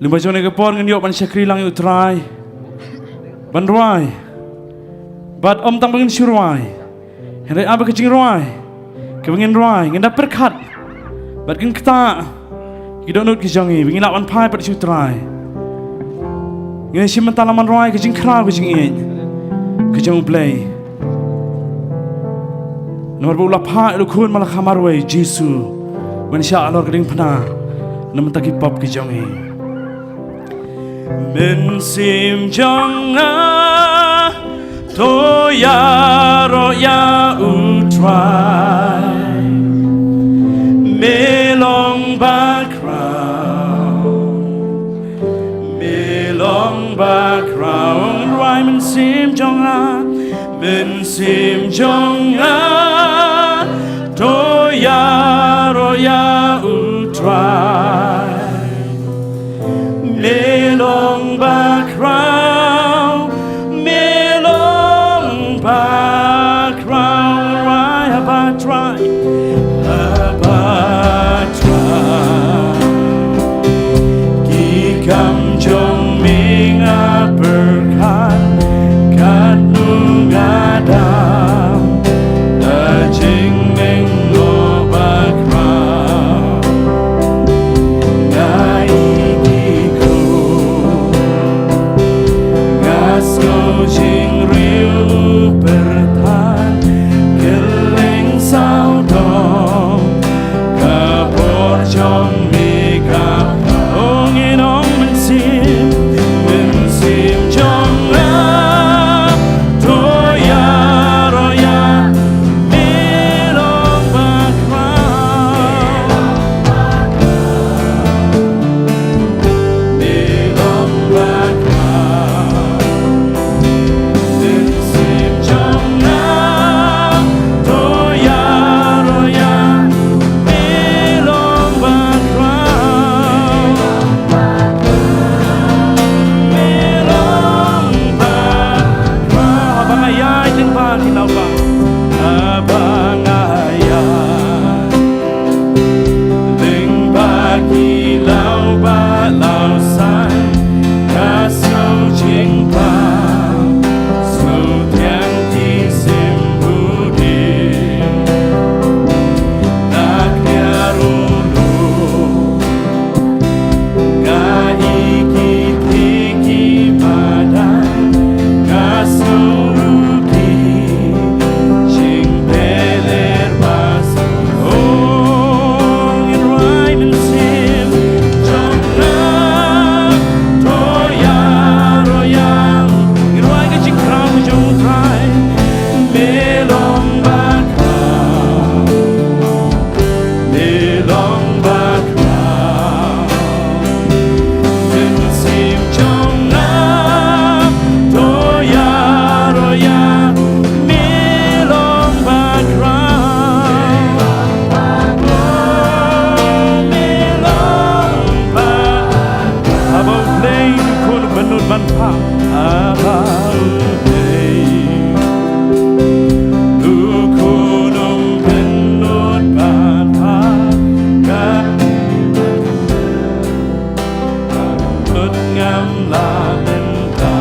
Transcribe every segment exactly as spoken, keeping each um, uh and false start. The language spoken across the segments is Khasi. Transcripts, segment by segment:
Lyngba jong kane ka por ngin ïoh ban shakri lang ïa U Trai ban rwai. Bad ym tang ba ngin shu rwai, hynrei ap ba ka jingrwai kaba ngin rwai ngin da pyrkhat bad ngin ktah ki dohnud ki jong ngi ba ngin lah ban phai pat sha U Trai. Ngin shim bynta lang ban rwai ka jingkhraw ka jingïeit ka jong U Blei. Namar ba u la phah ïa u Khun ba la kha marwei, Jisu, ban shah halor ka diengphna na ka bynta ki pop ki jong ngi. Mynsiem jong nga, to ïaroh ïa U Trai. Me long bakhraw, me long bakhraw. Ngan rwai mynsiem jong nga, mynsiem jong nga, to ïaroh ïa U Trai. Me long bakhraw, me long bakhraw. Rwai, Abba Trai, Abba Trai. Ki kam jong me nga pyrkhat, katno nga dang da jingmeng, O bakhraw. Nga ïeit ïa u Khun, nga sngew jingriewpyrthat, kylleng sawdong ka bor jong me ka. O ngi ong mynsiem, mynsiem jong nga, to ïaroh ïa, me long bakhraw. Me long bakhraw. Mynsiem jong nga, to ïaroh ïa, me long bakhraw. Me long bakhraw. Haba nga ïaid lyngba ki lawbah, haba nga ïaid lyngba ki lawbah lawsan, nga sngew jingpang, sngew thiang ki sim u ding. Nga khia ruh ruh, nga ïeit ki thik ki madan, nga sngew ruh ki jingpynlong ba suk. O, ngi rwai mynsiem jong nga, to ïaroh ïa u. Ngi rwai ka jingkhraw jong U Trai. Me long bakhraw, me long bakhraw. Mynsiem jong nga, to ïaroh ïa, me long bakhraw. Me long bakhraw. Haba U Blei u khun u pynlut ban phah. Haba U Blei u khun u pynlut ban phah. Ka Lut ngam la mynta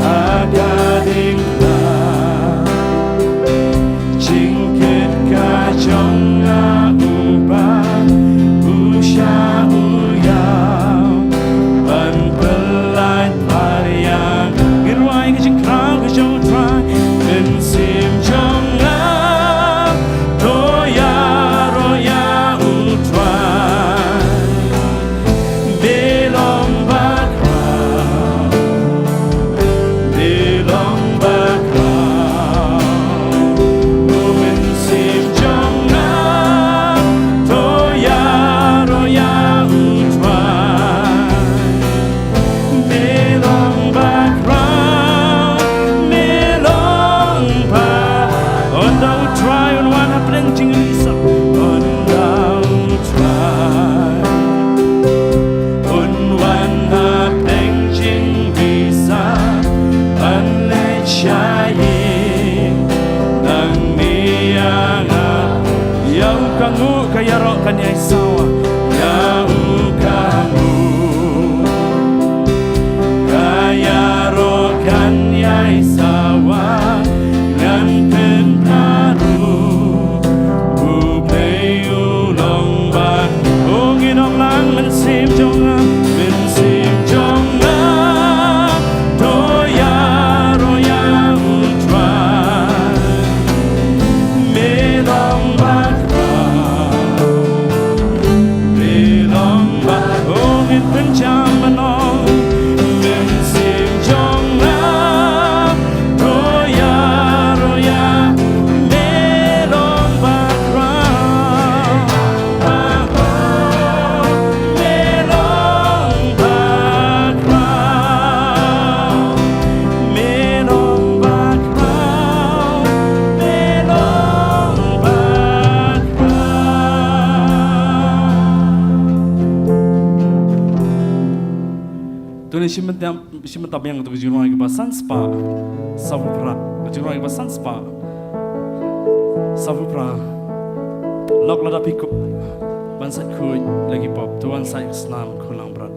ha ka diengphna. Jingkit ka jong nga uba u shah u ïaw ban pynlait pariang. Ngi rwai ka jingkhraw ka jong U Trai. Mynsiem jong nga to ïaroh ïa U Trai. Me long bakhraw, me long bakhraw. U mynsiem jong nga to ïaroh ïa U Trai. Me long bakhraw, me long ba. Ynda U Trai un wan hapdeng jingrisah. Ynda U Trai un wan hapdeng jingrisah, ban leit sha ïing nangne ïa nga. Ïa u ka nguh ka ïaroh kan ïai sawa. Ïa u ka Shi mynta, shi mynta biang tu ka jingrwai kaba san spah saw phew phra. Ka jingrwai kaba san spah saw phew phra. Lok lada phi kwah ban sait khuid la ki pop, to wan sait snam khun langbrot.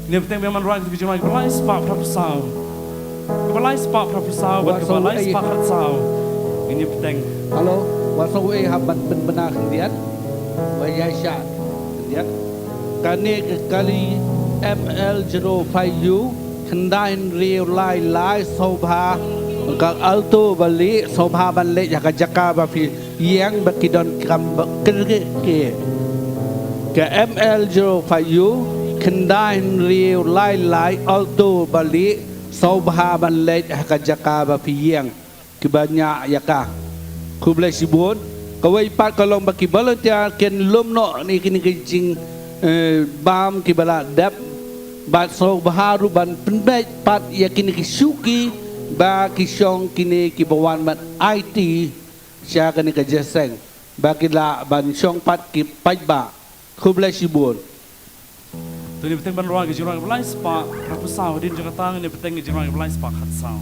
Ine bteng biang man rwai ka jingrwai kaba lai spah phra phew saw. Kaba lai spah phra phew saw bad kaba lai spah khat saw. Ine bteng. Hello, wat song ei hap ban pynbna khyndiat. Wa ïa sha khyndiat. Kane ka kali M L zero five U khyndai hynriew lai lai sawbha ka alto ba lieh sawbha ban leit ha ka jaka ba phi ïeng ba ki don kam ba kyrkieh. Ka M L zero five U khyndai hynriew lai lai alto ba lieh sawbha ban leit ha ka jaka ba phi ïeng. Kiba ñiah ïa ka. Khublei shibun. Kawei pat ka long ba ki volunteer kin lum noh ïa kine ki jing, eh, bam kiba la dep. Bad sngewbha ruh ban pynbeit pat ïa kine ki shuki ba ki shong kine kiba wan ban aiti sha kane ka jingïaseng. Ba ki lah ban shong pat ki paidbah. Khublei shibun. To ngin bteng ban rwai ka jingrwai kaba lai spah khatsaw, hadien jong kata ngin bteng ka jingrwai kaba lai spah khatsaw.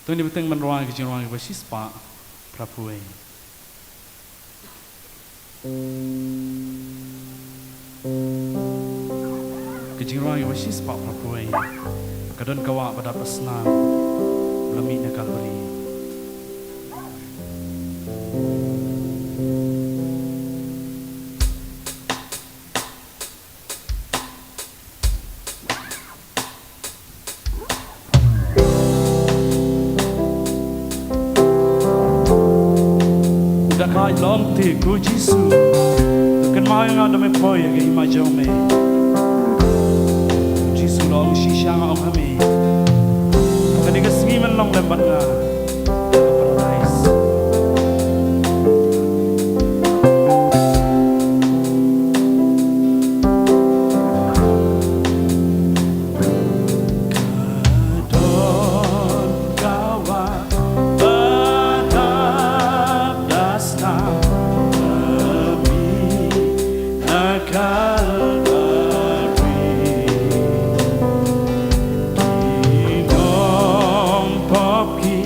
To ngin ïa bteng ban rwai ka jingrwai kaba shispah phra phew wei. Ka jingrwai kaba shispah phra phew wei. Ka don ka wah ba dap ha snam, ba la mih na Kalbari. Da ka long te ko Jisu, kynmaw ïa nga da me poi ïa ka hima jong me. Jisu long shisha nga ong ha me, kane ka sngi men long lem bad nga ha paradais. Ka don ka wah ba dap da snam, ba mih na Kalbari. Ki nongpop ki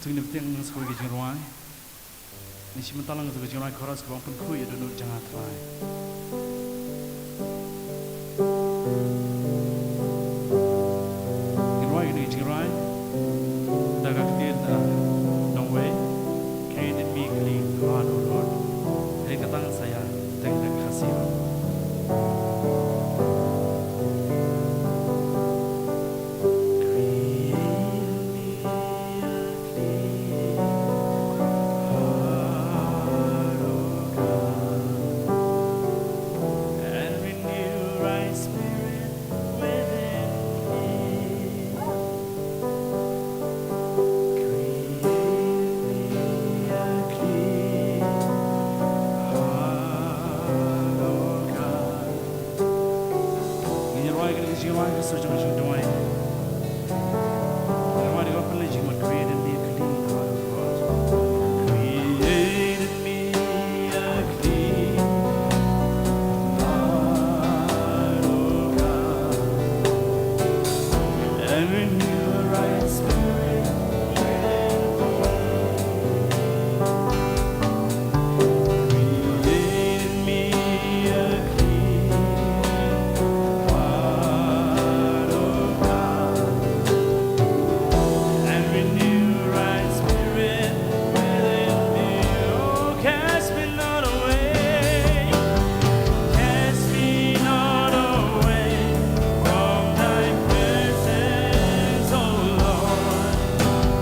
Ngin bteng sa kawei ka jingrwai. Ngin shim bynta lang sa ka jingrwai chorus kaba ong Pynkhuid ïa dohnud jong nga Trai. Ngin rwai kane ka jingrwai da ka ktien, ah, nongwei. Create in me a clean heart, O Lord. Hynrei kata sa ïa teng da ka Khasi. Create in me a clean heart, O God, and renew a right spirit within me. Create in me a clean heart, O God. Ngin ïa rwai kane ka jingrwai ha ka sur jong ka jingduwai. Ngin rwai da kaba pynleit jingmut, Create in me a clean heart, O God. Create in me a clean heart, O God, and renew a right spirit within me. Create in me a clean heart, O God, and renew a right spirit within me. Oh, cast me not away, cast me not away from thy presence, O Lord,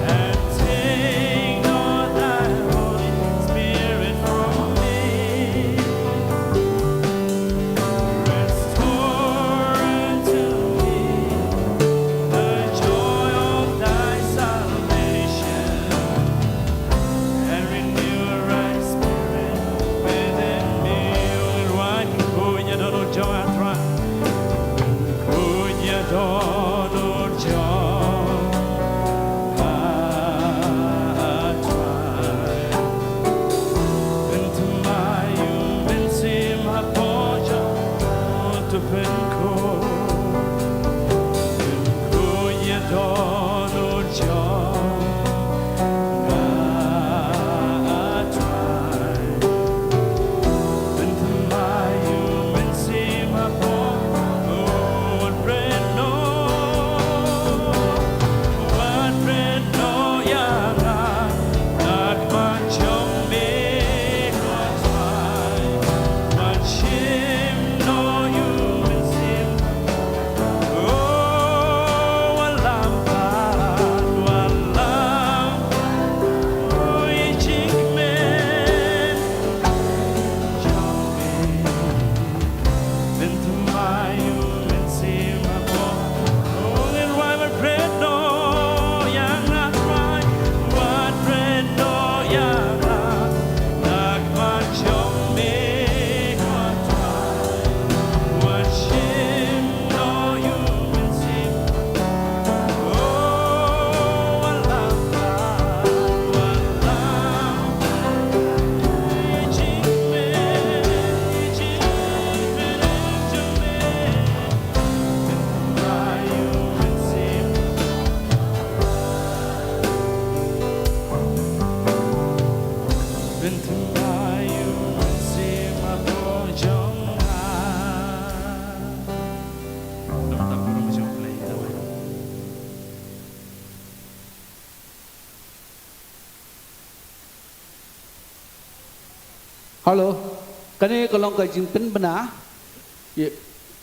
and take not thy Holy Spirit from me. Restore unto me the joy of thy salvation, and renew a right spirit within me. Right, Pynkhuid ïa dohnud jong nga Trai. Pynkhuid ïa dohnud jong nga Trai. Pynthymmai ïa U Mynsiem hapoh jong nga. To pynkhuid, pynkhuid ïa dohnud jong nga Trai. Pynthymmai ïa U Mynsiem hapoh, oh, wat pynbeit noh, wat pynbeit noh ïa nga na khmat jong me ko Trai. Wat shim noh ïa U Mynsiem. Oh, wat lam pat, wat lam pat, oh, ïa i jingkmen jong me. Pynthymmai ïa U Mynsiem hapoh. Oh, ngin rwai, wat pynbeit noh ïa nga Trai, wat pynbeit noh ïa nga na khmat jong me ko Trai. Wat shim noh ïa U Mynsiem. Oh, wat lam pat, wat lam pat, ïa i jingkmen, ïa i jingkmen jong me. Pynthymmai ïa U Mynsiem. Pynthymmai ïa U Mynsiem hapoh jong nga. Dang tang burom jong U Blei. Hello. Kane ka long ka jingpynbna. Ki,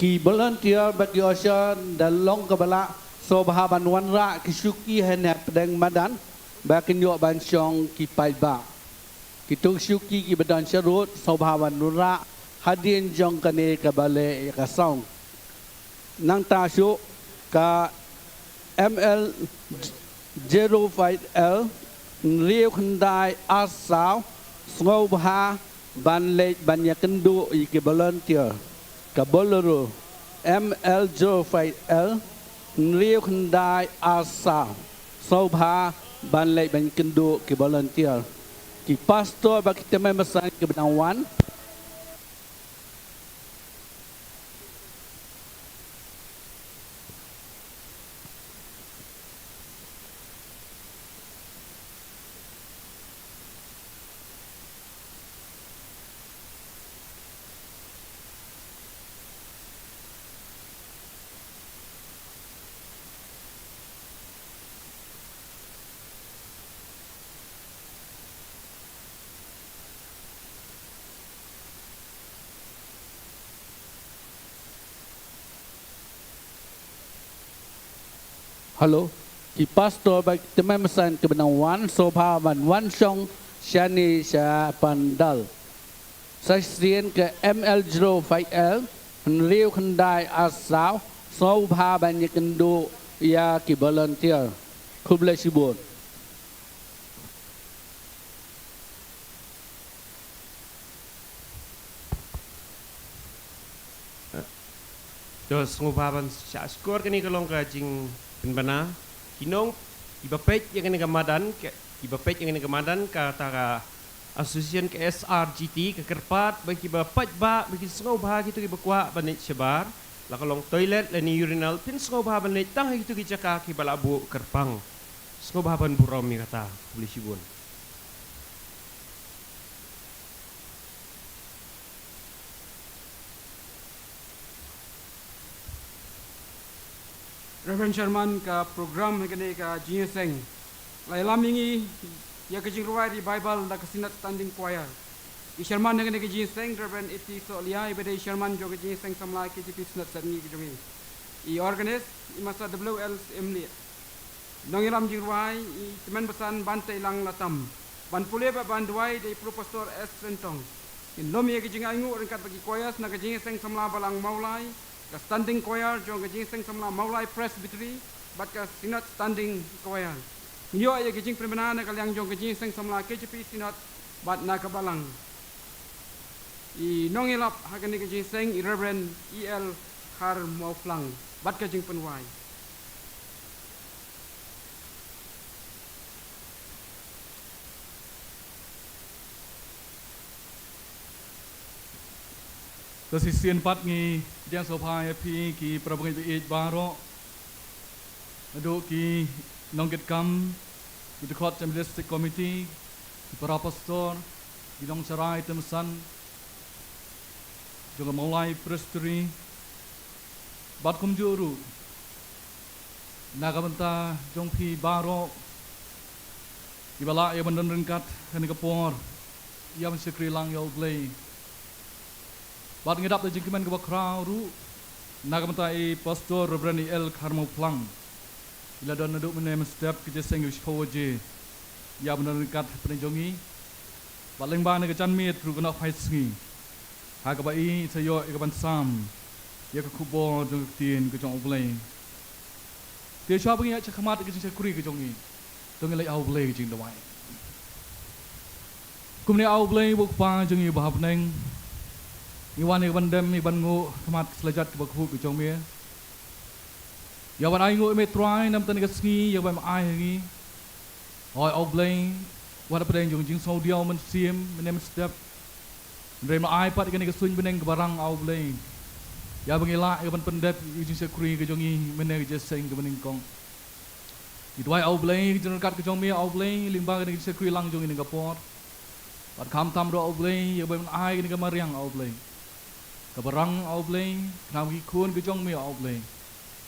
ki volunteer bad ki usher da long kaba lah sngewbha ban wanrah ki shuki hangne hapdeng madan ba kin ïoh ban shong ki paidbah. Kito ki shuki kiba don sharud sngewbha ban wanrah hadien jong kane kaba leh ïa ka song. Nangta shuh ka M L zero five L hynriew khyndai ar saw sngewbha ban leit ban ïakynduh ïa ki volunteer. Ka Bolero M L zero five L hynriew khyndai ar saw sngewbha ban leit ban ïakynduh ki volunteer. Ki pastor bad ki tymmen basan kiba dang wan. Hello. Ki pastor bad ki tymmen basan kiba nang wan sngewbha ban wan shong shane sha pandal. Sa shisien ka M L zero five L hynriew khyndai ar saw sngewbha ban ïakynduh ïa ki volunteer. Khublei shibun. To sngewbha ban shah shkor, kane ka long ka jingpynbna. Ki nong kiba peit ïa kane ka madan, ki, kiba peit ïa kane ka madan, kata ka association ka S R G T ka kyrpad ba kiba peit ba, ba ki sngewbha kito kiba kwah ban leit shabar, la ka long toilet lane urinal, phin sngewbha ban leit tang ha kito ki jaka kiba la buh kyrpang. Sngewbha ban burom ïa kata. Khublei shibun. Reverend Sherman, ka program ha kane ka jingïaseng la ïalam ïa ngi ïa ka jingrwai revival da ka Synod Standing Choir. I Sherman ha kane ka jingïaseng Reverend A T Sohliai, iba dei i Sherman jong ka jingïaseng samla K J P Synod Sepngi ka jong ngi. I organist i Master W L Syiemlieh. Nongïalam jingrwai i tymmen basan Banteilang Latam. Ban pule bad ban duwai dei Pro Pastor S Ryntong. Ngin lum ïa ka jingainguh ryngkat bad ki choirs na ka jingïaseng samla Balang Mawlai, ka standing choir jong ka jingïaseng samla Mawlai Presbytery bad ka Synod Standing Choir. Ngin ïoh ïa ka jingpynbna na ka liang jong ka jingïaseng samla K J P Synod bad na ka Balang. I nongïalap ha kane ka jingïaseng i Reverend E L Kharmawphlang bad ka jingpynwai. Sa shisien pat ngi ïa sngewbha ïa phi ki para bangeit ba ïeit baroh, naduh ki nongkitkam, ki dkhot jong District Committee, ki para pastor, ki nongsharai tymmen basan jong ka Mawlai Presbytery, bad kumjuh ruh na ka bynta jong phi baroh kiba lah ïa ban don ryngkat ha kane ka por ïa ban shakri lang ïa U Blei. Bad ngi dap da jingkmen kaba khraw ruh na ka bynta i Pastor Reverend E L Kharmawphlang, i la don naduh mynne mynstep ka jingïaseng kaba shiphew baje ïa ban don ryngkat hapdeng jong ngi. Bad lyngba kane ka janmiet ruh ka nongphai sngi, ha kaba i sa ïoh ïa ka ban sam ïa ka khubor jong ka ktien ka jong U Blei. Te shuwa ba ngin ïaid shakhmat ïa ka jingshakri ka jong ngi, to ngin leit ha U Blei ka jingduwai. Kumne A U Blei, U Kpa jong ngi uba ha bneng, ngi wan ïa ka ban dem, ïa ka ban nguh ha khmat ka slajat kaba khuid ka jong me, ïa ban ainguh ïa me Trai namar kane ka sngi ïa kaba me ai ha ngi. Hooid A U Blei, wat hapdeng jong ka jingsngewdiaw mynsiem mynne mynstep, hynrei me ai pat ïa kane ka suiñ bneng kaba rang A U Blei, ïa ba ngi lah ïa ka ban pyndep ïa ka jingshakri ka jong ngi mynne ka jingïaseng kaba nyngkong. Ngi duwai A U Blei ka jingryngkat ka jong me A U Blei lyngba kane ka jingshakri lang jong ngi kane ka por. Bad khamtam ruh A U Blei ïa kaba me ai kane ka mariang A U Blei kaba rang A U Blei, khnang ba ki khun ka jong me A U Blei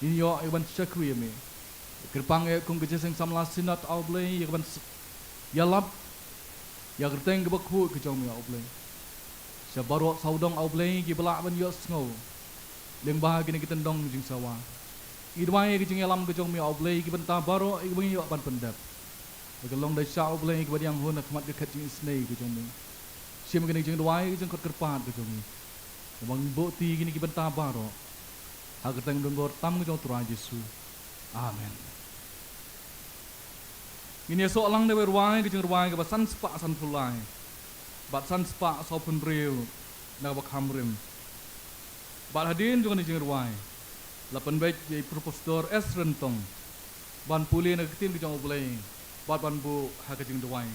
kin ïoh ïa ka ban shakri ïa me. Kyrpang eh kum ka jingïaseng samla Synod A U Blei ïa ka ban s-, ïalap ïa ka kyrteng kaba khuid ka jong me A U Blei sha baroh sawdong A U Blei kiba lah ban ïohsngew lyngba kine ki tyndong jingsawa. Ngi duwai ïa ka jingïalam ka jong me A U Blei ïa ki bynta baroh ïa kiba ngi ïoh ban pyndep. Ba ka long da sha A U Blei ïa kiba dang hun ha khmat ka khet jingisynei ka jong me. Shim kane ka jingduwai ïa ka jingkhot kyrpad ka jong ngi, ba ngi buh ti ïa kine ki bynta baroh ha ka kyrteng donbor tam ka jong U Trai Jisu. Amen. Ngin ïasoh lang da kawei ka rwai, ka jingrwai kaba san spah sanphew lai bad san spah sawphew hynriew na kaba kham rim. Bad hadien jong kane ka jingrwai la pynbeit ïa i Professor S Ryntong ban pule na ka ktien ka jong U Blei bad ban buh ha ka jingduwai.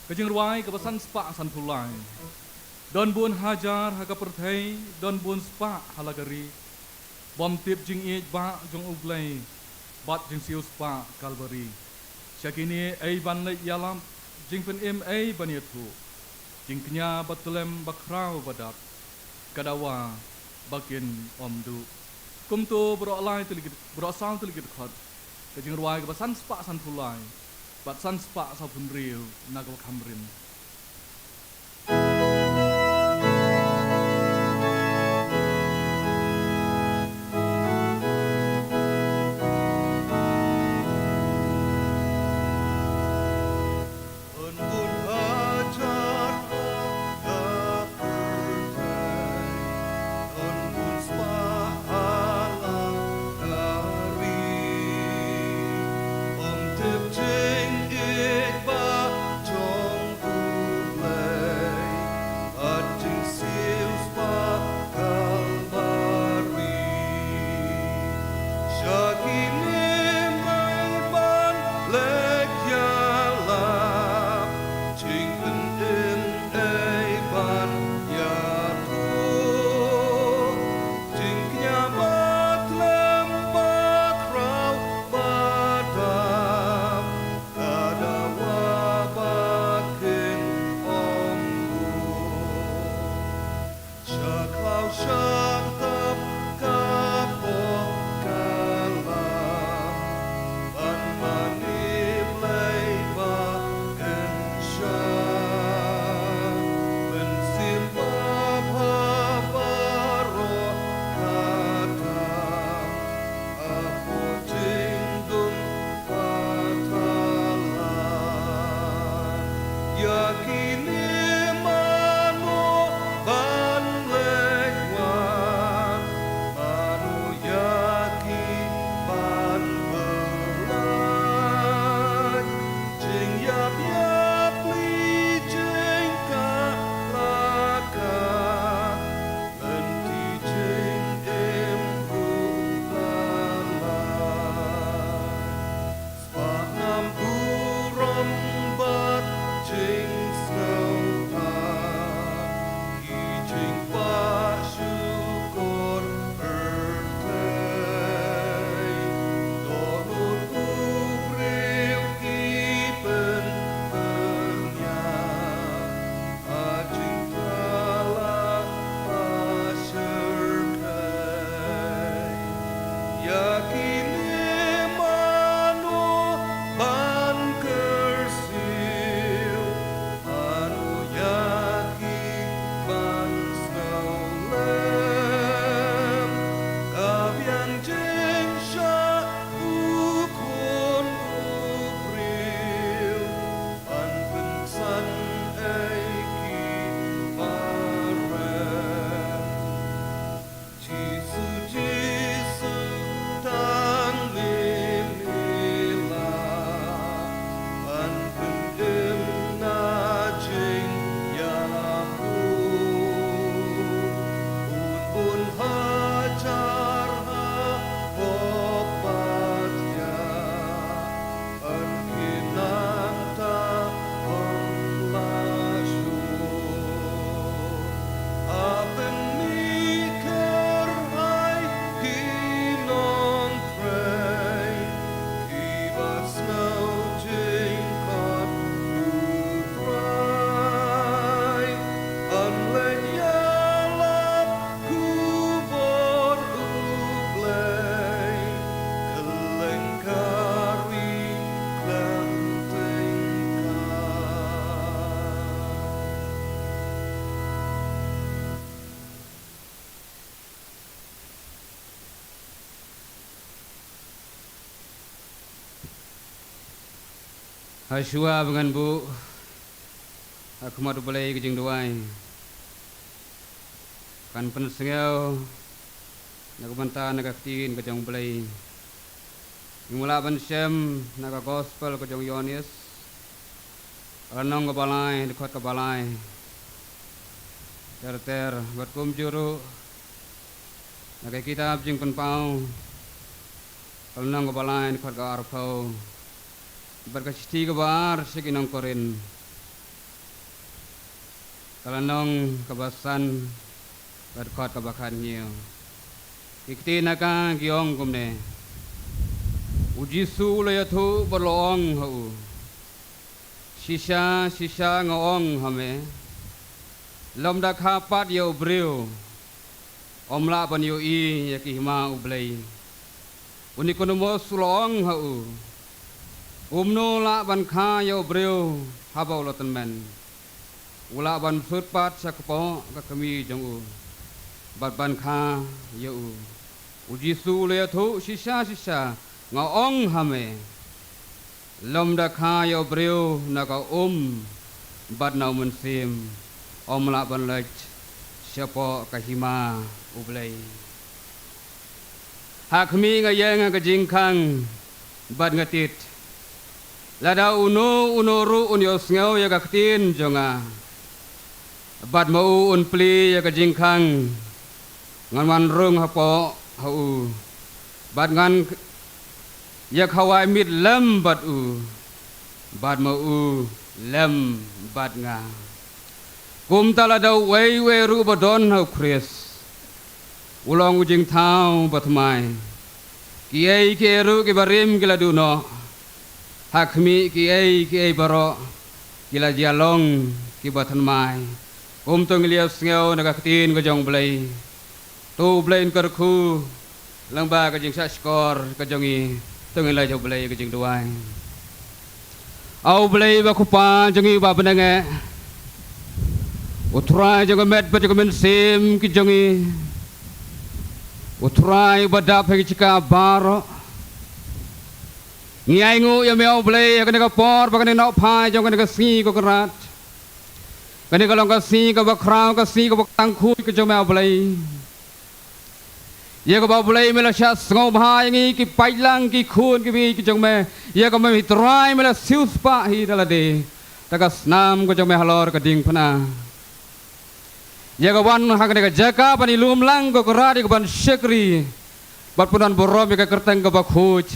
Ka jingrwai kaba san spah sanphew lai. Don bun hajar ha ka pyrthei, don bun spah ha la ka ri, bym tip jingïeit bah jong U Blei bad jingsiew spah Kalbari. Sha kine ei ban leit ïalap, jingpynim ei ban ïathuh, jingkñia ba tlem ba khraw ba dap, ka dawa ba kin ym duh. Kumto baroh lai tylli ki, baroh saw tylli ki dkhot, ka jingrwai kaba san spah sanphew lai bad san spah sawphew hynriew na kaba kham rim. Hashwa ba ngan buh ha khmat U Blei ka jingduwai, kan pynsngew na ka bynta na ka ktien ka jong U Blei. Ngi mut lah ban shem na ka gospel ka jong u Ïoannis, ka lynnong kaba lai, dkhot kaba lai ter ter, bad kumjuh ruh na ka kitab Jingpynpaw, ka lynnong kaba lai, dkhot ka arphew, bad ka shithi kaba ar sha ki nong Korinth, ka lynnong kaba san, ka dkhot kaba khathynñiew. Ki ktien na ka ki ong kumne: U Jisu u la ïathuh bad u la ong ha u: Shisha shisha nga ong ha me, lymda kha pat ïa u briew, ym lah ban ïohi ïa ka hima U Blei. U Nikodemus u la ong ha u: Kumno lah ban kha ïa u briew haba u la tymmen? U lah ban bsut pat sha kpoh ka kmie jong u bad ban kha ïa u. U Jisu u la ïathuh: Shisha shisha nga ong ha me, lymda kha ïa u briew na ka um bad na u mynsiem, ym lah ban leit shapoh ka hima U Blei. Ha khmih, nga ïeng ha ka jingkhang bad nga tied. Lada uno uno ruh un ïohsngew ïa ka ktien jong nga, bad ma u un plie ïa ka jingkhang, ngan wan rung hapoh ha u, bad ngan ïakhawai miet lem bad u, bad ma u lem bad nga. Kumta lada uwei uwei ruh ba don ha u Khrist u long u jingthaw bathymmai. Kiei kiei ruh kiba rim ki la duh noh. Ha khmih, kiei kiei baroh ki la jia long kiba thymmai. Kumto ngi la ïohsngew na ka ktien ka jong U Blei. To U Blei un kyrkhu lyngba ka jingshahshkor ka jong ngi. To ngin leit ha U Blei ka jingduwai. A U Blei ba Kpa jong ngi ba bneng eh, U Trai jong ka met bad jong ka mynsiem ka jong ngi, U Trai ba dap ha ki jaka baroh, ngi ainguh ïa me, A U Blei, ha kane ka por, ba kane ka nohphai jong kane ka sngi, ko Kynrad. Kane ka long ka sngi kaba khraw, ka sngi kaba tangkhuid ka jong me, A U Blei. Ïa kaba, A U Blei, me la shah sngewbha ïa ngi ki paidlang, ki khun ki baieit ki jong me. Ïa kaba me, Trai, me la siewspah hi da lade da ka snam ka jong me halor ka diengphna. Ïa ka wan ha kane ka jaka ban ïalum lang, ko Kynrad, ïa ka ban shakri bad pynwan burom ïa ka kyrteng kaba khuid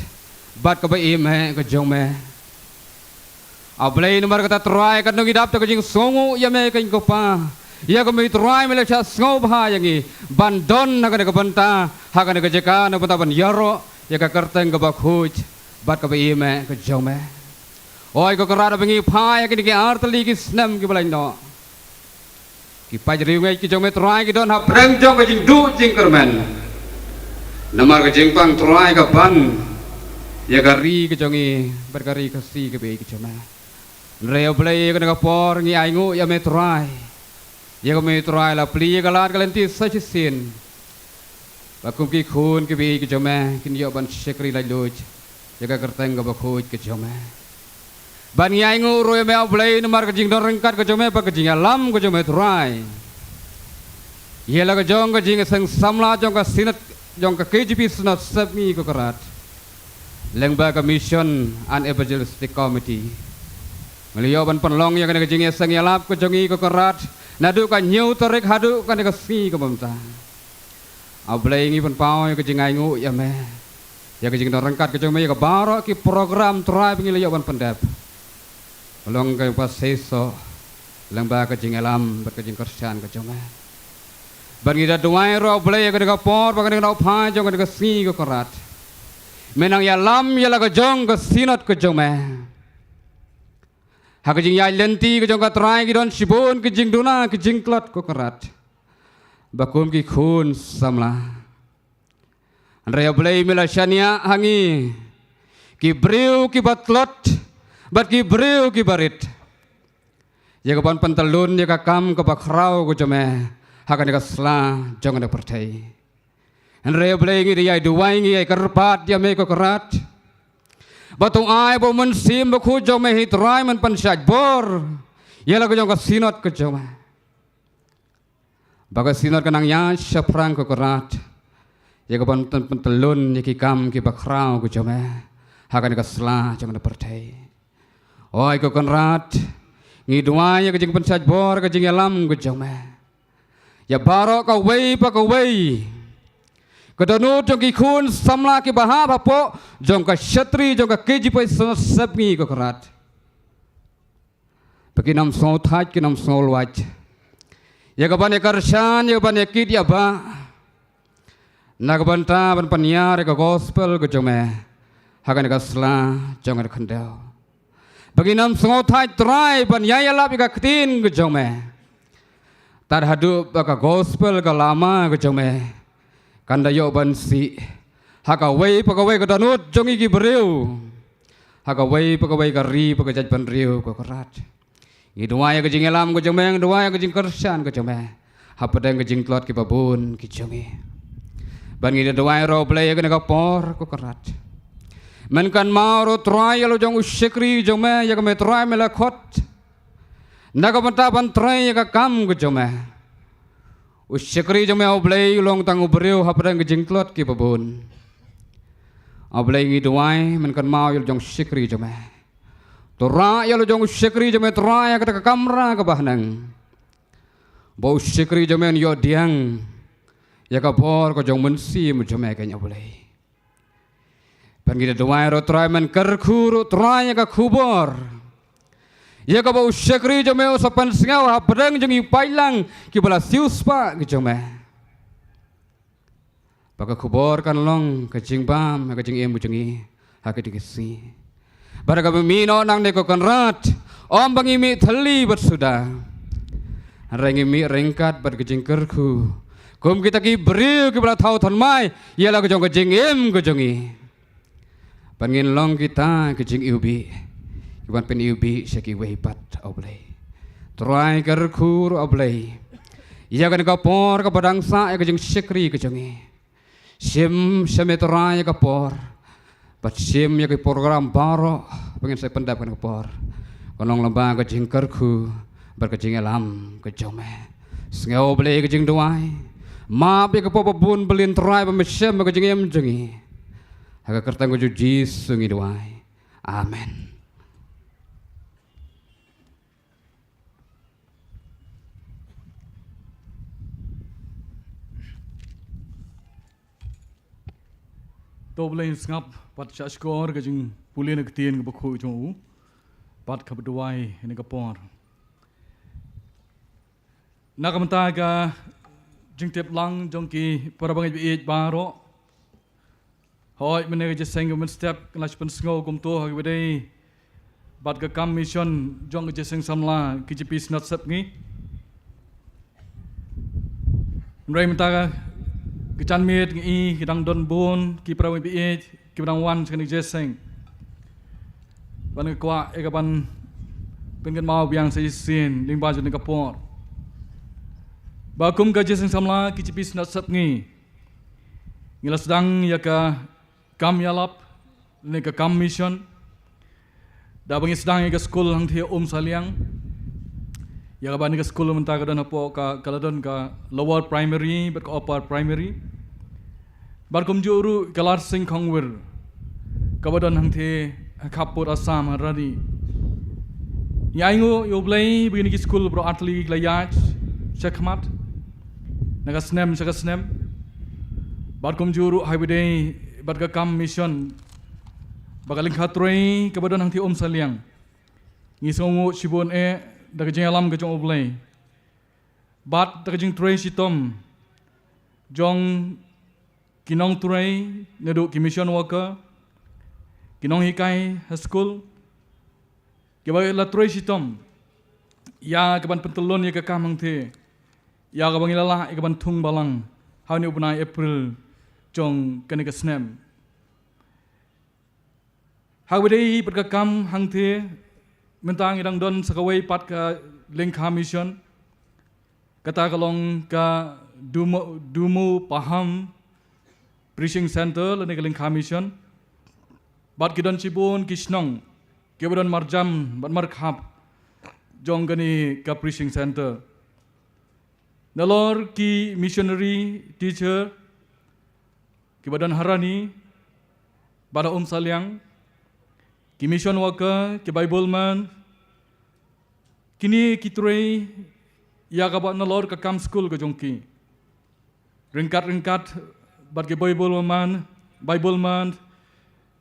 bad kaba im eh ka jong me. A Blei, namar kata Trai, katno ngi dap da ka jingsngewnguh ïa me, ko Kpa. Ïa kaba me, Trai, me la shah sngewbha ïa ngi ban don ha kane ka bynta, ha kane ka jaka, na ka bynta ban ïaroh ïa ka kyrteng kaba khuid bad kaba im eh ka jong me. Oi ko Kynrad, haba ngi phai ha kine ki artylli ki snem kiba la ïeh noh, ki paid riewngeit ki jong me, Trai, ki don hapdeng jong ka jingduh jingkyrmen namar ka jingpang, Trai, ka ban ïa ka ri ka jong ngi bad ka ri Khasi kaba ïeit ka jong me. Hynrei, A Blei, ha kane ka por ngi ainguh ïa me, Trai. Ïa kaba me, Trai, la plie ïa ka lad ka lynti sa shisien, ba kum ki khun ki baieit ki jong me kin ïoh ban shakri laitluid ïa ka kyrteng kaba khuid ka jong me. Bad ngi ainguh ruh ïa me, A Blei, namar ka jingdon ryngkat ka jong me bad ka jingïalam ka jong me, Trai, ïa la ka jong ka jingïaseng samla jong ka Synod, jong ka K J P Synod Sepngi, ko Kynrad, lyngba ka Mission and Evangelistic Committee. Ngi la ïoh ban pynlong ïa kane ka jingïaseng ïalap ka jong ngi, ko Kynrad, naduh ka hynñiew tarik haduh kane ka sngi kaba mynta. A Blei, ngi pynpaw ïa ka jingainguh ïa me ïa ka jingdon ryngkat ka jong me ïa ka baroh ki program, Trai, ba ngi la ïoh ban pyndep. Ka long kaba seisoh lyngba ka jingïalam bad ka jingkyrshan ka jong me. Bad ngi da duwai ruh, A Blei, ha kane ka por, ba kane ka nohphai jong kane ka sngi, ko Kynrad, me nang ïalam ïa la ka jong ka Synod ka jong me ha ka jingïaid lynti ka jong ka, Trai, ki don shibun ki jingduna ki jingtlot, ko Kynrad, ba kum ki khun samla. Hynrei, A Blei, me la shaniah ha ngi ki briew kiba tlot bad ki briew kiba rit, ïa ka ban pyntylun ïa ka kam kaba khraw ka jong me ha kane ka sla jong kane ka pyrthei. Hynrei, A Blei, ngi da ïai duwai, ngi ïai kyrpad ïa me, ko Kynrad, Ba to ai ba u Mynsiem Bakhuid jong me hi Trai men pynshait bor ïa la ka jong ka synod ka jong me. Ba ka synod kan nang ïaid shaphrang ko Kynrad ïa ka ban pyntyllun ïa ki kam kiba khraw ka jong me ha kane ka sla jong kane ka pyrthei. Oi ko Kynrad, ngi duwai ïa ka jingpynshait bor ka jingïalam ka jong me ïa baroh kawei pa kawei ka dohnud jong ki khun samla kiba hap hapoh jong ka shatri jong ka K J P Synod Sepngi ko Kynrad. Ba kin ym sngew thait, kin ym sngew lwait ïa ka ban ïa kyrshan, ïa ka ban ïa kit ïa ba na ka bynta ban pynïar ïa ka gospel ka jong me ha kane ka sla jong kane ka khyndew. Ba kin ym sngew thait Trai ban ïa ïalap ïa ka ktien ka jong me tad haduh ba ka gospel ka lama ka jong me kan da ïoh ban sih ha kawei pa kawei ka dohnud jong ngi ki briew, ha kawei pa kawei ka ri pa ka jaitbynriew ko Kynrad. Ngi duwai ïa ka jingïalam ka jong me, ngi duwai ïa ka jingkyrshan ka jong me hapdeng ka jingtlot kiba bun ki jong ngi. Ban ngi da duwai ruh Blei ïa kane ka por ko Kynrad. Men kynmaw ruh Trai ïa la jong u shakri jong me ïa ka me Trai me la khot na ka bynta ban trei ïa ka kam ka jong me. U shakri jong me, O Blei, u long tang u briew hapdeng ka jingtlot kiba bun. O Blei, ngi duwai men kynmaw ïa la jong u shakri jong me. To rah ïa la jong u shakri jong me, to rah ïa kata ka kamra kaba haneng. Ba u shakri jong me un ïoh diang ïa ka bor ka jong u Mynsiem jong me keiñ, O Blei. Ban ngi da duwai ruh Trai men kyrkhu ruh Trai ïa ka khubor ïa kaba u shakri jong me u sa pynsngew hapdeng jong ngi paidlang kiba la siewspah ki jong me. Ba ka khubor kan long ka jingbam ha ka jingim ka jong ngi ha ka dei ka sngi. Bad kaba mih noh nangne ko Kynrad, ym ba ngi mih thylli bad suda, hynrei ngi mih ryngkat bad ka jingkyrkhu kum kita ki briew kiba la thaw thymmai ïa la ka jong ka jingim ka jong ngi. Ban ngin long kita ki jingiwbih kiban pyniwbih sha kiwei pat, O Blei. Trai kyrkhu ruh, O Blei, ïa kane ka por kaba dang sah ïa ka jingshakri ka jong ngi. Shim, shim ïa Trai ïa ka por bad shim ïa ka program baroh ba ngin sa pyndep kane ka por. Kan long lyngba ka jingkyrkhu bad ka jingïalam ka jong me. Sngew, O Blei, ka jingduwai. Map ïa ka pop ba bun bylliñ Trai ba me shem ha ka jingim jong ngi. Ha ka kyrteng ka jong u Jisu ngi duwai. Amen. To Blei sngap pat sha shkor ka jingpule na ka ktien kaba khuid jong u. Pat kaba duwai ïa ka por. Na ka bynta ka jingtip lang jong ki para bangeit ba ïeit baroh. Hooid, mynne ka jingïaseng ka mynstep ka la shu pynsngew kumto ha kaba ïadei bad ka kam mission jong ka jingïaseng samla K J P Synod Sepngi. Hynrei mynta ka janmiet ngi i ki dang don bun ki para bangeit ba ïeit kiba dang wan sha kane ka jingïaseng ban kwah ïa ka ban pynkynmaw biang sa shisien lyngba jong kane ka por. Ba kum ka jingïaseng samla K J P Synod Sepngi ngi la sdang ïa ka kam ïalap ne ka kam mission. Da ba ngi sdang ïa ka skul hangtei Umsaliang. Ïa kaba ne ka skul mynta ka don hapoh ka, ka la don ka lower primary bad ka upper primary. Bad kumjuh ruh ka Larsing Khongwir kaba don hangtei ha khappud Assam ha Rani. Ngi ainguh ïa U Blei ba kine ki skul baroh artylli ki la ïaid shakhmat na ka snem sha ka snem. Bad kumjuh ruh ha kaba ïadei bad ka kam mission ba ka lyngkha trei kaba don hangtei Umsaliang. Ngi sngewnguh shibun eh da ka jingïalam ka jong U Blei bad da ka jingtrei shitom jong ki nongtrei naduh ki mission worker, ki nonghikai ha skul, kiba la trei shitom ïa ka ban pyntyllun ïa ka kam hangtei, ïa kaba ngi la lah ïa ka ban thung balang ha une u bnai April jong kane ka snem. Ha kaba ïadei bad ka kam hangtei, mynta ngi dang don sa kawei pat ka lyngkha mission. Kata ka long ka Dumu, Dumu Paham Preaching Center lane ka lyngkha mission. Bad ki don shibun ki shnong kiba don marjan bad markhap jong kane ka preaching center. Nalor ki missionary teacher kiba don ha Rani bad ha Umsaliang, ki mission worker, ki Bible man, kine ki trei ïa kaba nalor ka kam skul ka jong ki. Ryngkat ryngkat bad ki Bible man, Bible man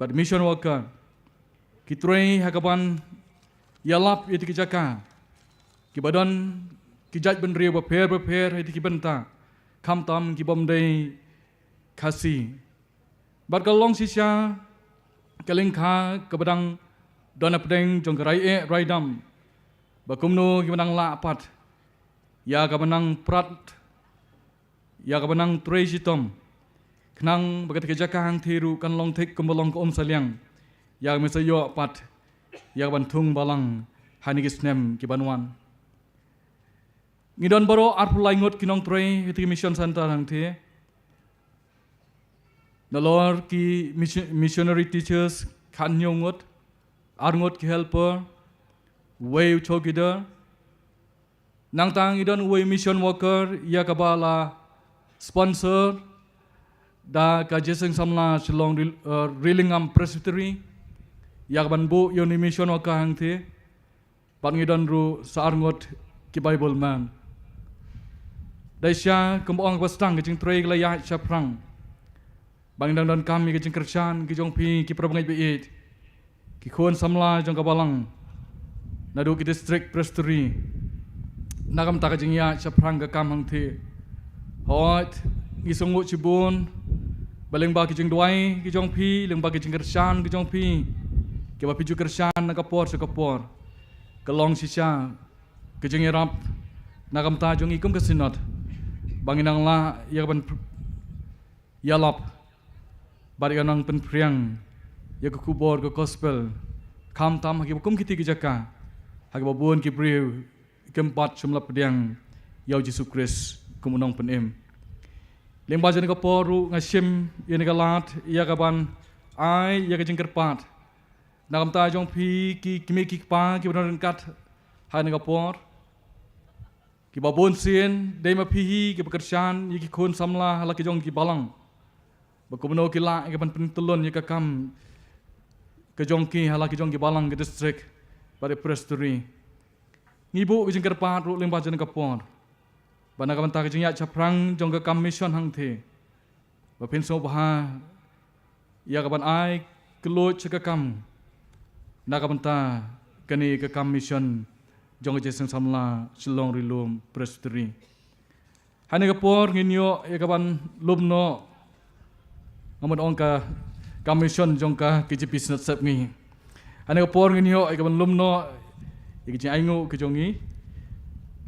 bad mission worker, ki trei ha kaban ïalap ïa ki jaka kiba don ki jaitbynriew bapher bapher ha ki bynta, khamtam ki bym dei Khasi. Bad ka long shisha ka lyngkha kaba dang don hapdeng jong ka rai eh rai dam, ba kumno kiba nang lah pat ïa kaba nang prat, ïa kaba nang trei shitom, khnang ba kata ka jaka hangthie ruh kan long thik kumba long ka Umsaliang, ïa kaba sa ïoh pat ïa kaban thung balang ha kine ki snem kiban wan. Ngi don baroh arphew lai ngut ki nongtrei ha kata ka mission center hangthie. Nalor ki mission- missionary teachers khathynñiew ngut, ar ngut ki helper, wei u chowkidar. Nangta ngi don wei mission worker ïa kaba la sponsor da ka Jingïaseng Samla Shillong Ril- uh, Rilingam Presbytery, ïa kaban buh ïa une u mission worker hangthie. Bad ngi don ruh sa ar ngut ki Bible man. Dei shisha kumba ong kaba sdang ka jingtrei ka la ïaid shaphrang. Ba ngi dang donkam ïa ka jingkyrshan ki jong phi ki para bangeit ba ïeit, ki khun samla jong ka balang, naduh ki district presbytery, na ka bynta ka jingïaid shaphrang ka kam hangthie. Hooid, ngi sngewnguh shibun ba lyngba ki jingduwai ki jong phi, lyngba ki jingkyrshan ki jong phi, kiba phi ju kyrshan na ka por sha ka por, ka long shisha ka jingïarap na ka bynta jong ngi kum ka synod, ba ngin nang lah ïa kaban pr- ïalap bad ïa ka nang pynphriang ïa ka khubor ka gospel, khamtam ha kiba kum kiti ki jaka, ha kiba bun ki briew kim pat shym la pdiang ïa u Jisu Khrist kum u Nongpynim. Lyngba jong kane ka por ruh nga shim ïa kane ka lad ïa kaban ai ïa ka jingkyrpad na ka bynta jong phi ki kmie ki kpa kiba don ryngkat ha kane ka por. Kiba bun sien dei ma phi hi kiba kyrshan ïa ki khun samla ha la ki jong ki balang, ba kumno ki lah ïa kaban pyntyllun ïa ka kam ka jong ki ha la ki jong ki balang, ka district bad ka presbytery. Ngi buh ka jingkyrpad ruh lyngba jong kane ka por, ba na ka bynta ka jingïaid shaphrang jong ka kam mission hangthie, ba phin sngewbha ïa kaban ai kylluid sha ka kam na ka bynta kane ka kam mission jong ka Jingïaseng Samla Shillong Rilum Presbytery. Ha kane ka por ngin ïoh ïa kaban lum noh, nga mut ong ka kam mission jong ka K J P Synod Sepngi. Ha kane ka por ngin ïoh ïa kaban lum noh ïa ka jingainguh ka jong ngi.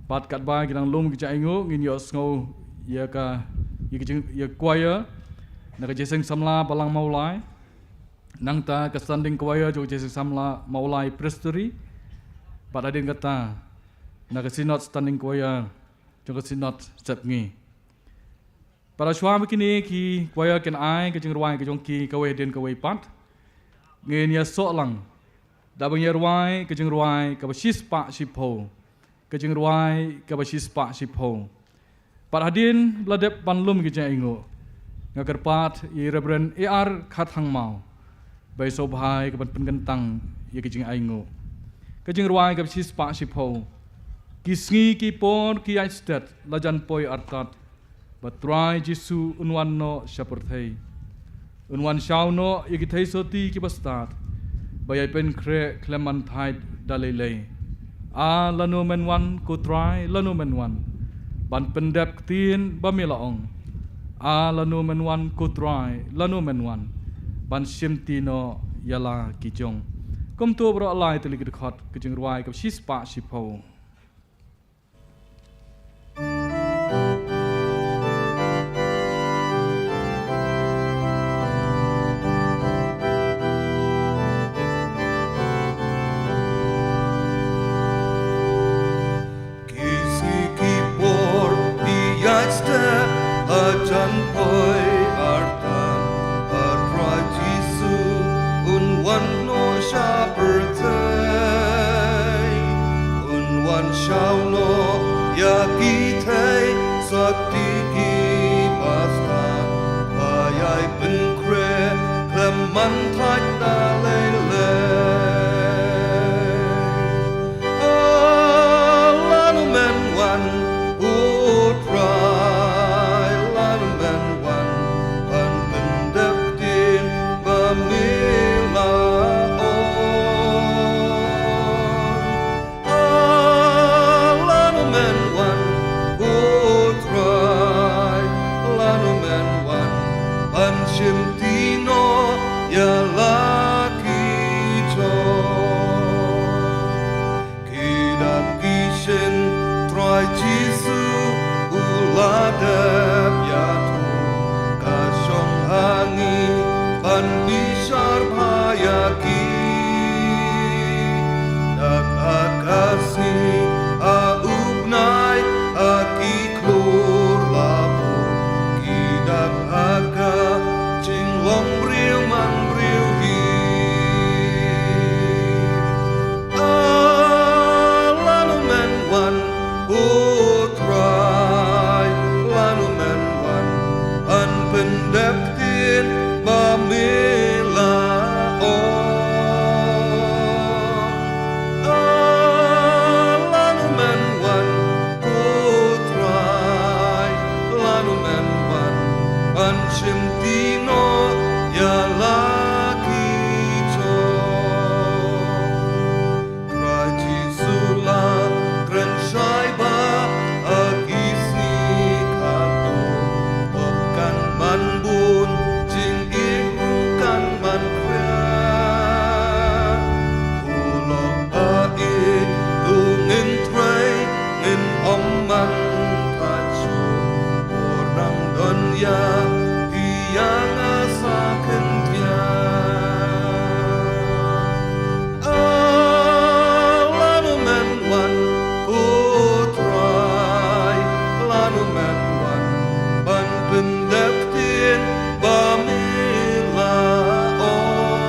Bad katba ki dang lum ka jingainguh, ngin ïohsngew ïa ka, ïa ka jing- ïa ka choir na ka Jingïaseng Samla Balang Mawlai, nangta ka standing choir jong ka Jingïaseng Samla Mawlai Presbytery, bad hadien kata na ka Synod Standing Choir jong ka Synod Sepngi. Bad hashwa ba kine ki choir kin ai ka jingrwai ka jong ki kawei hadien kawei pat, ngin ïasoh lang da ban ïarwai ka jingrwai kaba shispah shiphew, ka jingrwai kaba shispah shiphew. Bad hadien ba la dep ban lum ka jingainguh, nga kyrpad ïa i Reverend A R Khatthangmaw ba i sngewbha ïa kaban pynkyntang ïa ka jingainguh. Ka jingrwai kaba shispah shiphew. Ki sngi ki por ki ïaid stet, la jan poi artat, ba Trai Jisu un wan noh sha pyrthei. Un wan shaw noh ïa ki theisotti kiba stad, ba ïai pynkhreh khlem ban thait da lei lei. A lano men wan ko Trai, lano men wan, ban pyndep ktien ba me la ong? A lano men wan ko Trai, lano men wan, ban shimti noh ïa la ki jong? Kumto baroh lai tylli ki dkhot ka jingrwai kaba shispah shiphew. Ki sngi ki por ki ïaid stet, la jan poi artat, ba Trai Jisu un man thait da lei lei. Ah, lano men wan, ko Trai, lano men wan, ban pyndep ktien ba me la ong. Ah, lano men wan, ko Trai, lano men wan, ban shim ti noh ïa la ki jong. Ki dak ki shin Trai Jisu u la dep ïathuh, ka shong ha ngi ban bishar bha ïa ki. Dak ha ka sngi, ha u bnai, ha ki klur la bun, ki dak ha ka jinglong briew man briew hi. Ah, lano men wan, ko Trai, lano men wan, ban pyndep ktien ba me la ong. Ah, lano men wan, ko Trai, lano men wan, ban shim ti noh ïa la ki jong. Trai Jisu la kren shai ba ha ki sngi khatduh, pop kan man bun, jingim ruh kan man khriat. U lok ba ïeit, to ngin trei, ngin ym man thait shuh. Por nang don ïa phi, ïa nga sa khyndiat. Ah, lano men wan, ko Trai, lano men wan, ban pyndep ktien ba me la ong.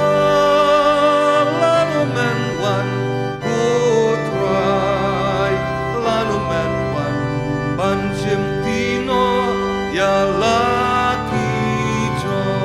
Ah, lano men wan, ko Trai, lano men wan, ban shim ti noh ïa la ki jong.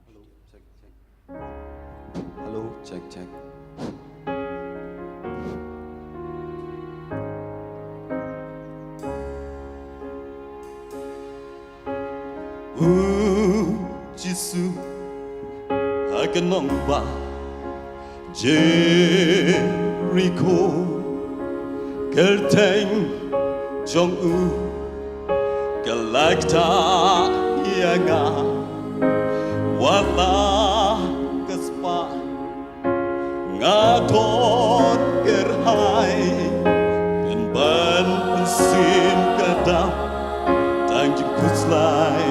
Hello, check, check. Hello, check, check. U Jisu, ha ka nongbah Jerikho, kyrteng jong u ka la ktah ïa nga, wat la ka spah nga don kyrhai, pynban pynsiem ka dap tang jingkhuslai.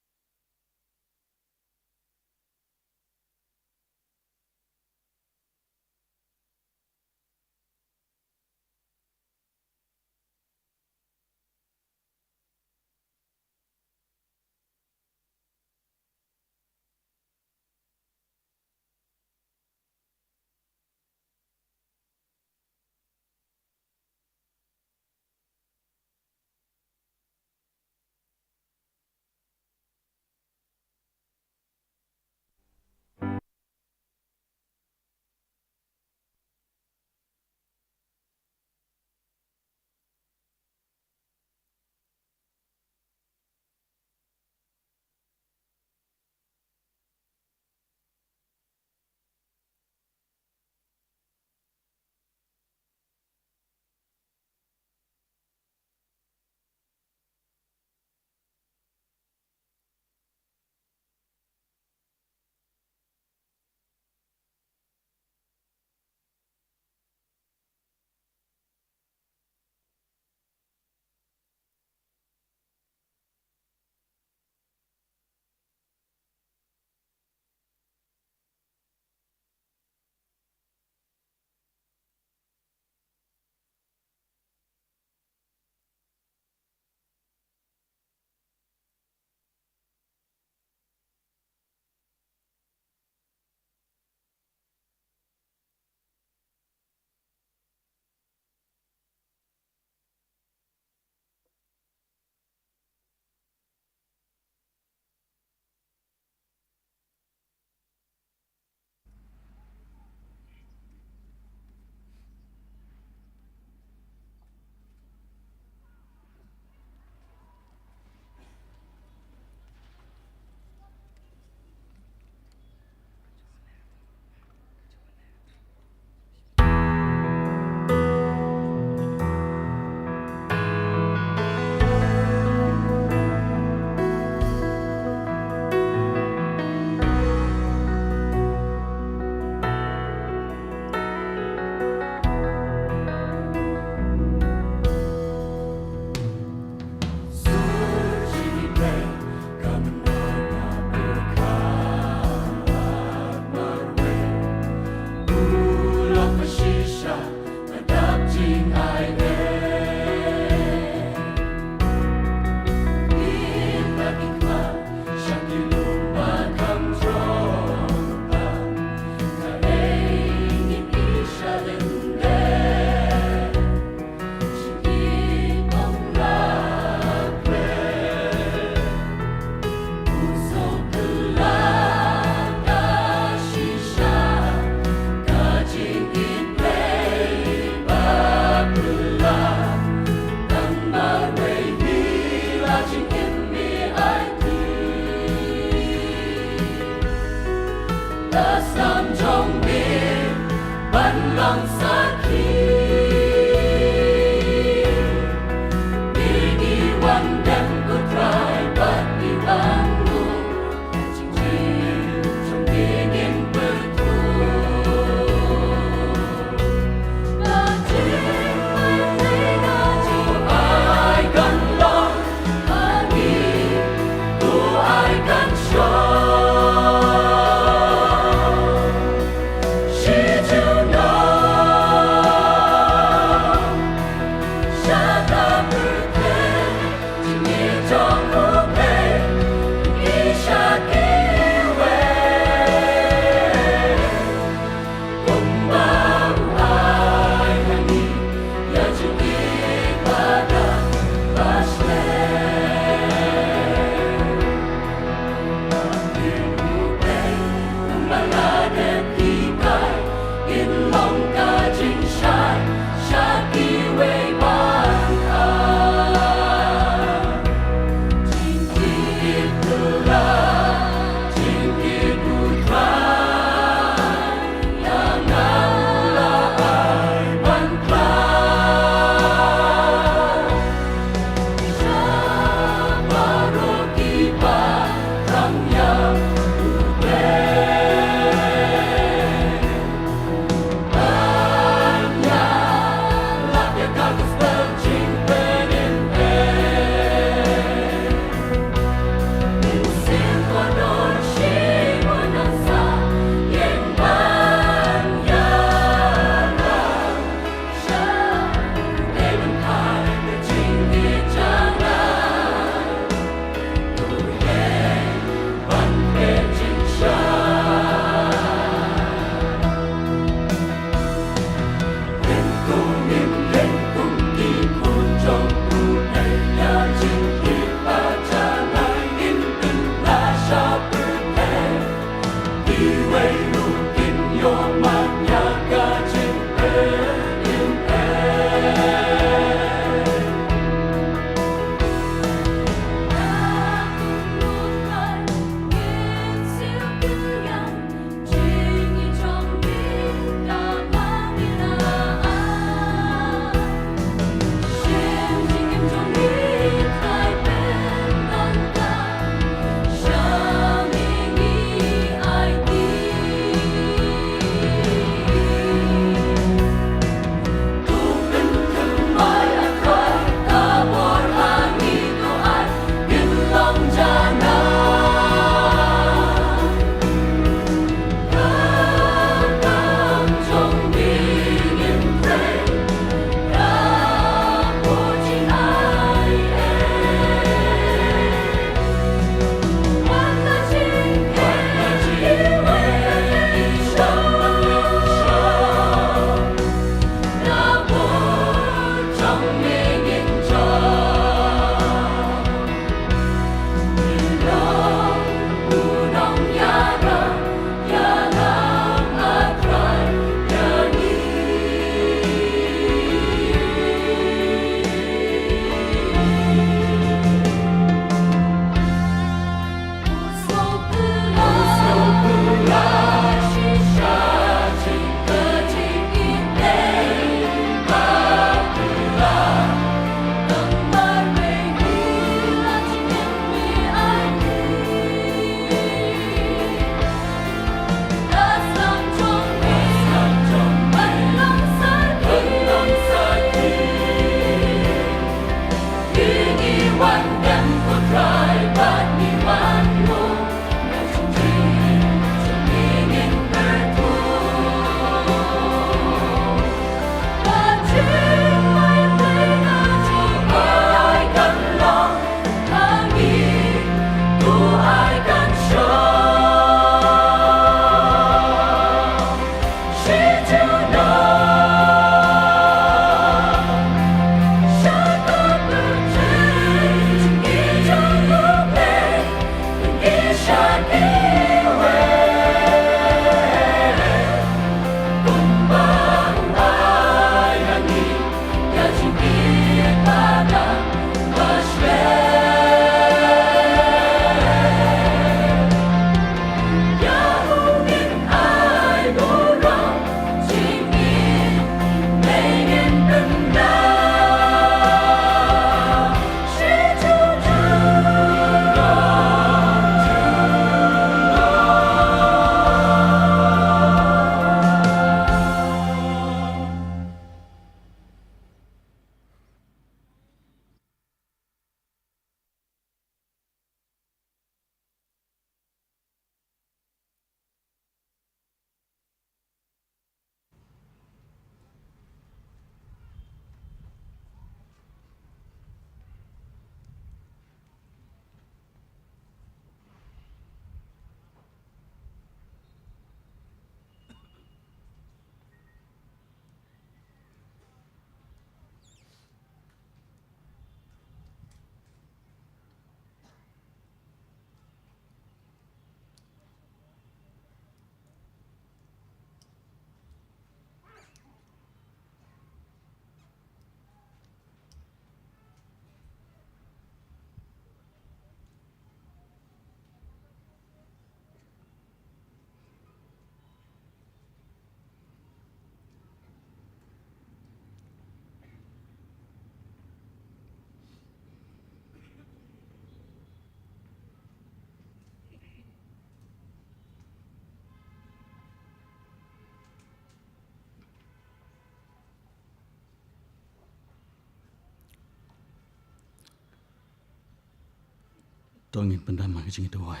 To ngin pyndam ha ka jingduwai.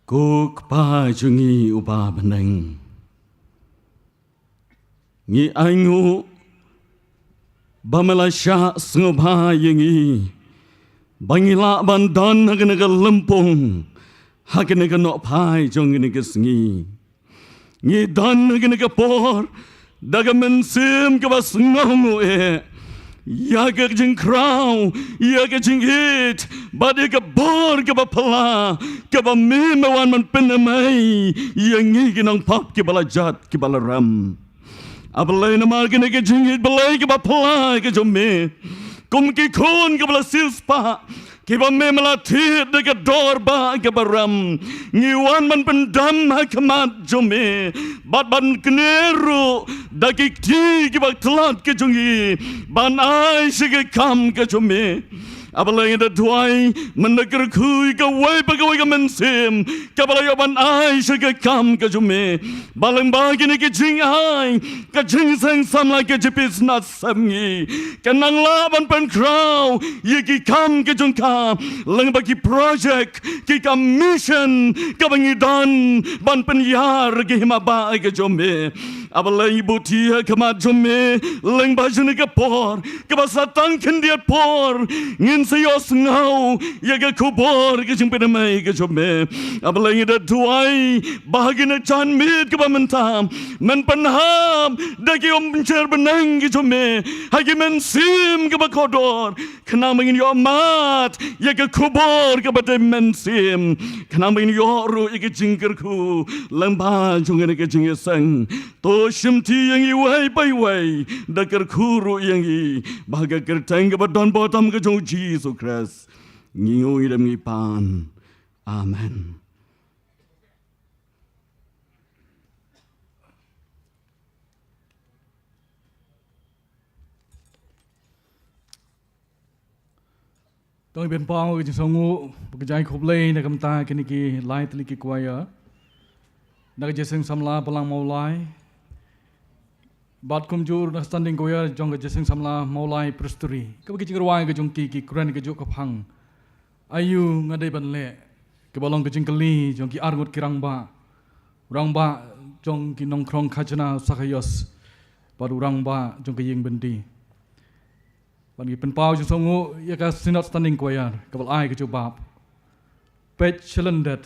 Ko Kpa jong ngi uba ha bneng, ngi ainguh ba me la shah sngewbha ïa ngi ba ngi lah ban don ha kane ka lympung, ha kane ka nohphai jong kane ka sngi. Ngi don ha kane ka por da ka mynsiem kaba sngewnguh eh ïa ka jingkhraw, ïa ka jingïeit bad ïa ka bor kaba phylla kaba me me wan ban pynneh ïa ngi ki nongpop kiba la jot kiba la rem. A Blei, namar kane ka jingïeit Blei kaba phylla ka jong me, kum ki khun kiba la siewspah, kiba me me la thied da ka dor ba kaba rem, ngi wan ban pyndam ha khmat jong me bad ban kner ruh da ki kti kiba tlot ka jong ngi ban ai sha ka kam ka jong me. A Blei, ngi da duwai, men da kyrkhu ïa kawei pa kawei ka mynsiem kaba la ïoh ban ai sha ka kam ka jong me, ba lyngba kine ki jingai, ka Jingseng Samla K J P Synod Sepngi kan nang lah ban pynkhraw ïa ki kam ka jong ka lyngba ki project, ki kam mission kaba ngi don ban pynïar ïa ka hima ba ka jong me. A Blei, ngi buh ïa ka khmat jong me lyngba jong kane ka por kaba sa tang khyndiat por ngin sa ïohsngew ïa ka khubor ka jingpynneh ka jong me. A Blei, ngi da duwai ba ha kane ka janmiet kaba mynta men pynhap da ki umjynjar bneng ka jong me ha ki mynsiem kiba kordor, khnang ba ngin ïoh mad ïa ka khubor kaba dei mynsiem, khnang ba ngin ïoh ruh ïa ka jingkyrkhu lyngba jong kane ka jingïaseng. To shimti ïa ngi iwei pa iwei, da kyrkhu ruh ïa ngi, ba ha ka kyrteng kaba don bor tam ka jong U Jisu Khrist ngi nguh, ngi dem, ngi pan. Amen. To ngin pynpaw ka jingsngewnguh bad ka jingkhublei na ka bynta kine ki lai tylli ki choir, na ka Jingseng Samla Balang Mawlai, bad kumjuh na ka standing choir jong ka Jingseng Samla Mawlai Presbytery. Kaba ki jingrwai ka jong ki, ki kren ka juh ka phang Aïu Nga Dei Ban Leh, kaba long ka jingkylli jong ki arngut ki rangbah, u rangbah jong ki nongkhrong khajna Sakhaios bad u rangbah jong ka ïing byndi. Bad ngi pynpaw jingsngewnguh ïa ka Synod Standing Choir kaba la ai ka jubab: Peit sha lyndet,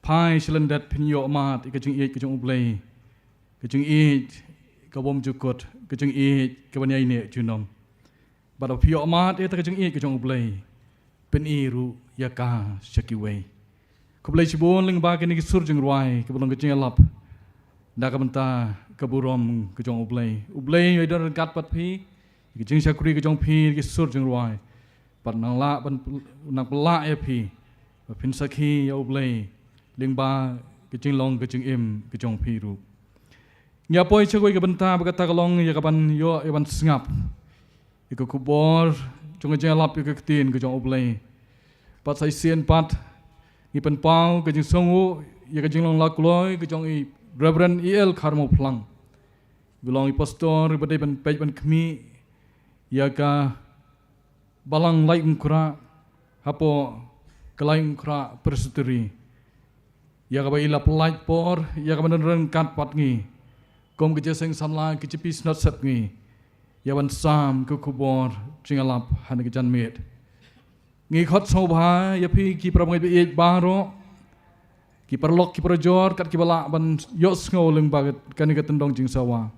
phai sha lyndet, phin ïoh mad ïa ka jingïeit ka jong U Blei, ka jingïeit ka bym jukut, ka jingïeit ka ban ïaineh junom. Bad haba phi ïoh mad ïa kata ka jingïeit ka jong U Blei, pyni ruh ïa ka sha kiwei. Khublei shibun lyngba kine ki sur jingrwai kiba long ka jingïalap na ka bynta ka burom ka jong U Blei. U Blei un don ryngkat bad phi, ïa ka jingshakri ka jong phi, ki sur jingrwai. Bad nang lah ban, nang pynlah ïa phi ba phin sakhi ïa U Blei lyngba ka jinglong ka jingim ka jong phi ruh. Ngi ïa poi sha kawei ka bynta ba kata ka long ïa ka ban ïoh, ïa ban sngap ïa ka khubor jong ka jingïalap ïa ka ktien ka jong U Blei. Bad sa shisien pat ngi pynpaw ka jingsngewnguh ïa ka jinglong la kloi ka jong i Reverend E L Kharmawphlang, ba long i pastor ba dei ban peit ban khmih ïa ka Balang Laitumkhrah hapoh ka Laitumkhrah Presbytery, ïa kaba i la pynlait por ïa ka ban don ryngkat bad ngi kum ka Jingseng Samla K J P Synod Sepngi, ïa ban sam ka khubor jingïalap ha kane ka janmiet. Ngi khot sngewbha ïa phi ki parabangeit ba ïeit baroh, ki paralok ki parajor, kat kiba lah ban ïohsngew lyngba kane ka tyndong jingsawa,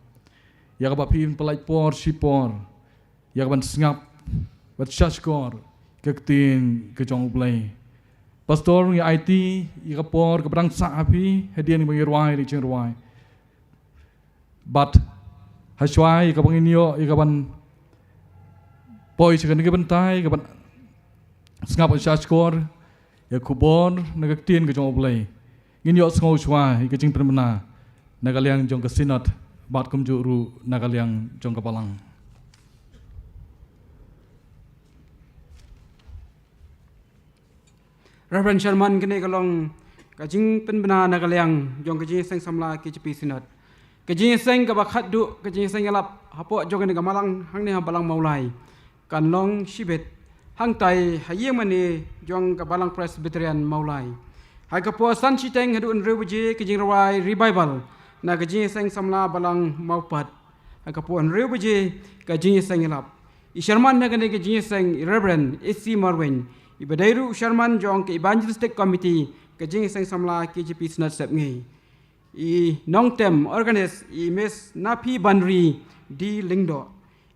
ïa kaba phin pynlait por shipor ïa ka ban sngap bad shahshkor ka ktien ka jong U Blei. Pastor, ngi aiti ïa ka por kaba dang sah ha phi hadien ba ngi rwai ïa ka jingrwai. Bad hashwa ïa kaba ngin ïoh ïa ka ban poi sha kane ka bynta ïa ka ban sngap bad shahshkor ïa ka khubor na ka ktien ka jong U Blei, ngin ïohsngew shwa ïa ka jingpynbna na ka liang jong ka Synod bad kumjuh ruh na ka liang jong ka Balang. Reverend Sherman, kane ka long ka jingpynbna na ka liang jong ka Jingïaseng Samla K J P Synod. Ka jingïaseng kaba khatduh, ka jingïaseng ïalap hapoh jong kane ka balang hangne ha Balang Mawlai, kan long shibit hangtai ha ïing mane jong ka Balang Presbyterian Mawlai. Ha ka por san shiteng haduh hynriew baje ka jingrwai revival na ka jingïaseng samla Balang Mawpat. Ha ka por hynriew baje ka jingïaseng ïalap. I chairman na kane ka jingïaseng i Reverend A C Marwein, iba dei ruh u chairman jong ka Evangelistic Committee ka jingïaseng samla K J P Synod Sepngi. I nongtem organist i Miss Naphi Banri D Lyngdoh.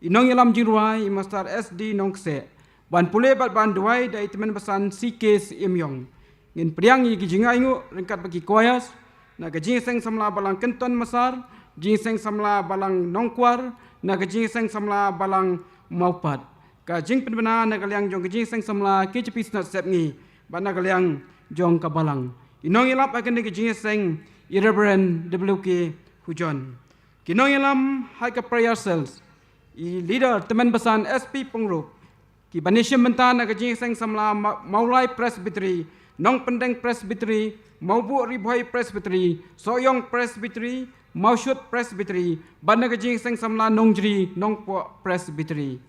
I nongïalam jingrwai i Master S D Nongkseh. Ban pule bad ban duwai da i tymmen basan C K Syiemiong. Ngin pdiang ïa ki jingainguh ryngkat bad ki choirs na ka jingïaseng samla Balang Kynton Massar, jingïaseng samla Balang Nongkwar, na ka jingïaseng samla Balang Mawpat. Ka jingpynbna na ka liang jong ka jingïaseng samla K J P Synod Sepngi bad na ka liang jong ka Balang. I nongïalap ha kane ka jingïaseng i Reverend W K Hujon. Ki nongïalam ha ka prayer cells, i leader tymmen basan S P Pyngrope. Ki ban ïashim bynta na ka jingïaseng samla Ma-, Mawlai Presbytery, Nongpyndeng Presbytery, Mawbuh Ri Bhoi Presbytery, Sohiong Presbytery, Mawshut Presbytery, bad na ka jingïaseng samla Nongjri Nongpoh Presbytery.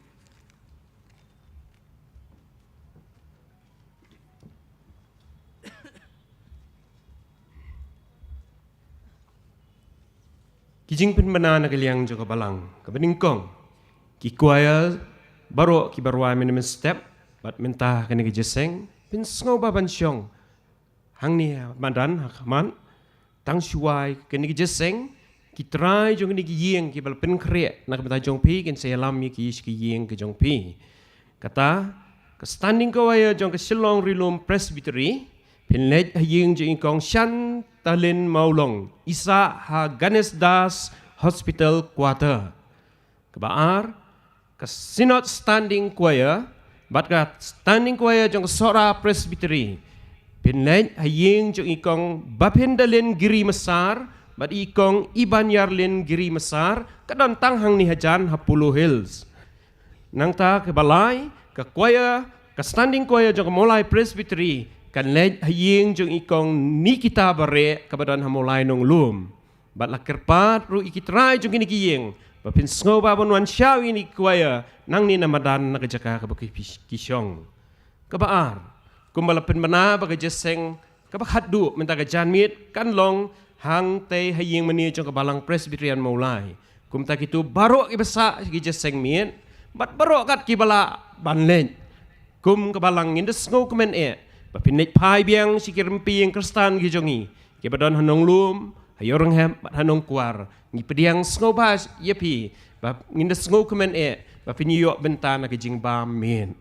Ki jingpynbna na ka liang jong ka Balang kaba nyngkong. Ki choir baroh kiba rwai mynne mynstep bad mynta kane ka jingïaseng, pynsngewbha ban shong hangne ha madan ha khmat. Tang shuwa ïa kane ka jingïaseng, ki trai jong kane ka ïing kiba la pynkhreh na ka bynta jong phi kin sa ïalam ïa ki sha ka ïing ka jong phi. Kata ka standing choir jong ka Shillong Ri Lum Presbytery, phin leit ha ïing jong i Kong Shantalin Mawlong, i sah ha Ganesh Das Hospital Quarter. Kaba ar, ka Synod Standing Choir bad ka Standing Choir jong ka Sohra Presbytery, phin leit ha ïing jong i Kong Baphendalin Giri Massar bad i Kong Ibanyarlin Giri Massar, ka don tang hangne hajan ha Polo Hills. Nangta kaba lai, ka choir, ka Standing Choir jong ka Mawlai Presbytery kan leit ha ïing jong i Kong Nikita Bareh kaba don ha Mawlai Nonglum. Bad la kyrpad ruh ïa ki trai jong kine ki ïing ba phin sngewbha ban wan shaw ïa kine ki choir nangne na madan na ka jaka kaba ki, ki shong. Kaba ar, kumba la pynbna ba ka jingïaseng kaba khatduh mynta ka janmiet kan long hangtei ha ïing mane jong ka Balang Presbyterian Mawlai. Kumta kito baroh kiba sah ki jingïaseng miet bad baroh kat kiba lah ban leit. Kum ka Balang ngin da sngewkmen eh ba phin leit phai biang sha ki rympei ïing Khristan ki jong ngi kiba don ha Nonglum, ha Ïewrynghep bad ha Nongkwar. Ngi pdiang sngewbha ïa phi ba ngin da sngewkmen eh ba phin ïoh bynta na ka jingbam miet.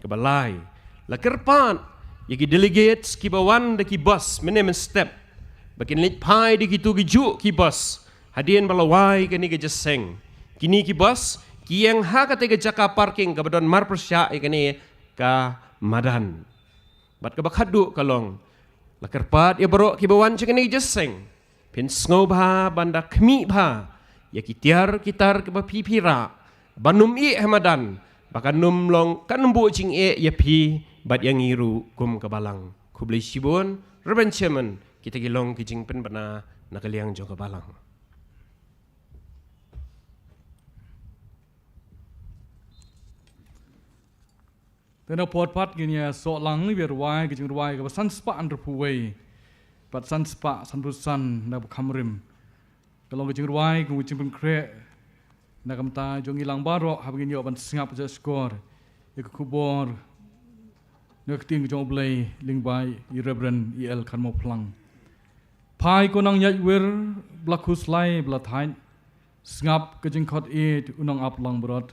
Kaba lai, la kyrpad ïa ki delegates kiba wan da ki bus mynne mynstep ba kin leit phai da kito kijuh ki bus hadien ba la wai kane ka jingïaseng. Kine ki bus ki ïeng ha katei ka jaka parking kaba don marpyrshah ïa kane ka madan. Bad kaba khatduh ka long, la kyrpad ïa baroh kiba wan sha kane ka jingïaseng, phin sngewbha ban da khmih bha ïa ki tiar ki tar kiba phi phi rah ban ym ïeh ha madan ba kan ym long, kan ym buh jingeh ïa phi bad ïa ngi ruh kum ka Balang. Khublei shibun. Reverend Chairman, kita ki long ki jingpynbna na ka liang jong ka Balang. Te na por pat ngin ïa soh lang ïa ka rwai, ka jingrwai kaba san spah hynriewphew wei bad san spah sanphew san na kaba kham rim. Ka long ka jingrwai kum ka jingpynkhreh na ka bynta jong ngi lang baroh haba ngin ïoh ban sngap ja skor ïa ka khubor na ka ktien ka jong U Blei lyngba i Reverend E L Kharmawphlang. Phai ko nongïaid wir ba la khuslai ba la thait, sngap ka jingkhot ïeit u nongap langbrot.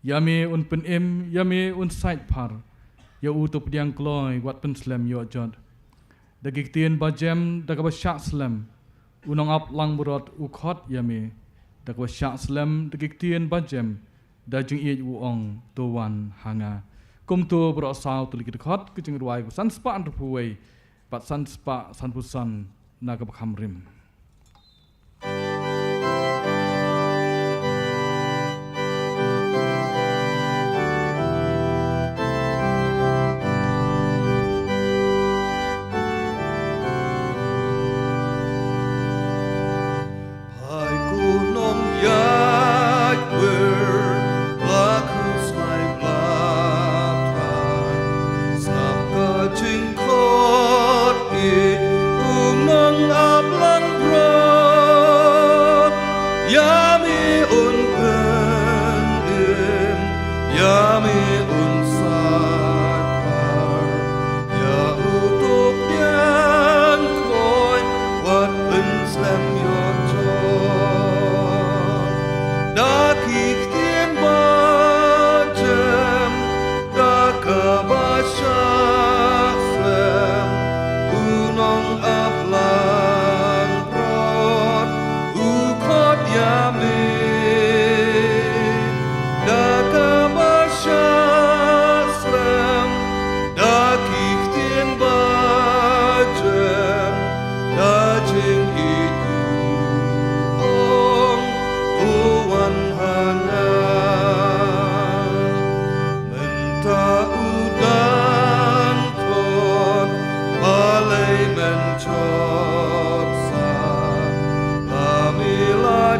Ïa me un pynim, ïa me un sait phar, ïa u to pdiang kloi wat pynslem ïoh jot. Da ki ktien ba jem, da kaba shah slem, u nongap langbrot u khot ïa me. Da kaba shah slem, da ki ktien ba jem, da jingïeit u ong to wan ha nga. Kumto baroh saw tylli ki dkhot ka jingrwai kaba san spah hynriewphew wei bad san spah sanphew san na kaba kham rim. Phai ko nongïaid wir, ba khuslai ba la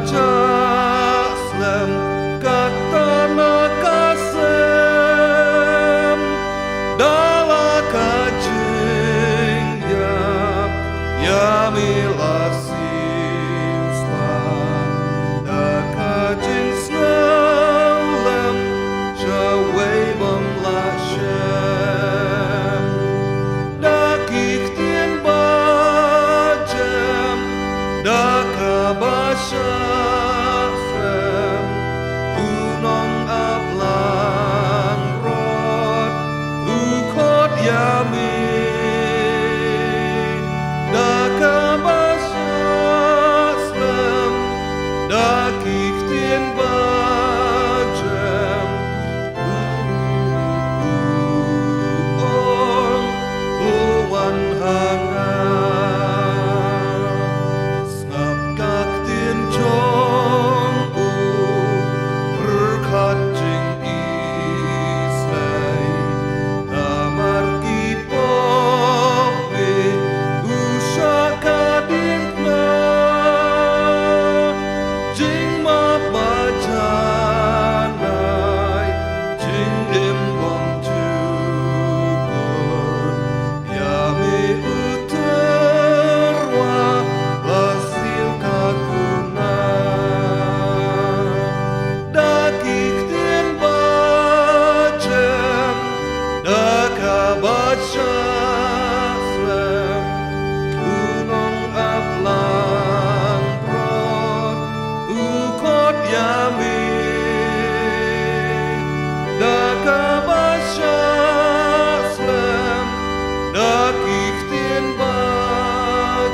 Shah slem, kata na ka sem, da la ka jingïap, ïa me la siewspah, da ka jingsngewlem, sha uwei bym lah shem. Da ki ktien ba jem, da kaba shah slem, u nongap langbrot, u khot ïa me. Da kaba shah slem, da ki ktien ba jem, u ong, u wan ha nga. Sngap ka ktien jong u, pyrkhat jingisynei, namar ki pop me u shah ka diengphna. Jingmap ba janai, jingim bymjukut, ïa me u tyrwa, la siew ka kuna. Da ki ktien ba jem, da kaba shah slem, u nongap langbrot, u khot ïa me. Da kaba shah slem, da ki ktien ba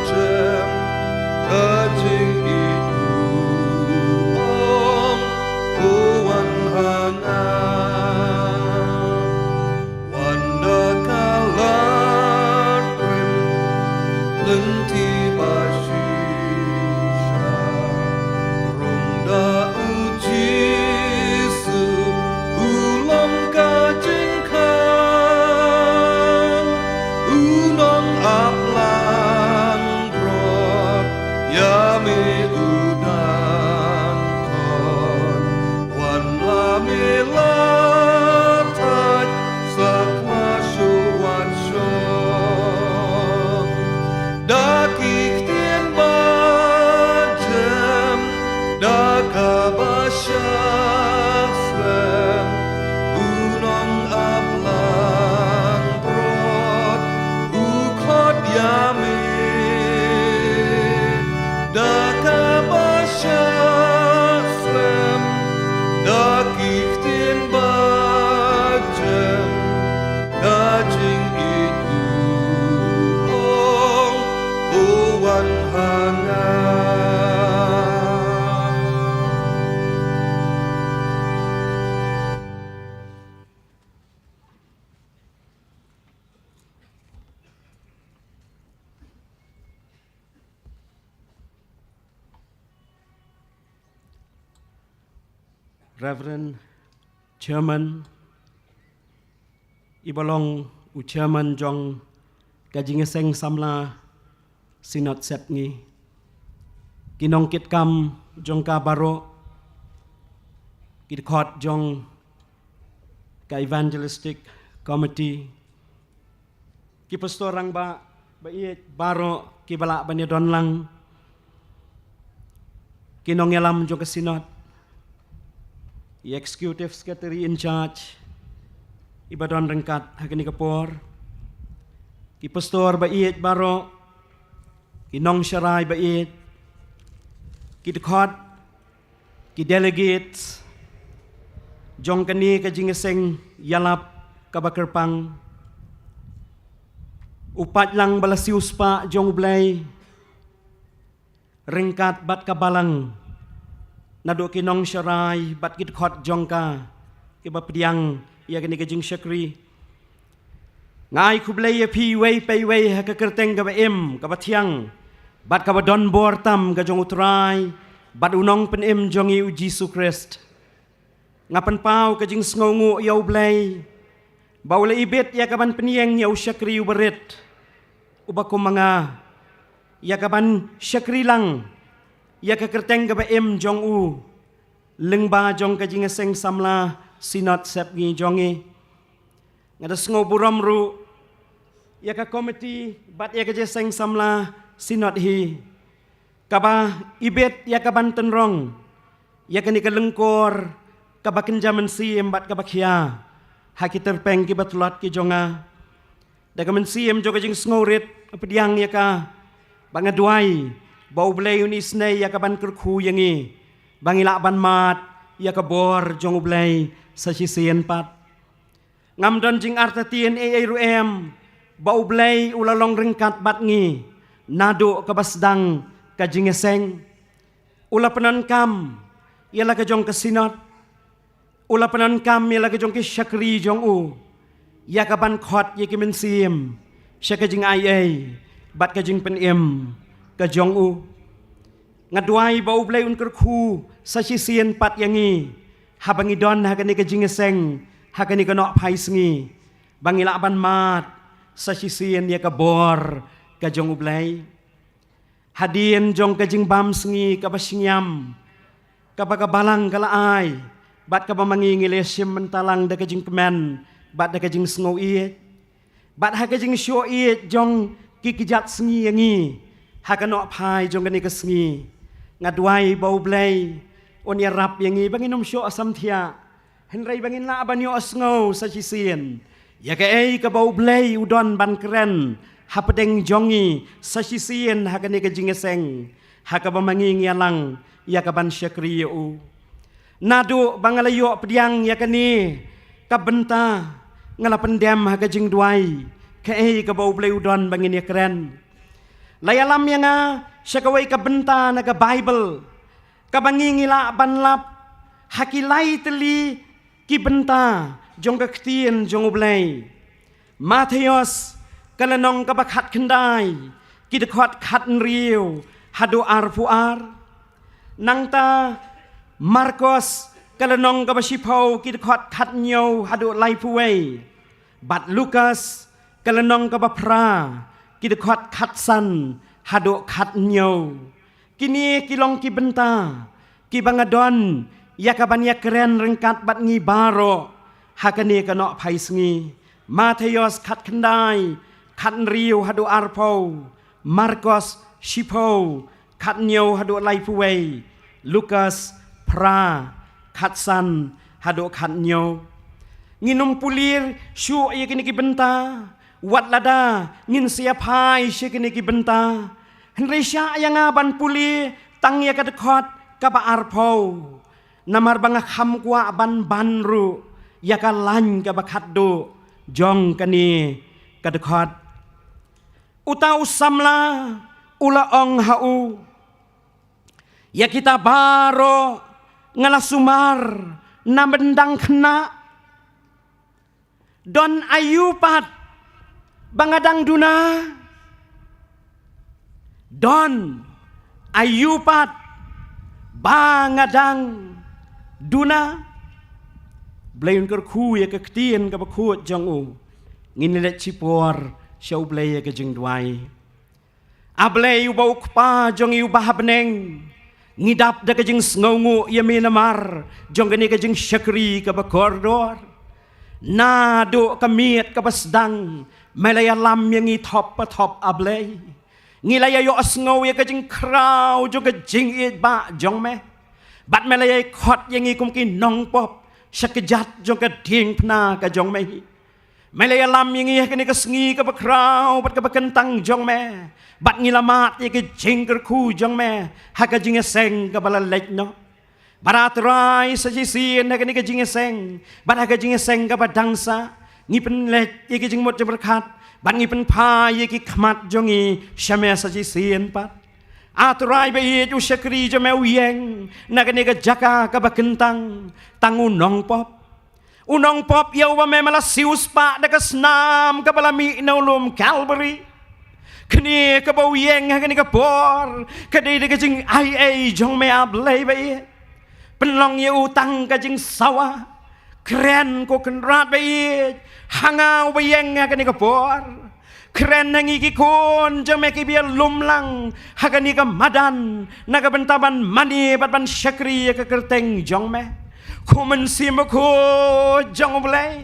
jem, ka jingïeit u ong, u wan ha nga. Wan da ka lad rim, lynti ba shisha, rung da u Jisu, u long ka jingkhang, u nongap langbrot, ïa me u dang khot. Wan la me la thait, sa kma shuh wat shong. Da ki ktien ba jem, da kaba shah slem, u nongap langbrot, u khot ïa me. Da kaba shah slem, da ki ktien ba jem, ka jingïeit u ong, u wan ha nga. Reverend Chairman, iba long u Chairman jong ka Jingïaseng Samla Synod Sepngi, ki nongkitkam jong ka baroh, ki dkhot jong ka Evangelistic Committee, ki pastor rangbah ba ïeit baroh kiba lah ban ïadon lang, ki nongïalam jong ka Synod, i Executive Secretary in Charge iba don ryngkat ha kane ka por, ki pastor ba ïeit baroh, ki nongsharai ba ïeit, ki dkhot, ki delegates jong kane ka jingïaseng ïalap kaba kyrpang, u paidlang ba la siewspah jong U Blei, ryngkat bad ka balang, naduh ki nongsharai bad ki dkhot jong ka, kiba pdiang ïa kane ka jingshakri. Nga ai khublei ïa phi iwei pa iwei ha ka kyrteng kaba im, kaba thiang, bad kaba don bor tam ka jong U Trai bad U Nongpynim jong ngi U Jisu Khrist. Nga pynpaw ka jingsngewnguh ïa U Blei ba u la ibit ïa kaban pynïeng ïa u shakri uba rit, uba kum ma nga, ïa kaban shakri lang ïa ka kyrteng kaba im jong u, lyngba jong ka jingïaseng samla Synod Sepngi jong ngi. Nga da sngew burom ruh ïa ka komiti bad ïa ka jingïaseng samla Synod hi, kaba ibit ïa ka ban tynrong ïa kane ka lyngkor kaba kynja mynsiem bad kaba khia ha ki tyrpeng kiba tlot ki jong nga. Da ka mynsiem jong ka jingsngewrit pdiang ïa ka, ba nga duwai ba U Blei un isynei ïa ka ban kyrkhu ïa ngi, ba ngi lah ban mad ïa ka bor jong U Blei sa shisien pat. Ngam don jingartatien ei ei ruh em ba U Blei u la long ryngkat bad ngi naduh kaba sdang ka jingïaseng. U la pyndonkam ïa la ka jong ka Synod. U la pyndonkam ïa la ka jong ki shakri jong u ïa ka ban khot ïa ki mynsiem sha ka jingai ei bad ka jingpynim ka jong u. Nga duwai ba U Blei un kyrkhu sa shisien pat ïa ngi, haba ngi don ha kane ka jingïaseng, ha kane ka nohphai sngi, ba ngi lah ban mad sa shisien ïa ka bor ka jong U Blei. Hadien jong ka jingbam sngi kaba shngiam kaba ka Balang ka la ai, bad kaba ma ngi ngi la shim mynta lang da ka jingkmen bad da ka jingsngew ïeit, bad ha ka jingshoh ïeit jong ki kjat sngi ïa ngi ha ka nohphai jong kane ka sngi, nga duwai ba U Blei un ïarap ïa ngi ba ngin ym shoh samthiah, hynrei ba ngin lah ban ïohsngew sa shisien ïa kaei kaba U Blei u don ban kren hapdeng jong ngi sa shisien ha kane ka jingïaseng, ha kaba ma ngi ngi ïalang ïa ka ban shakri ïa u. Naduh ba nga la ïoh pdiang ïa kane ka bynta, nga la pyndem ha ka jingduwai kaei kaba U Blei u don ba ngin ïakren. La ïalam ïa nga sha kawei ka bynta na ka Baibl, kaba ngi ngi lah ban lap ha ki lai tylli ki bynta jong ka ktien jong U Blei. Mathaios ka lynnong kaba khatkhyndai, ki dkhot khathynriew haduh arphew ar. Nangta Markos ka lynnong kaba shiphew, ki dkhot khathynñiew haduh laiphew wei. Bad Lukas ka lynnong kaba phra, ki dkhot khatsan haduh khathynñiew. Kine ki long ki bynta kiba nga don ïa ka ban ïakren ryngkat bad ngi baroh ha kane ka nohphai sngi. Mathaios khatkhyndai, khathynriew haduh arphew. Markos shiphew, khathynñiew haduh laiphew wei. Lukas phra, khatsan haduh khathynñiew. Ngin ym pule shuh ïa kine ki bynta wat lada ngin sa ïa phai sha kine ki bynta. Hynrei shah ïa nga ban pule tang ïa ka dkhot kaba arphew, namar ba nga kham kwah ban ban ruh ïa ka lain kaba khatduh jong kane ka dkhot. Uta u samla u la ong ha u, ïa kita baroh nga la sumar na bynta khynnah. Don aïu pat ba nga dang duna? Don aïu pat ba nga dang duna? Blei un kyrkhu ïa ka ktien kaba khuid jong u. Ngin leit shipor sha U Blei ïa ka jingduwai. A Blei uba u Kpa jong ngi uba ha bneng, ngi dap da ka jingsngewnguh ïa me namar jong kane ka jingshakri kaba kordor. Naduh ka miet kaba sdang me la ïalam ïa ngi thop pa thop, A Blei. Ngi la ïa ïohsngew ïa ka jingkhraw jong ka jingïeit ba jong me, bad me la ïa khot ïa ngi kum ki nongpop sha kjat jong ka diengphna ka jong me. Me la ïalam ïa ngi ha kane ka sngi kaba khraw bad kaba kyntang jong me, bad ngi la mad ïa ka jingkyrkhu jong me ha ka jingïaseng kaba la leit noh. Bad A Trai, sa shisien ha kane ka jingïaseng bad ha ka jingïaseng kaba dang sah, ngi pynleit ïa ka jingmut jingpyrkhat bad ngi pynphai ïa ki khmat jong ngi sha me sa shisien pat. A Trai ba ïeit, u shakri jong me u ïeng na kane ka jaka kaba kyntang tang u nongpop. U nongpop ïa uba me me la siew spah da ka snam kaba la mih na u lum Kalbari. Kane kaba u ïeng ha kane ka por ka dei da ka jingai ei jong me, A Blei ba ïeit. Pynlong ïa u tang ka jingsawa. Kren, ko Kynrad ba ïeit, ha nga uba ïeng ha kane ka por. Kren na ngi ki khun jong me kiba ïalum lang ha kane ka madan, na ka bynta ban mane bad ban shakri ïa ka kyrteng jong me. Ko Mynsiem Bakhuid jong U Blei,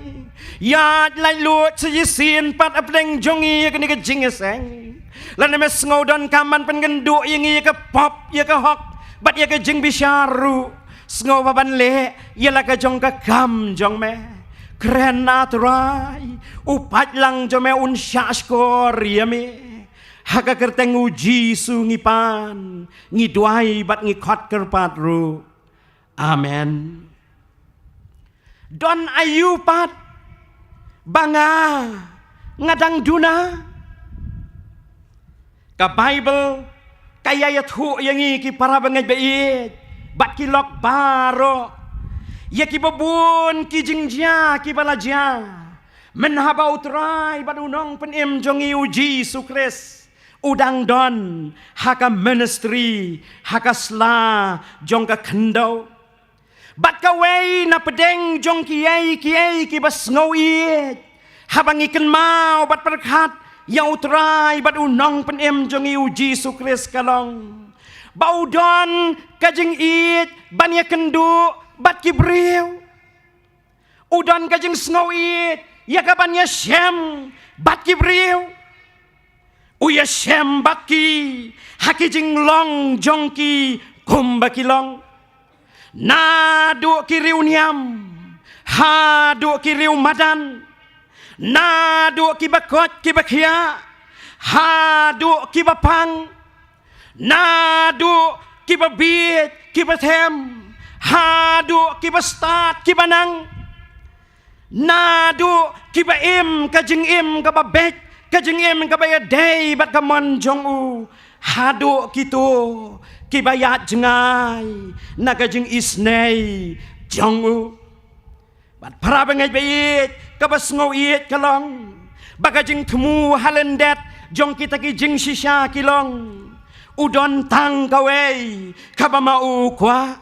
ïaid laitluid sa shisien pat hapdeng jong ngi ïa kane ka jingïaseng. Lada me sngew donkam ban pynkynduh ïa ngi ïa ka pop, ïa ka hok bad ïa ka jingbishar ruh, sngewbha ban leh ïa la ka jong ka kam jong me. Kren, A Trai, u paidlang jong me un shahshkor ïa me. Ha ka kyrteng U Jisu ngi pan, ngi duwai bad ngi khot kyrpad ruh. Amen. Don aïu pat ba nga, nga dang duna? Ka Baibl ka ïa ïathuh ïa ngi ki para bangeit baieit bad ki lok baroh ïa kiba bun ki jingjia kiba la jia mynhaba U Trai bad U Nongpynim jong ngi U Jisu Khrist u dang don ha ka ministry, ha ka sla jong ka khyndew. Bad kawei na pdeng jong kiei kiei kiba sngewieit haba ngi kynmaw bad pyrkhat ïa U Trai bad U Nongpynim jong ngi U Jisu Khrist ka long ba u don ka jingïeit ban ïakynduh bad ki briew. U don ka jingsngewieit ïa ka ban ïashem bad ki briew. U ïashem bad ki ha ki jinglong jong ki kumba ki long. Naduh ki riewniam haduh ki riewmadan, naduh kiba koit kiba khiah haduh kiba pang, naduh kiba bieit kiba them haduh kiba stad kiba nang, naduh kiba im ka jingim kaba beit, ka jingim kaba ïadei bad ka mon jong u, haduh kito kiba ïaid jngai na ka jingisynei jong u. Bad para bangeit baieit, kaba sngewieit ka long ba ka jingthmu ha lyndet jong kita ki jingshisha ki long, u don tang kawei kaba ma u kwah,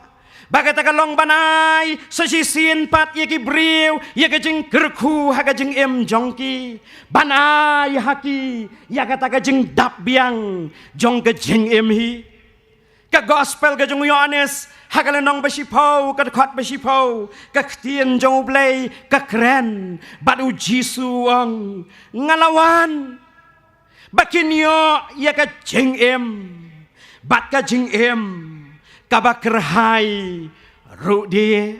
ba kata ka long ban ai sa shisien pat ïa ki briew ïa ka jingkyrkhu ha ka jingim jong ki, ban ai ha ki ïa kata ka jingdap biang jong ka jingim hi. Ka Gospel ka jong u Ïoannis ha ka lynnong ba shiphew, ka dkhot ba shiphew, ka ktien jong U Blei ka kren bad U Jisu u ong, nga la wan ba kin ïoh ïa ka jingim bad ka jingim kaba kyrhai ruh de.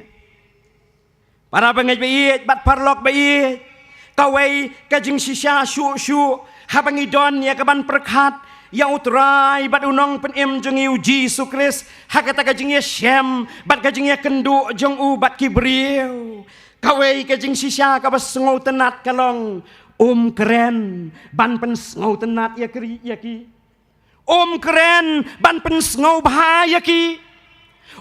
Para bangeit baieit bad paralok baieit, kawei ka jingshisha shuh shuh haba ngi don ïa ka ban pyrkhat ïa U Trai bad U Nongpynim jong ngi U Jisu Khrist ha kata ka jingïashem bad ka jingïakynduh jong u bad ki briew. Kawei ka jingshisha kaba sngewtynnat ka long, um kren ban pynsngewtynnat ïa ki, ïa ki. Um kren ban pynsngewbha ïa ki.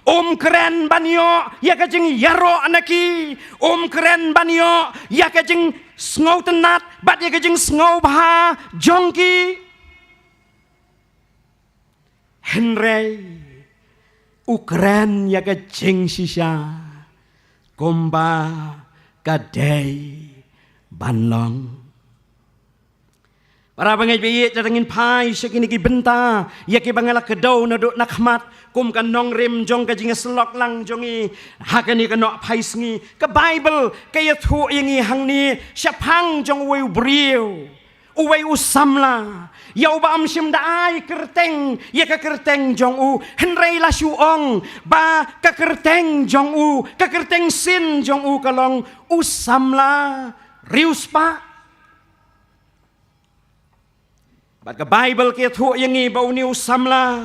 Um kren ban ïoh ïa ka jingïaroh na ki. Um kren ban ïoh ïa ka jingsngewtynnat bad ïa ka jingsngewbha jong ki. Hynrei u kren ïa ka jingshisha kumba ka dei ban long. Para bangeit baieit, lada ngin phai sha kine ki bynta ïa kiba nga la kdew naduh na khmat kum ka nongrim jong ka jingïasyllok lang jong ngi ha kane ka nohphai sngi, ka Baibl ka ïathuh ïa ngi hangne shaphang jong uwei u briew, uwei u samla ïa uba ym shym da ai kyrteng ïa ka kyrteng jong u, hynrei la shu ong ba ka kyrteng jong u, ka kyrteng sien jong u ka long u samla riewspah. Bad ka Baibl ka ïathuh ïa ngi ba une u samla,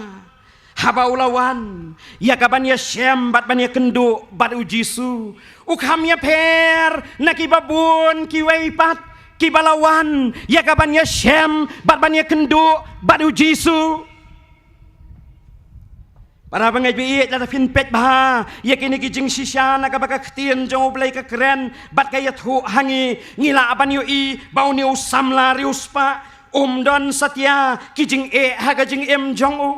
haba u la wan ïa ka ban ïashem bad ban ïakynduh bad U Jisu, u kham ïapher na kiba bun kiwei pat kiba la wan ïa ka ban ïashem bad ban ïakynduh bad U Jisu. Para bangeit baieit, lada phin peit bha ïa kine ki jingshisha na kaba ka ktien jong U Blei ka kren bad ka ïathuh ha ngi, ngi lah ban ïohi ba une u samla riewspah um don satia ki jingeh ha ka jingim jong u.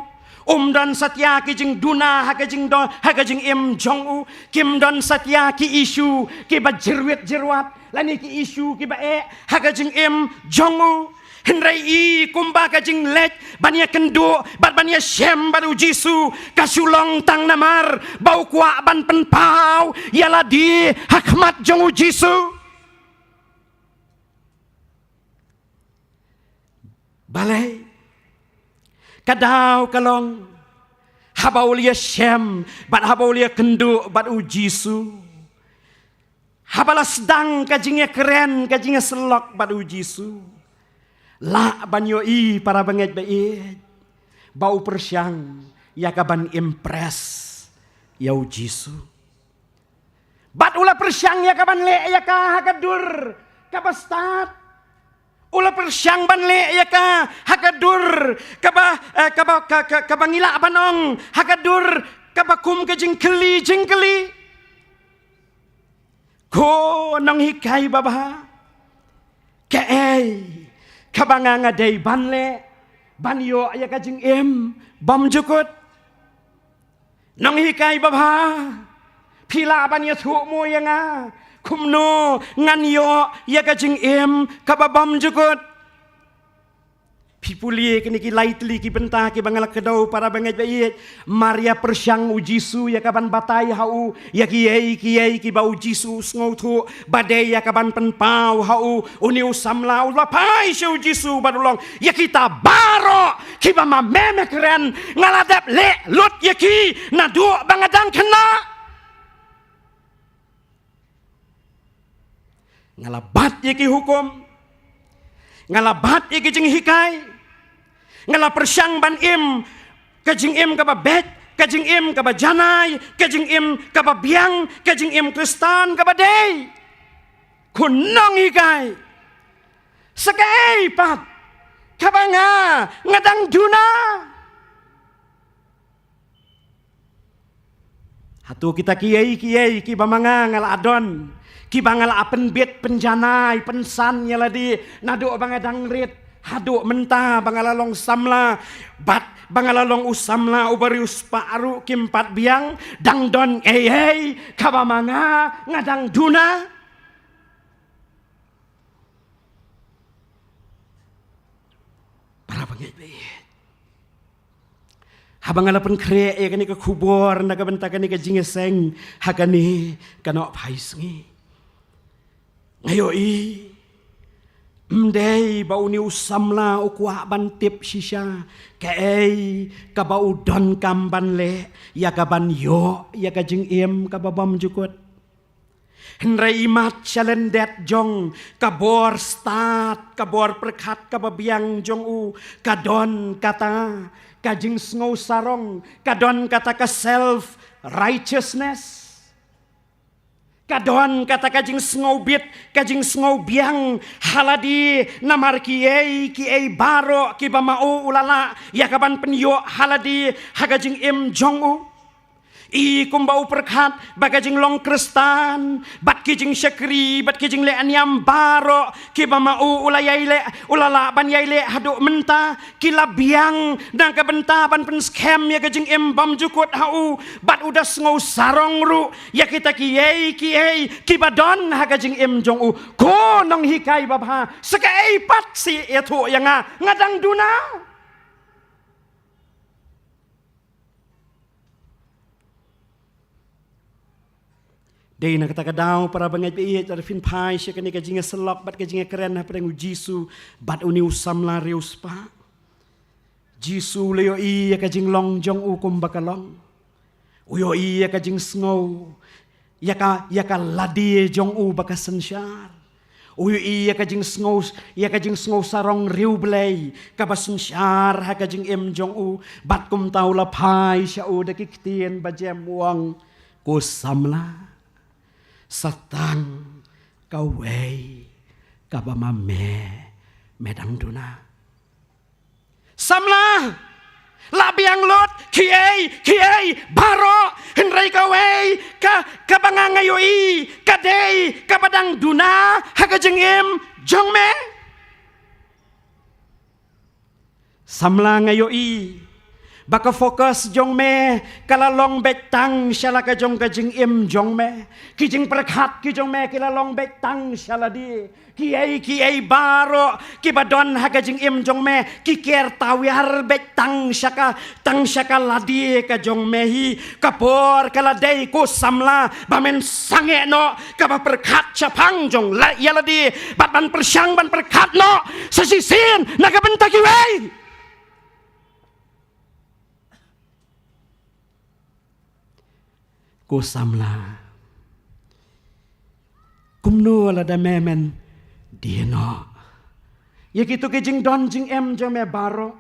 Um don satia ki jingduna ha ka jingdon, ha ka jingim jong u. Kim don satia ki issue kiba jyrwit jyrwat lane ki issue kiba eh ha ka jingim jong u. Hynrei i kumba ka jingleit ban ïakynduh bad ban ïashem bad u Jisu ka shu long tang namar ba u kwah ban pynpaw ïa lade ha khmat jong u Jisu. Balei? Ka daw ka long haba u la ïashem bad haba u la ïakynduh bad u Jisu, haba la sdang ka jingïakren, ka jingïasyllok bad u Jisu, lah ban ïohi para bangeit ba ïeit ba u pyrshang ïa ka ban impress ïa u Jisu. Bad u la pyrshang ïa ka ban leh ïa ka ha ka dur kaba stad. U la pyrshang ban leh ïa ka ha ka dur kaba, eh, kaba, ka, ka, kaba ngi lah ban ong ha ka dur kaba kum ka jingkylli jingkylli. Ko nonghikai babha, kaei kaba nga nga dei ban leh ban ïoh ïa ka jingim bymjukut? Nonghikai babha, phi lah ban ïathuh mo ïa nga kumno ngan ïoh ïa ka jingim kaba bymjukut? Phi pule kine ki lai tylli ki bynta kiba nga la kdew para bangeit ba ïeit. Mar ïa pyrshang u Jisu ïa ka ban batai ha u ïa kiei kiei kiba u Jisu u sngewthuh ba dei ïa ka ban pynpaw ha u, une u samla u la phai sha u Jisu bad u ong, ïa kita baroh kiba ma me me kren nga la dep leh lut ïa ki naduh ba nga dang khynnah. Nga la bat ïa ki hukum, nga la bat ïa ki jinghikai, nga la pyrshang ban im ka jingim kaba beit, ka jingim kaba janai, ka jingim kaba biang, ka jingim Khristan kaba dei. Ko nonghikai, sa kaei pat kaba nga nga dang duna? Hato kita kiei kiei kiba ma nga nga la don, kiba nga la pynbit pynjanai pynsan ïa lade naduh ba nga dang rit haduh mynta ba nga la long samla, bad ba nga la long u samla uba riewspah ruh kim pat biang, dang don ei ei kaba ma nga nga dang duna? Para bangeit ba ïeit, haba nga la pynkhreh ïa kane ka khubor na ka bynta kane ka jingïaseng ha kane ka nohphaisngi, nga ïohi ym dei ba une u samla u kwah ban tip shisha kaei kaba u donkam ban leh ïa ka ban ïoh ïa ka jingim kaba bymjukut. Hynrei imat sha lyndet jong ka bor stad, ka bor pyrkhat kaba biang jong u, ka don kata ka jingsngew sarong, ka don kata ka self righteousness, ka don kata ka jingsngew bit, ka jingsngew biang ha lade namar kiei kiei baroh kiba ma u u la lah ïa ka ban pynïoh ha lade ha ka jingim jong u. I kumba u pyrkhat ba ka jinglong Khristan bad ki jingshakri bad ki jingleh niam baroh kiba ma u u la ïai leh, u la lah ban ïai leh haduh mynta, ki la biang na ka bynta ban pynskhem ïa ka jingim bymjukut ha u, bad u da sngew sarong ruh ïa kita kiei kiei kiba don ha ka jingim jong u. Ko nonghikai babha, sa kaei pat seh ïathuh ïa nga nga dang duna? Dei na kata ka daw para bangeit ba ïeit, lada phin phai sha kane ka jingïasyllok bad ka jingïakren hapdeng u Jisu bad une u samla riewspah. Jisu u la ïohi ïa ka jinglong jong u kumba ka long. U ïohi ïa ka jingsngew, ïa ka, ïa ka lade jong u ba ka synshar. U ïohi ïa ka jingsngew, ïa ka jingsngew sarong riewblei kaba synshar ha ka jingim jong u. Bad kumta u la phai sha u da ki ktien ba jem u ong, ko samla, sa tang kawei kaba ma me me dang duna. Samla, la biang lut kiei kiei baroh, hynrei kawei ka, kaba nga nga ïohi ka dei kaba dang duna ha ka jingim jong me. Samla, nga ïohi Ba ka focus jong me ka la long beit tang sha la ka jong ka jingim jong me. Ki jingpyrkhat ki jong me ki la long beit tang sha lade. Kiei kiei baroh kiba don ha ka jingim jong me ki ker tawiar beit tang sha ka, tang sha ka lade ka jong me hi. Ka por ka la dei ko samla ba men sangeh noh kaba pyrkhat shaphang jong la ïa lade bad ban pyrshang ban pyrkhat noh sa shisien na ka bynta kiwei. Ko samla, kumno lada me men die noh ïa kito ki jingdon jingem jong me baroh?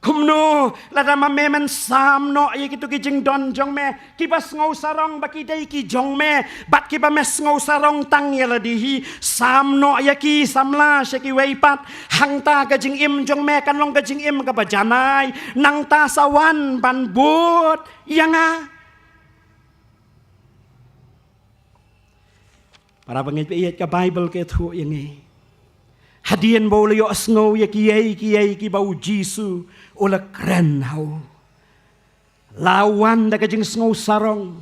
Kumno lada ma me men sam noh ïa kito ki jingdon jong me kiba sngew sarong ba ki dei ki jong me bad kiba me sngew sarong tang ïa lade hi? Sam noh ïa ki samla sha kiwei pat. Hangta ka jingim jong me kan long ka jingim kaba janai. Nangta sa wan ban bud ïa nga. Para bangeit ba ïeit, ka Baibl ka ïathuh ïa ngi, hadien ba u la ïohsngew ïa kiei kiei kiba u Jisu u la kren ha u, la wan da ka jingsngew sarong,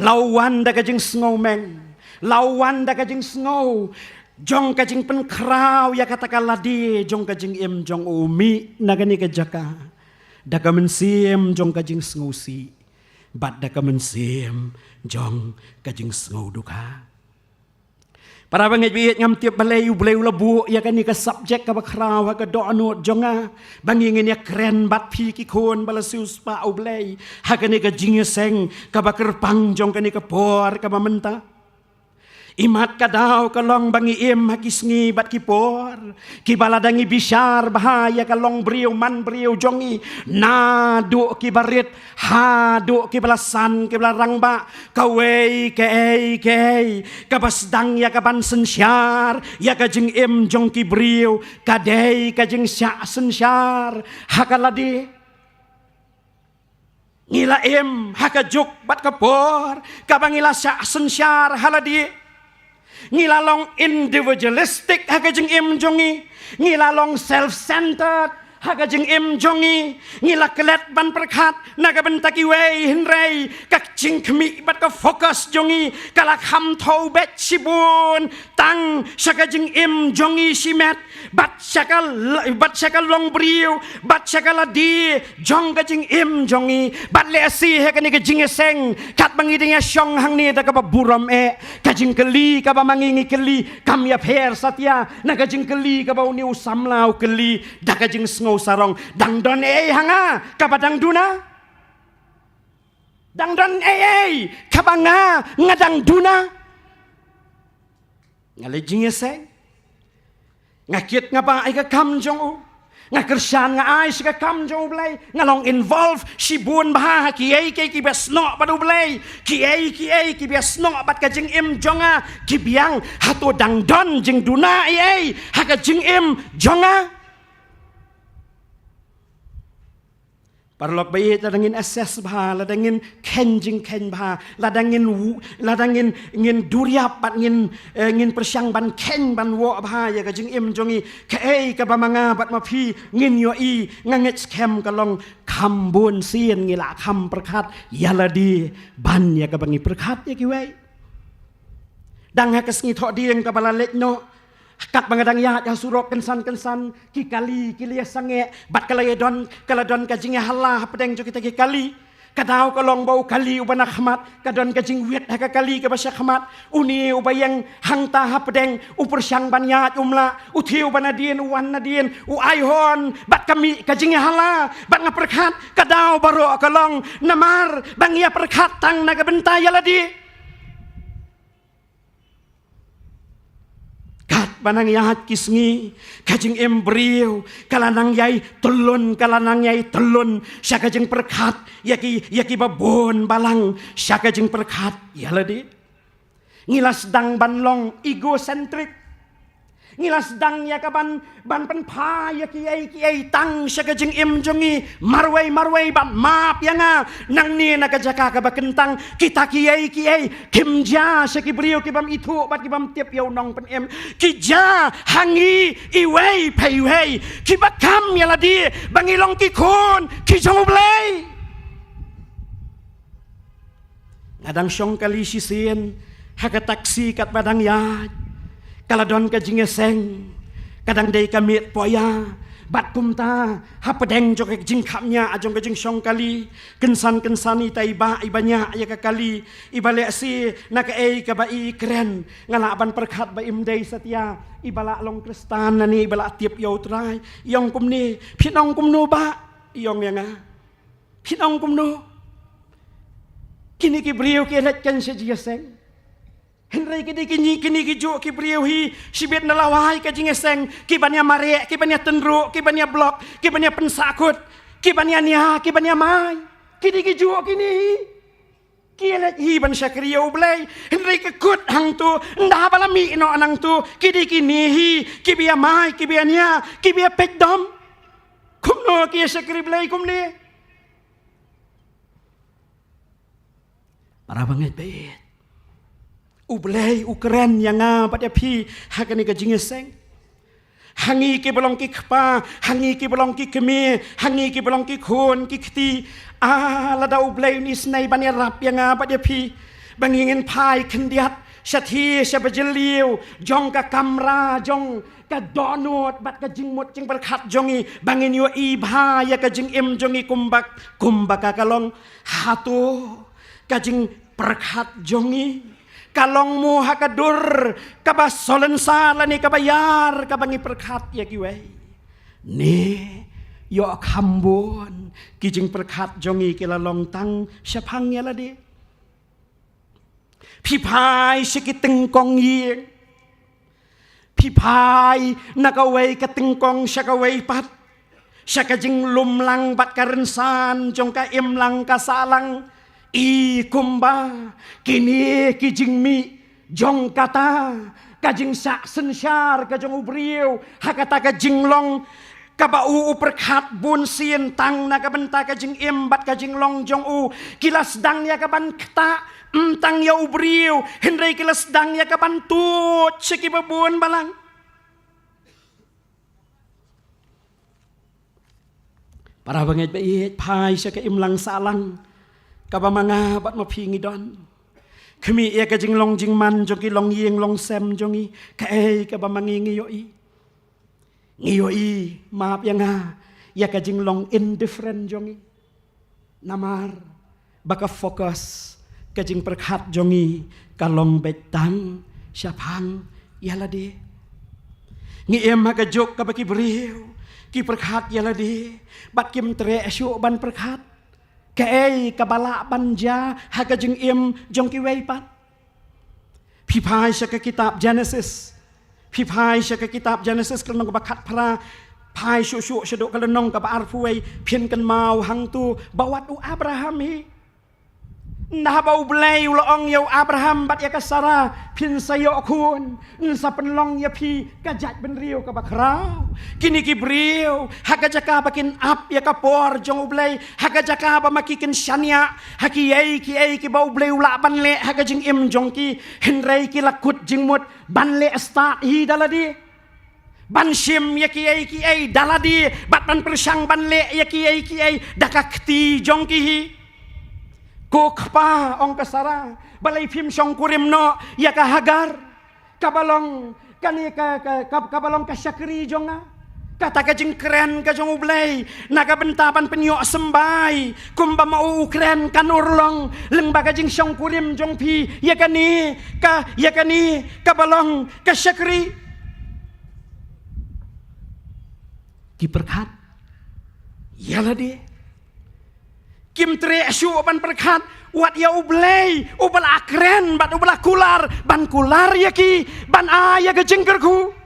la wan da ka jingsngew meng, la wan da ka jingsngew jong ka jingpynkhraw ïa kata ka lade jong ka jingim jong u. Mih na kane ka jaka da ka mynsiem jong ka jingsngewsih bad da ka mynsiem jong ka jingsngewduka. Para bangeit ba ïeit, ngam tip balei U Blei u la buh ïa kane ka subject kaba khraw ha ka dohnud jong nga ba ngi ngin ïa kren bad phi ki khun ba la siewspah U Blei ha kane ka jingïaseng kaba kyrpang jong kane ka por kaba mynta. Imat ka daw ka long ba ngi im ha ki sngi bad ki por kiba lada ngi bishar bha ïa ka longbriew manbriew jong ngi, naduh kiba rit haduh kiba la san kiba la rangbah, kawei kaei kaei kaba sdang ïa ka ban synshar ïa ka jingim jong ki briew ka dei ka jingshah synshar ha ka lade. Ngi la im ha ka juk bad ka por kaba ngi la shah synshar ha lade. Ngi la long individualistic ha ka jingim jong ngi. Ngi la long self-centered ha ka jingim jong ngi. Ngi la klet ban pyrkhat na ka bynta kiwei, hynrei ka jingkhmih bad ka focus jong ngi ka la kham thew beit shibun tang sha ka jingim jong ngi shimet bad sha ka l-, bad sha ka longbriew bad sha ka lade jong ka jingim jong ngi. Bad lehse ha kane ka jingïaseng katba ngi dang ïashong hangne da kaba burom eh, ka jingkylli kaba ma ngi ngi kylli kam ïapher satia na ka jingkylli kaba une u samla u kylli da ka jingsngew sarong: dang don ei ha nga kaba dang duna? Dang don ei ei kaba nga nga dang duna? Nga leit jingïaseng, nga kit nga bah ïa ka kam jong u, nga kyrshan nga ai sha ka kam jong U Blei, nga long involve shibun bha ha kiei kiei kiba snoh bad U Blei, kiei kiei kiba snoh bad ka jingim jong nga ki biang. Hato dang don jingduna ei ei ha ka jingim jong nga? Paralok ba ïeit, lada ngin assess bha, lada ngin kheiñ jingkheiñ bha, lada ngin wu-, lada ngin, ngin duriap bad ngin, eh, ngin pyrshang ban kheiñ ban wok bha ïa ka jingim jong ngi, kaei kaba ma nga bad ma phi ngin ïohi, nga ngeit skhem ka long kham bun sien ngi la kham pyrkhat ïa lade ban ïa kaba ngi pyrkhat ïa kiwei. Dang ha ka sngi Thohdieng kaba la leit noh, katba nga dang ïaid ha surok kynsan kynsan, ki kali ki la ïasangeh bad ka la ïadon, ka la don ka jingïahala hapdeng jong kita ki kali. Ka daw ka long ba u kali uba na khmat ka don ka jingwit ha ka kali kaba sha khmat. Une uba ïeng hangta hapdeng u pyrshang ban ïaid um lah, u thiew ba nadien u wan nadien, u ai hon bad ka mih ka jingïahala. Bad nga pyrkhat ka daw baroh ka long namar ba ngi ïa pyrkhat tang na ka bynta ïa lade. Katba nang ïaid ki sngi, ka jingim briew ka la nang ïai tyllun, ka la nang ïai tyllun sha ka jingpyrkhat ïa ki, ïa kiba bun balang, sha ka jingpyrkhat ïa lade. Ngi la sdang ban long egocentric. Ngi la sdang ïa ka ban, ban pynphai ïa kiei kiei tang sha ka jingim jong ngi marwei marwei, bad map ïa nga, nangne na ka jaka kaba kyntang, kita kiei kiei kim jia sha ki briew ki bym ithuh bad ki bym tip ïa u Nongpynim. Ki jia ha ngi iwei pa iwei kiba kam ïa lade ba ngi long ki khun ki jong U Blei. Nga dang shong kali shisien ha ka taxi katba dang ïaid. Ka la don ka jingïaseng, ka dang dei ka miet poya. Bad kumta, hapdeng jong ka jingkhapngiah jong ka jingshong kali, kynsan kynsan ita i bah iba ñiah ïa ka kali, iba lehse na kaei kaba i kren, nga lah ban pyrkhat ba im dei satia iba lah long Khristan lane iba lah tip ïa U Trai. I ong kumne, phin ong kumno bah? I ong ïa nga, phin ong kumno? Kine ki briew ki leit kan sha jingïaseng. Hynrei ki dei kine, kine ki juh ki briew hi, shibit na lawei ka jingïaseng, ki ban ïa mareh, ki ban ïa tynruh, ki ban ïa block, ki ban ïa pynsahkut, ki ban ïa nia, ki ban ïa mai. Ki dei ki juh kine hi. Ki leit hi ban shakri ïa U Blei, hynrei ka kut hangto, ynda ba la mih noh nangto, ki dei kine hi kiba ïa mai, kiba ïa nia, kiba ïa peit dom. Kumno ki ïa shakri Blei kumne? Para bangeit baieit, U Blei u kren ïa nga bad ïa phi ha kane ka jingïaseng. Ha ngi kiba long ki kpa, ha ngi kiba long ki kmie, ha ngi kiba long ki khun ki kti. Ah, lada U Blei un isynei ban ïarap ïa nga bad ïa phi, ba ngin phai khyndiat shathie sha bajylliew jong ka kamra jong ka dohnud bad ka jingmut jingpyrkhat jong ngi, ba ngin ïohi bha ïa ka jingim jong ngi kumba, kumba ka ka long. Hato ka jingpyrkhat jong ngi ka long mo ha ka dur kaba sohlen sa lane kaba ïar kaba ngi pyrkhat ïa kiwei? Ne ïoh kham bun ki jingpyrkhat jong ngi ki la long tang shaphang ïa lade. Phi phai sha ki tyngkong ïing, phi phai na kawei ka tyngkong sha kawei pat, sha ka jinglumlang bad ka rynsan jong ka imlang ka sahlang. I kumba kine ki jingmih jong kata ka jingshah synshar ka jong u briew ha kata ka jinglong kaba u u pyrkhat bunsien tang na ka bynta ka jingim bad ka jinglong jong u, ki la sdang ïa ka ban ktah, ym tang ïa u briew, hynrei ki la sdang ïa ka ban tuid sha kiba bun balang. Para bangeit baieit, phai sha ka imlang sahlang kaba ma nga bad ma phi ngi don. Khmih ïa ka jinglong jingman jong ki longïing longsem jong ngi, kaei kaba ma ngi ngi ïohi? Ngi ïohi, map ïa nga, ïa ka jinglong indifferent jong ngi. Namar ba ka focus, ka jingpyrkhat jong ngi ka long beit tang shaphang ïa lade. Ngi im ha ka juk kaba ki briew ki pyrkhat ïa lade bad kim treh shuh ban pyrkhat kaei kaba lah ban jia ha ka jingim jong kiwei pat. Phi phai sha ka kitab Genesis. Phi phai sha ka kitab Genesis ka lynnong kaba khatphra, phai shuh shuh shaduh ka lynnong kaba arphew wei, phin kynmaw hangto ba wat u Abraham hi, naba U Blei u la ong ïa u Abraham bad ïa ka Sara, phin sa ïoh khun, yn sa pynlong ïa phi ka jaitbynriew kaba khraw. Kine ki briew ha ka jaka ba kin ap ïa ka por jong U Blei, ha ka jaka ba ma ki kin shaniah ha kiei kiei kiba U Blei u lah ban leh ha ka jingim jong ki, hynrei ki la kut jingmut ban leh stad hi da lade, ban shim ïa kiei kiei da lade bad ban pyrshang ban leh ïa kiei kiei da ka kti jong ki hi. Ko kpa, ong ka Sara, balei phim shongkurim noh ïa ka Hagar, kaba long kane ka, ka, ka, kaba long ka shakri jong nga? Kata ka jingkren ka jong U Blei na ka bynta ban pynïohsymbai, kumba ma u u kren, kan urlong lyngba ka jingshongkurim jong phi ïa kane ka, ïa kane kaba long ka shakri. Ki pyrkhat ïa lade. Kim treh shuh ban pyrkhat wat ïa U Blei uba la kren bad uba la kular, ban kular ïa ki ban ai ïa ka jingkyrkhu.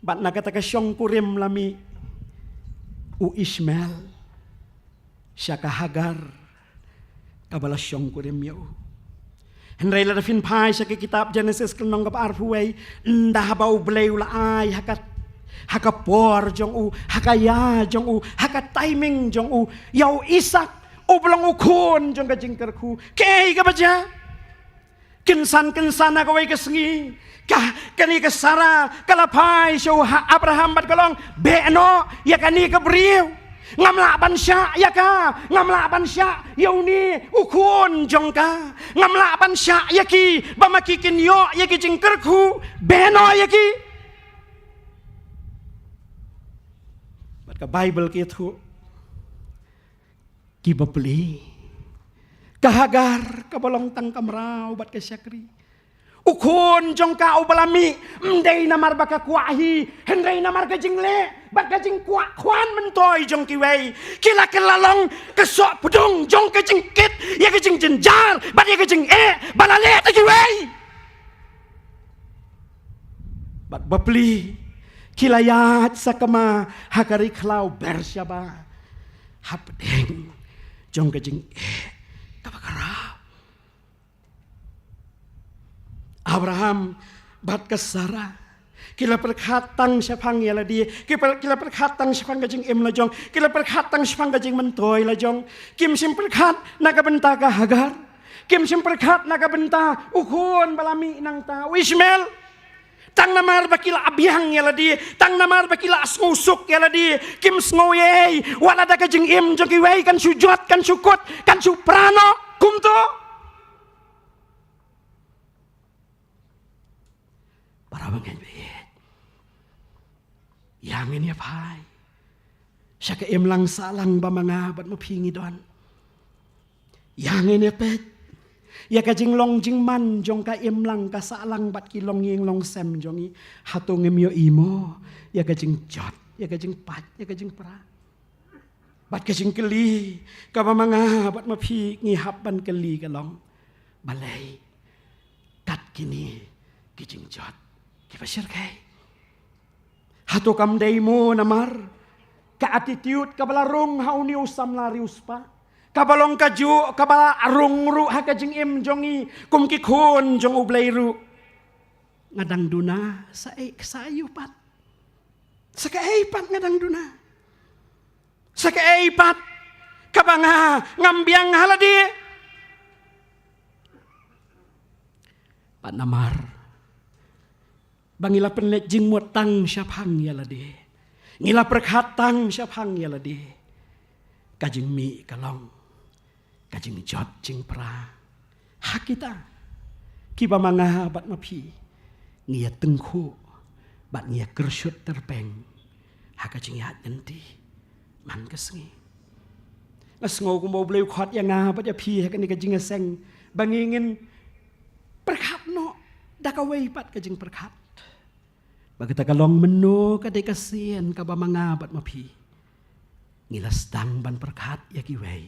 Bad na kata ka shongkurim la mih u Ishmael sha ka Hagar kaba la shongkurim ïa u. Hynrei lada phin phai sha ka kitab Genesis ka lynnong kaba arphew wei, ynda ba U Blei u la ai ha ka, ha ka por jong u, ha ka ïa jong u, ha ka timing jong u, ïa u Isak, u ba long u khun jong ka jingkyrkhu. Kaei kaba jia? Kynsan kynsan ha kawei ka sngi, ka, kane ka Sara ka la phai sha u Abraham bad ka ong, beh noh ïa kane ka briew. Ngam lah ban shah ïa ka, ngam lah ban shah ïa une u khun jong ka. Ngam lah ban shah ïa ki, ba ma ki kin ïoh ïa ki jingkyrkhu, beh noh ïa ki. Bad ka Baibl ka ïathuh, ki bapli. Ka Hagar kaba long tang ka mraw bad ka shakri. U khun jong ka u ba la mih, ym dei namar ba ka kwah hi, hynrei namar ka jingleh bad ka jingkwah khwan myntoi jong kiwei. Ki la kylla long ka sohpdung jong ka jingkit ïa ka jingjynjar bad ïa ka jingeh ba la leh da kiwei. Bad bapli, ki la ïaid sakma ha ka ri khlaw Beersheba, hapdeng jong ka jingeh kaba khraw. Abraham bad ka Sara ki la pyrkhat tang shaphang ïa lade, ki la pyrkhat tang shaphang ka jingim la jong, ki la pyrkhat tang shaphang ka jingmyntoi la jong. Kim shym pyrkhat na ka bynta ka Hagar. Kim shym pyrkhat na ka bynta u khun ba la mih nangta, u Ishmael. Tang namar ba ki la biang ïa lade, tang namar ba ki la sngewsuk ïa lade, kim sngew ei ei, wat la da ka jingim jong kiwei kan shu jot, kan shu kut, kan shu pra noh, kumto. Para bangeit baieit, ïa ngin ïa phai sha ka imlang sahlang ba ma nga bad ma phi ngi don. Ïa ngin ïa peit ïa ka jinglong jingman jong ka imlang ka sahlang bad ki longïing longsem jong ngi. Hato ngim ïohi mo ïa ka jingjot, ïa ka jingpait, ïa ka jingpra? Bad ka jingkylli kaba ma nga bad ma phi ngi hap ban kylli ka long, balei kat kine ki jingjot kiba shyrkhei? Hato kam dei mo namar ka attitude kaba la rung ha une u samla riewspah, kaba long kajuh kaba la rung ruh ha ka jingim jong ngi kum ki khun jong U Blei ruh? Nga dang duna sa ei, sa ei pat? Sa kaei pat nga dang duna? Sa kaei pat kaba nga ngam biang ha lade? Bad namar ba ngi la pynleit jingmut tang shaphang ïa lade, ngi la pyrkhat tang shaphang ïa lade, ka jingmih ka long ka jingjot jingpra ha kita kiba ma nga bad ma phi ngi ïa tyngkhuh bad ngi ïa kyrshut tyrpeng ha ka jingïaid lynti man ka sngi. Nga sngew kumba U Blei u khot ïa nga bad ïa phi ha kane ka jingïaseng ba ngi ngin pyrkhat noh da kawei pat ka jingpyrkhat, ba kata ka long mynno ka dei ka sien kaba ma nga bad ma phi ngi la sdang ban pyrkhat ïa kiwei,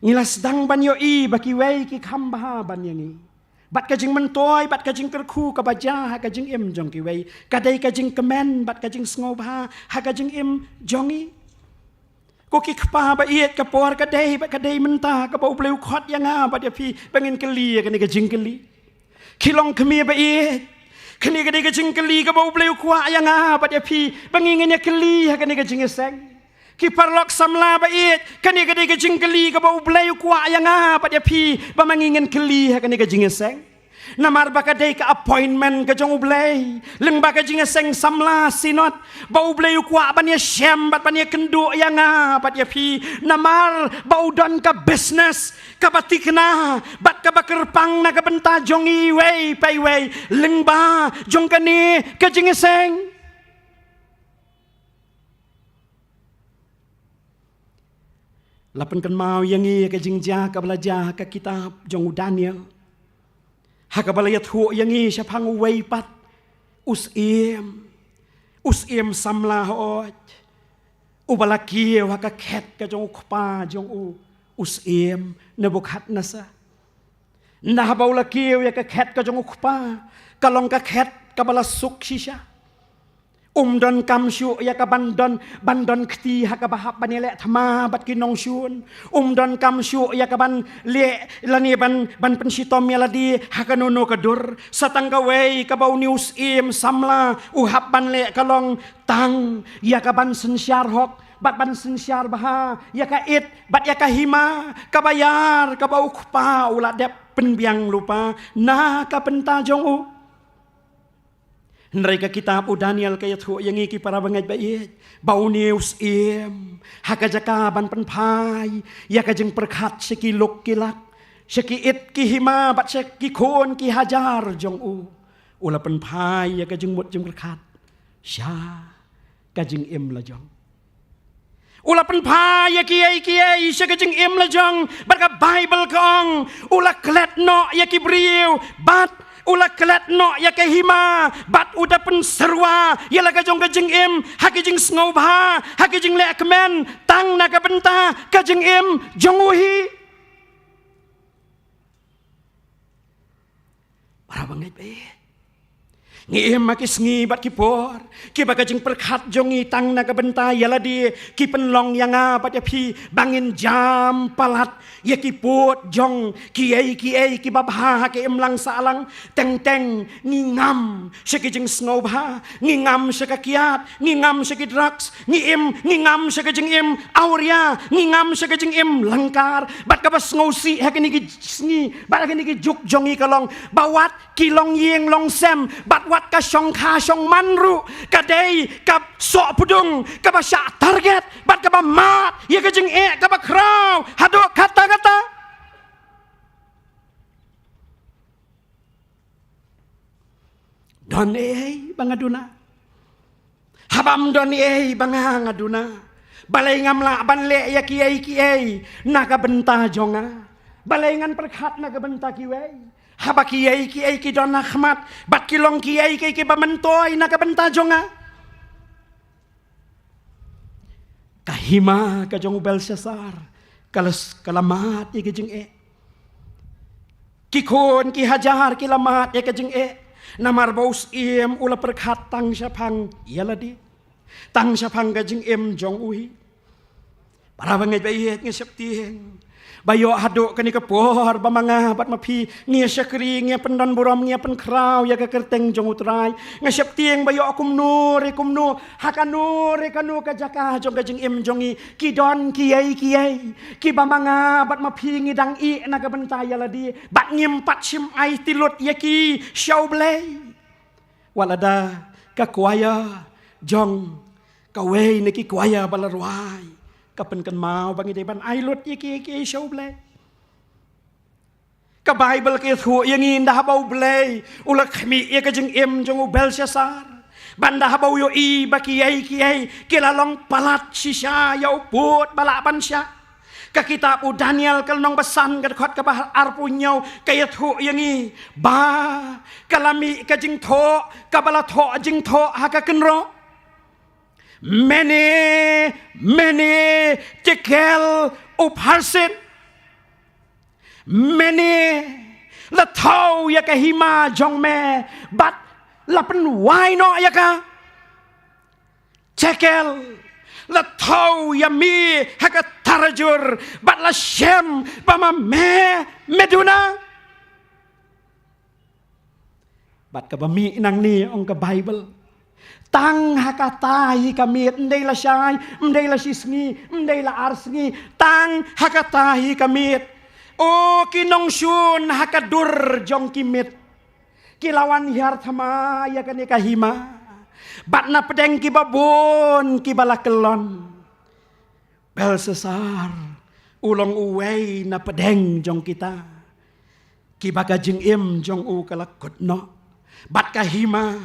ngi la sdang ban ïohi ba kiwei ki kham bha ban ïa ngi. Bad ka jingmyntoi bad ka jingkyrkhu kaba jia ha ka jingim jong kiwei ka dei ka jingkmen bad ka jingsngewbha ha ka jingim jong ngi. Ko ki kpa baieit, ka por ka dei bad ka dei mynta kaba U Blei u khot ïa nga bad ïa phi ba ngin kylli ïa kane ka jingkylli. Ki longkmie baieit, kane ka dei ka jingkylli kaba U Blei u kwah ïa nga bad ïa phi ba ngi ngin ïa kylli ha kane ka jingïaseng. Ki paralok samla baieit, kane ka dei ka jingkylli kaba U Blei u kwah ïa nga bad ïa phi ba ma ngi ngin kylli ha kane ka jingïaseng. Namar ba ka dei ka appointment ka jong U Blei lyngba ka jingïaseng samla synod, ba U Blei u kwah ban ïashem bad ban ïakynduh ïa nga bad ïa phi. Namar ba u don ka business kaba thikna bad kaba kyrpang na ka bynta jong iwei pa iwei lyngba jong kane ka jingïaseng. La pynkynmaw ïa ngi ïa ka jingjia kaba la jia ha ka kitab jong u Daniel, ha kaba la ïathuh ïa ngi shaphang uwei pat u syiem, u syiem samla hooid, uba la kiew ha ka khet ka jong u kpa jong u, u syiem Nebukhadnessar. Ynda haba u la kiew ïa ka khet ka jong u kpa, ka long ka khet kaba la suk shisha. Um donkam shuh ïa ka ban don, ban don kti ha kaba hap ban ïaleh thma bad ki nongshun. Um donkam shuh ïa ka ban leh lane ban, ban pynshitom ïa lade ha kano kano ka dur. Sa tang kawei kaba une u syiem samla u hap ban leh ka long tang ïa ka ban synshar hok bad ban synshar bha ïa ka ïit bad ïa ka hima kaba ïar kaba u kpa u la dep pynbiang lypa na ka bynta jong u. Hynrei ka kitab u Daniel ka ïathuh ïa ngi ki para bangeit ba ïeit ba une u syiem ha ka jaka ban pynphai ïa ka jingpyrkhat sha ki luk ki lak, sha ki ïit ki hima bad sha ki khun ki hajar jong u, u la pynphai ïa ka jingmut jingpyrkhat sha ka jingim la jong. U la pynphai ïa kiei kiei sha ka jingim la jong bad ka Baibl ka ong u la klet noh ïa ki briew bad u la klet noh ïa ka hima bad u da pynsyrwa ïa la ka jong ka jingim ha ki jingsngewbha, ha ki jingleh kmen tang na ka bynta ka jingim jong u hi. Para bangeit ba ïeit, ngi im ha ki sngi bad ki por kiba ka jingpyrkhat jong ngi tang na ka bynta ïa lade ki pynlong ïa nga bad ïa phi ba ngin jam palat ïa ki pud jong kiei kiei kiba bha ha ka imlang sahlang. Teng teng ngi ngam sha ki jingsngewbha, ngi ngam sha ka kiad, ngi ngam sha ki drugs, ngi im, ngi ngam sha ka jingim awria, ngi ngam sha ka jingim lyngkar. Bad kaba sngewsih ha kine ki sngi bad ha kine ki juk jong ngi ka long ba wat ki longïing longsem bad wat ka shongkha shongman ruh ka dei ka sohpdung kaba shah target bad kaba mad ïa ka jingeh kaba khraw haduh katta katta. Don ei ei ba nga duna? Haba ym don ei ei ba nga nga duna, balei ngam lah ban leh ïa kiei kiei na ka bynta jong nga? Balei ngan pyrkhat na ka bynta kiwei haba kiei kiei ki don ha khmat bad ki long kiei kiei kiba myntoi na ka bynta jong nga? Ka hima ka jong u Belshassar ka la, ka la mad ïa ka jingeh. Ki khun ki hajar ki la mad ïa ka jingeh. Namar ba u syiem u la pyrkhat tang shaphang ïa lade, tang shaphang ka jingim jong u hi. Para bangeit ba ïeit, nga sheptieng ba ïoh haduh kane ka por ba ma nga bad ma phi ngi shakri, ngi pyndon burom, ngi pynkhraw ïa ka kyrteng jong u Trai. Nga sheptieng ba ïoh kumno re kumno, ha kano re kano ka jaka jong ka jingim jong ngi, ki don kiei kiei kiba ma nga bad ma phi ngi dang ïeh na ka bynta ïa lade bad ngim pat shym aiti lut ïa ki sha U Blei. Wat lada ka kwaya jong kawei na ki kwaya ba la rwai ka pynkynmaw ba ngi dei ban ai lut ïa kiei kiei sha U Blei. Ka Baibl ka ïathuh ïa ngi, ynda haba U Blei u la khmih ïa ka jingim jong u Belshassar, ba ynda haba u ïohi ba kiei kiei ki la long palat shisha ïa u pud ba lah ban shah. Ka kitab u Daniel ka lynnong ba san ka dkhot kaba arphew hynñiew ka ïathuh ïa ngi ba ka la mih ka jingthoh kaba la thoh jingthoh ha ka kynroh. Mene, mene, tekel, upharsin. Mene, la thew ïa ka hima jong me bad la pynwai noh ïa ka. Tekel, la thew ïa me ha ka tarajur bad la shem ba ma me me duna. Bad kaba mih nangne, ong ka Baibl, tang ha kata hi ka miet, ym dei lashai, ym dei lashisngi, ym dei la arsngi, tang ha kata hi ka miet. O ki nongshun ha ka dur jong ki miet, ki la wan hiar thma ïa kane ka hima bad na pdeng kiba bun kiba la kyllon. Belshassar u long uwei na pdeng jong kita kiba ka jingim jong u ka la kut noh bad ka hima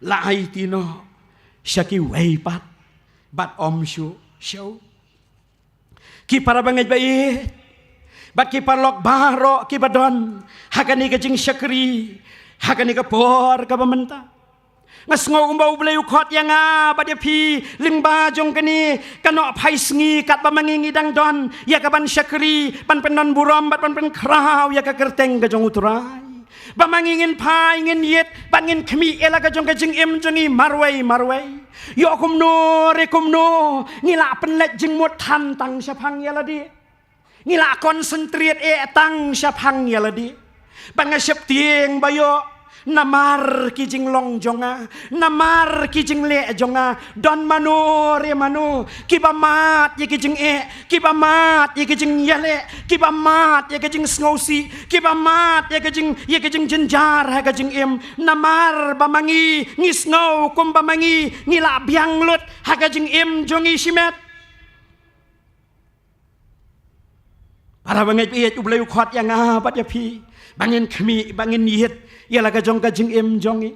la aiti noh sha kiwei pat bad ym shuh shuh. Ki para bangeit ba ïeit bad ki paralok baroh kiba don ha kane ka jingshakri ha kane ka por kaba mynta. Nga sngew kumba U Blei u khot ïa nga bad ïa phi lyngba jong kane ka nohphai sngi, katba ma ngi ngi dang don ïa ka ban shakri, ban pyndon burom bad ban pynkhraw ïa ka kyrteng ka jong U Trai. Ba ma ngi ngin phai, ngin ïit, ba ngin khmih ïa la ka jong ka jingim jong ngi marwei marwei. Ïoh kumno re kumno, ngi la pynleit jingmut than tang shaphang ïa lade. Ngi la concentrate eh tang shaphang ïa lade. Ba nga sheptieng ba ïoh, namar ki jinglong jong nga, namar ki jingleh jong nga, don mano re mano, kiba mad ïa ki jingeh, kiba mad ïa ki jingïaleh, kiba mad ïa ki jingsngewsih, kiba mad ïa ki jing, ïa ki jingjynjar ha ka jingim, namar ba ma ngi, ngi sngew kumba ma ngi, ngi la biang lut ha ka jingim jong ngi shimet. Para bangeit, ïeit, U Blei u khot ïa nga bad ïa phi, ba ngin khmih, ba ngin ïit ïa la ka jong ka jingim jong ngi.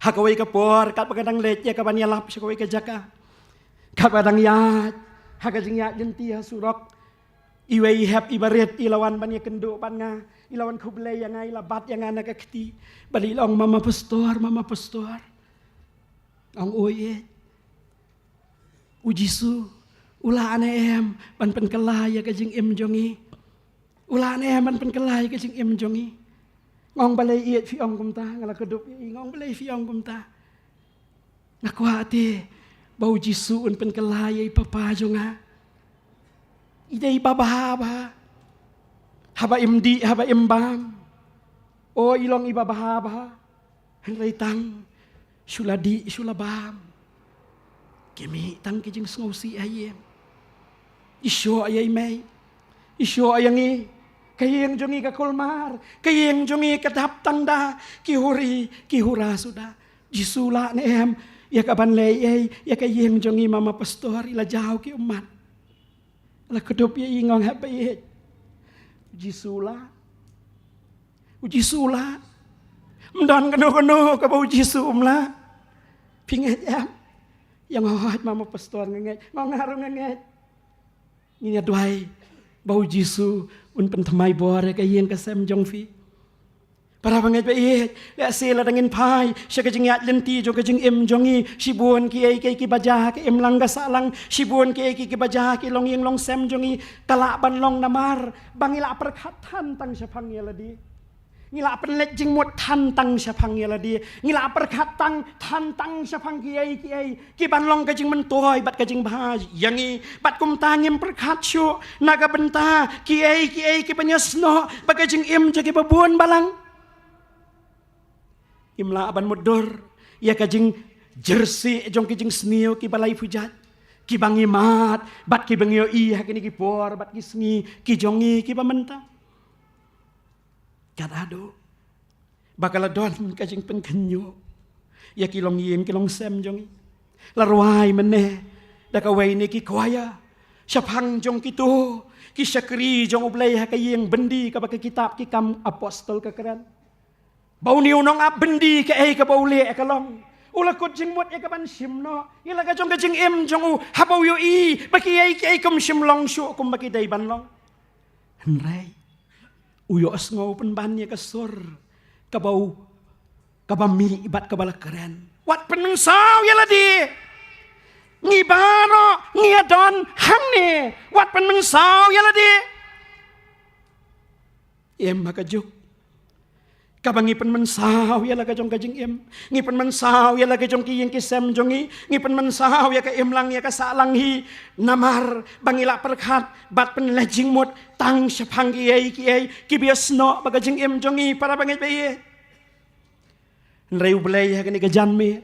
Ha kawei ka por, katba nga dang leit ïa kaban ïalap sha kawei ka jaka, katba nga dang ïaid ha ka jingïaid lynti ha surok, iwei i hep iba rit i la wan ban ïakynduh bad nga, i la wan khublei ïa nga, i la bat ïa nga na ka kti, bad i la ong, "Mama Pastor, Mama Pastor." Ong, "Oi, eh, U Jisu u lah ne em ban pynkylla ïa ka jingim jong ngi? U lah ne em ban pynkylla ïa ka jingim jong ngi?" Nga ong, "Balei, ïeit, phi ong kumta?" Nga la kdup ïa i, nga ong, "Balei phi ong kumta?" Nga kwah te ba U Jisu un pynkylla ïa i papa jong nga. I dei i babha bha. Haba im dih, haba im bam, o, i long i babha bha. Hynrei tang shu la dih, shu la bam, ki mih tang ki jingsngewsih ha ïing. I shoh ïa i mei, i shoh ïa ngi. Ka ïing jong ngi ka kulmar, ka ïing jong ngi ka dap tang da ki huri ki hura suda. Jisu lah ne em ïa kaban leh ei ïa ka ïing jong ngi, Mama Pastor? I la jaw ki ummat. La kdup ïa i, nga ong, "Hep ba ïeit, Jisu lah. U Jisu lah. Ym don kano kano kaba U Jisu um lah. Phi ngeit em?" Ïa nga, "Hooid, Mama Pastor, nga ngeit." Nga ong, "Nga ruh nga ngeit." Ngin ïa duwai ba U Jisu un pynthymmai bor ïa ka ïing ka sem jong phi. Para bangeit ba ïeit, lehse lada ngin phai sha ka jingïaid lynti jong ka jingim jong ngi, shibun kiei kiei kiba jia ha ka imlang ka sahlang, shibun kiei kiei kiba jia ha ki longïing longsem jong ngi, ka lah ban long namar ba ngi la pyrkhat than tang shaphang ïa lade. Ngi la pynleit jingmut than tang shaphang ïa lade. Ngi la pyrkhat tang, than tang shaphang kiei kiei kiban long ka jingmyntoi bad ka jingbha ïa ngi. Bad kumta ngim pyrkhat shuh na ka bynta kiei kiei kiban ïasnoh bad ka jingim jong kiba bun balang. Ngim lah ban mutdur ïa ka jingjyrsieh jong ki jingsniew kiba lai pujat, kiba ngi mad bad kiba ngi ïohi ha kine ki por bad ki sngi ki jong ngi kiba mynta. Kat haduh ba ka la don ka jingpynkhynñiuh ïa ki longïing ki longsem jong ngi. La rwai mynne da kawei na ki kwaya shaphang jong kito ki shakri jong U Blei ha ka ïing byndi, kaba ka kitab Ki Kam Apostol ka kren ba une u nongap byndi, kaei kaba u leh ka long, u la kut jingmut ïa kaban shim noh ïa la ka jong ka jingim jong u, haba u ïohi ba kiei kiei kim shym long shuh kumba ki dei ban long. Hynrei u ïohsngew pynban ïa ka sur kaba u, kaba mih bad kaba la kren: "Wat pynmynsaw ïa lade. Ngi baroh ngi ïadon hangne. Wat pynmynsaw ïa lade." Em, ha ka juk kaba ngi pynmynsaw ïa la ka jong ka jingim, ngi pynmynsaw ïa la ka jong ki ïing ki sem jong ngi, ngi pynmynsaw ïa ka imlang ïa ka sahlang hi, namar ba ngi la pyrkhat bad pynleit jingmut tang shaphang kiei kiei kiba ïasnoh bad ka jingim jong ngi, para bangeit ba ïeit. Hynrei U Blei ha kane ka janmiet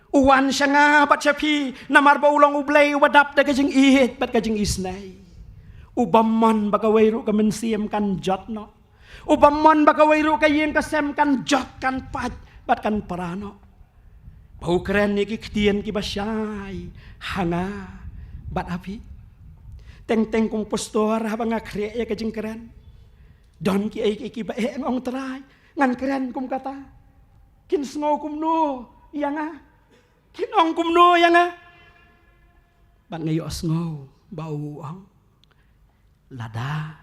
u wan sha nga bad sha phi, namar ba u long U Blei uba dap da ka jingïeit bad ka jingisnei. U bym mon ba kawei ruh ka mynsiem kan jot noh. U bym mon ba kawei ruh ka ïing ka sem kan jot, kan pait bad kan pra noh. Ba u kren ïa ki ktien kiba shai ha nga bad ha phi. Teng teng kum pastor, haba nga khreh ïa ka jingkren, don kiei kiei kiba eh, nga ong, Trai, ngan kren kum kata, kin sngew kumno ïa nga? Kin ong kumno ïa nga? Bad nga ïohsngew ba u ong, lada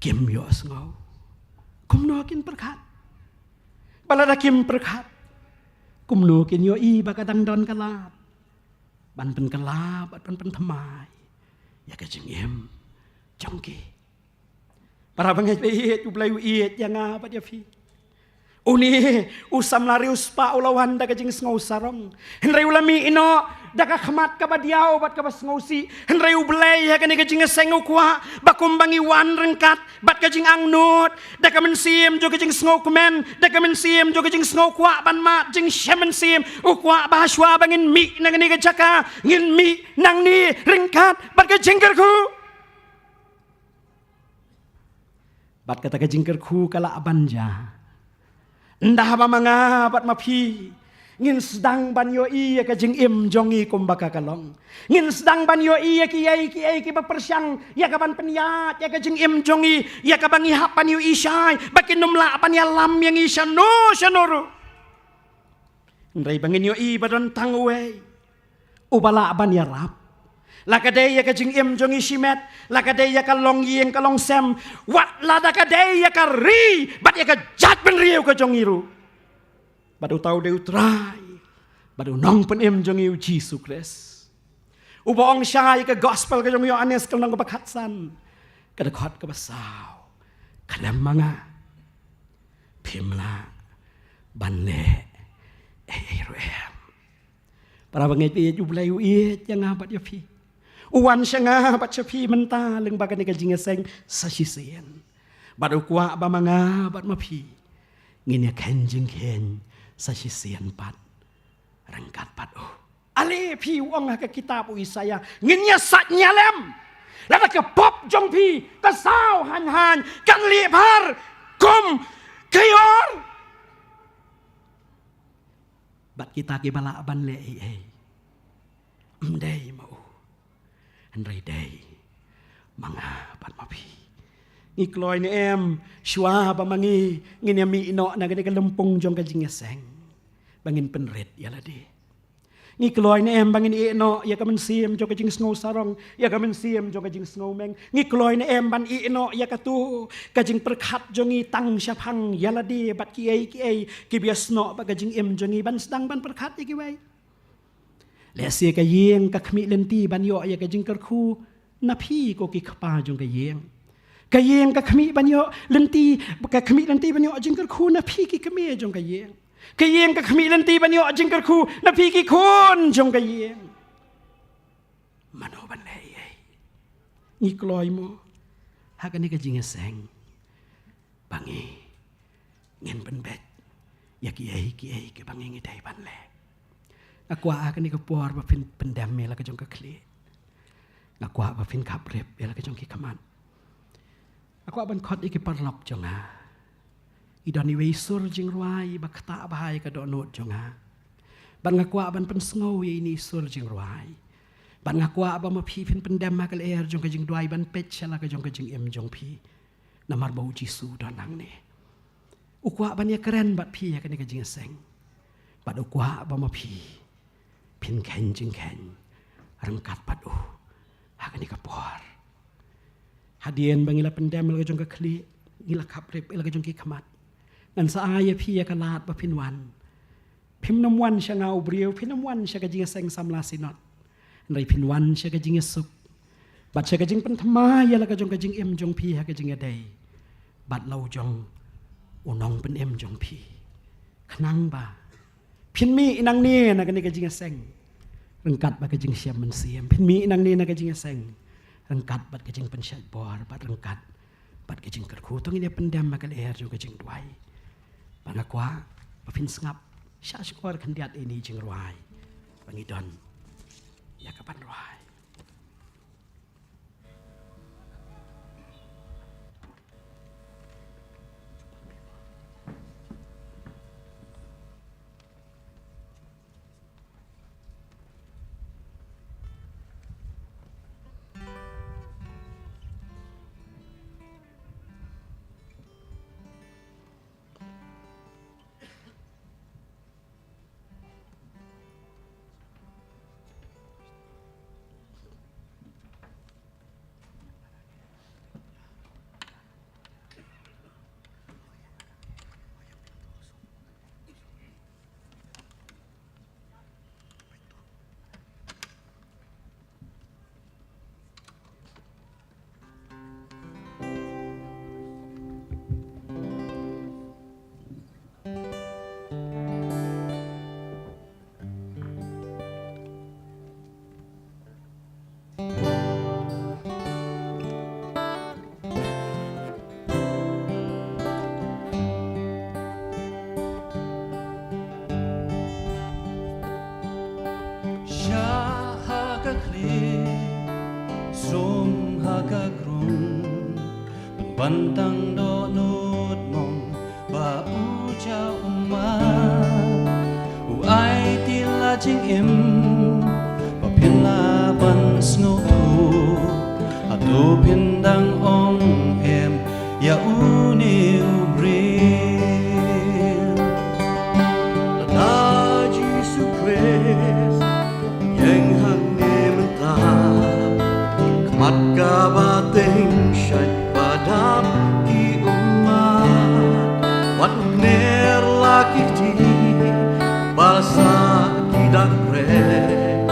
kim ïohsngew, kumno kin pyrkhat? Ba lada kim pyrkhat, kumno kin ïohi ba ka dang don ka lad ban pynkylla bad ban pynthymmai ïa ka jingim jong ki. Para bangeit, ba ïeit, U Blei u ïeit ïa nga bad ïa phi. Une u samla riewspah u la wan da ka jingsngew sarong, hynrei u la mih noh da ka khmat kaba diaw bad kaba sngewsih. Hynrei U Blei ha kane ka jingïaseng u kwah ba kumba ngi wan ryngkat bad ka jingangnud, da ka mynsiem jong ka jingsngewkmen, da ka mynsiem jong ka jingsngewkwah ban mad jingshem mynsiem, u kwah ba hashwa ba ngin mih na kane ka jaka, ngin mih nangne ryngkat bad ka jingkyrkhu. Bad kata ka jingkyrkhu ka lah ban jia ynda haba ma nga bad ma phi ngin sdang ban ïohi ïa ka jingim jong ngi kumba ka ka long. Ngin sdang ban ïohi ïa kiei kiei kiba pyrshang ïa ka ban pynïaid ïa ka jingim jong ngi, ïa kaba ngi hap ban ïohi shai ba kin ym lah ban ïalam ïa ngi shano shano ruh. Hynrei ba ngin ïohi ba don tang uwei uba lah ban ïarap. La ka dei ïa ka jingim jong ngi shimet, la ka dei ïa ka longïing ka longsem, wat lada ka dei ïa ka ri bad ïa ka jaitbynriew ka jong ngi ruh. Bad uta u dei U Trai bad U Nongpynim jong ngi, U Jisu Khrist, uba ong shai ïa ka gospel ka jong u Ïoannis ka lynnong kaba khatsan, ka dkhot kaba saw: Khlem ma nga phim lah ban leh ei ei ruh em. Para bangeit, ba ïeit, U Blei u ïeit ïa nga bad ïa phi. U wan sha nga bad sha phi mynta lyngba kane ka jingïaseng sa shisien. Bad u kwah ba ma nga bad ma phi ngin ïakheiñ jingkheiñ sa shisien pat ryngkat bad u. Ale phi, u ong ha ka kitab u Isaïah, ngin ïa sait ïa lem. Lada ka pop jong phi ka saw haiñ haiñ, kan lieh bha kum ka ïor. Bad kita kiba lah ban leh ei ei, ym dei ma u, hynrei dei ma nga bad ma phi. Ngi kloi ne em shuwa ba ma ngi ngin ïa mih noh na kane ka lympung jong ka jingïaseng ba ngin pynrit ïa lade? Ngi kloi ne em ba ngin ïeh noh ïa ka mynsiem jong ka jingsngew sarong, ïa ka mynsiem jong ka jingsngew meng? Ngi kloi ne em ban ïeh noh ïa katu ka jingpyrkhat jong ngi tang shaphang ïa lade bad kiei kiei kiba ïasnoh bad ka jingim jong ngi, ban sdang ban pyrkhat ïa kiwei? Lehse ka ïing ka khmih lynti ban ïoh ïa ka jingkyrkhu na phi ko ki kpa jong ka ïing. Ka ïing ka khmih ban ïoh lynti, ka khmih lynti ban ïoh jingkyrkhu na phi ki kmie jong ka ïing. Ka ïing ka khmih lynti ban ïoh jingkyrkhu na phi ki khun jong ka ïing. Mano ban leh ei ei? Ngi kloi mo ha kane ka jingïaseng ba ngi ngin pynbeit ïa kiei kiei kiba ngi ngi dei ban leh? Nga kwah ha kane ka por ba phin pyndem ïa la ka jong ka khlieh. Nga kwah ba phin khaprip ïa la ka jong ki khmat. Nga kwah ban khot ïa ki paralok jong nga. I don iwei i sur jingrwai ba ktah bha ïa ka dohnud jong nga. Bad nga kwah ban pynsngew ïa ine i sur jingrwai. Bad nga kwah ba ma phi phin pyndem ha ka lyer jong ka jingduwai ban peit sha la ka jong ka jingim jong phi. Namar ba U Jisu u don hangne. U kwah ban ïakren bad phi ha kane ka jingïaseng. Bad u kwah ba ma phi phin kheiñ jingkheiñ ryngkat bad u ha kane ka por. Hadien ba ngi la pyndem ïa la ka jong ka khlieh, ngi la khaprip ïa la ka jong ki khmat, ngan sa ai ïa phi ïa ka lad ba phin wan. Phim nym wan sha nga u briew, phim nym wan sha ka jingïaseng samla synod. Hynrei phin wan sha ka jingïasuk bad sha ka jingpynthame ïa la ka jong ka jingim jong phi ha ka jingïadei bad la u jong U Nongpynim jong phi. Khnang ba phin mih nangne na kane ka jingïaseng ryngkat bad ka jingshem mynsiem. Phin mih nangne na ka jingïaseng ryngkat bad ka jingpynshait bor bad ryngkat bad ka jingkyrkhu. To ngin ïa pyndem ha ka lyer jong ka jingduwai. Bad nga kwah ba phin sngap sha shkor khyndiat ine i jingrwai ba ngi don ïa ka ban rwai. Ban tang dohnud mong ba u jaw ummat, u aiti la jingim ba phin lah ban sngewthuh. Hato phin dang ong em ïa une u briew? Lada Jisu Khrist ïeng hangne mynta, khmat kaba teng shait ba dap ki ummat, wat u kner la ki kti ba sah ki dak rek,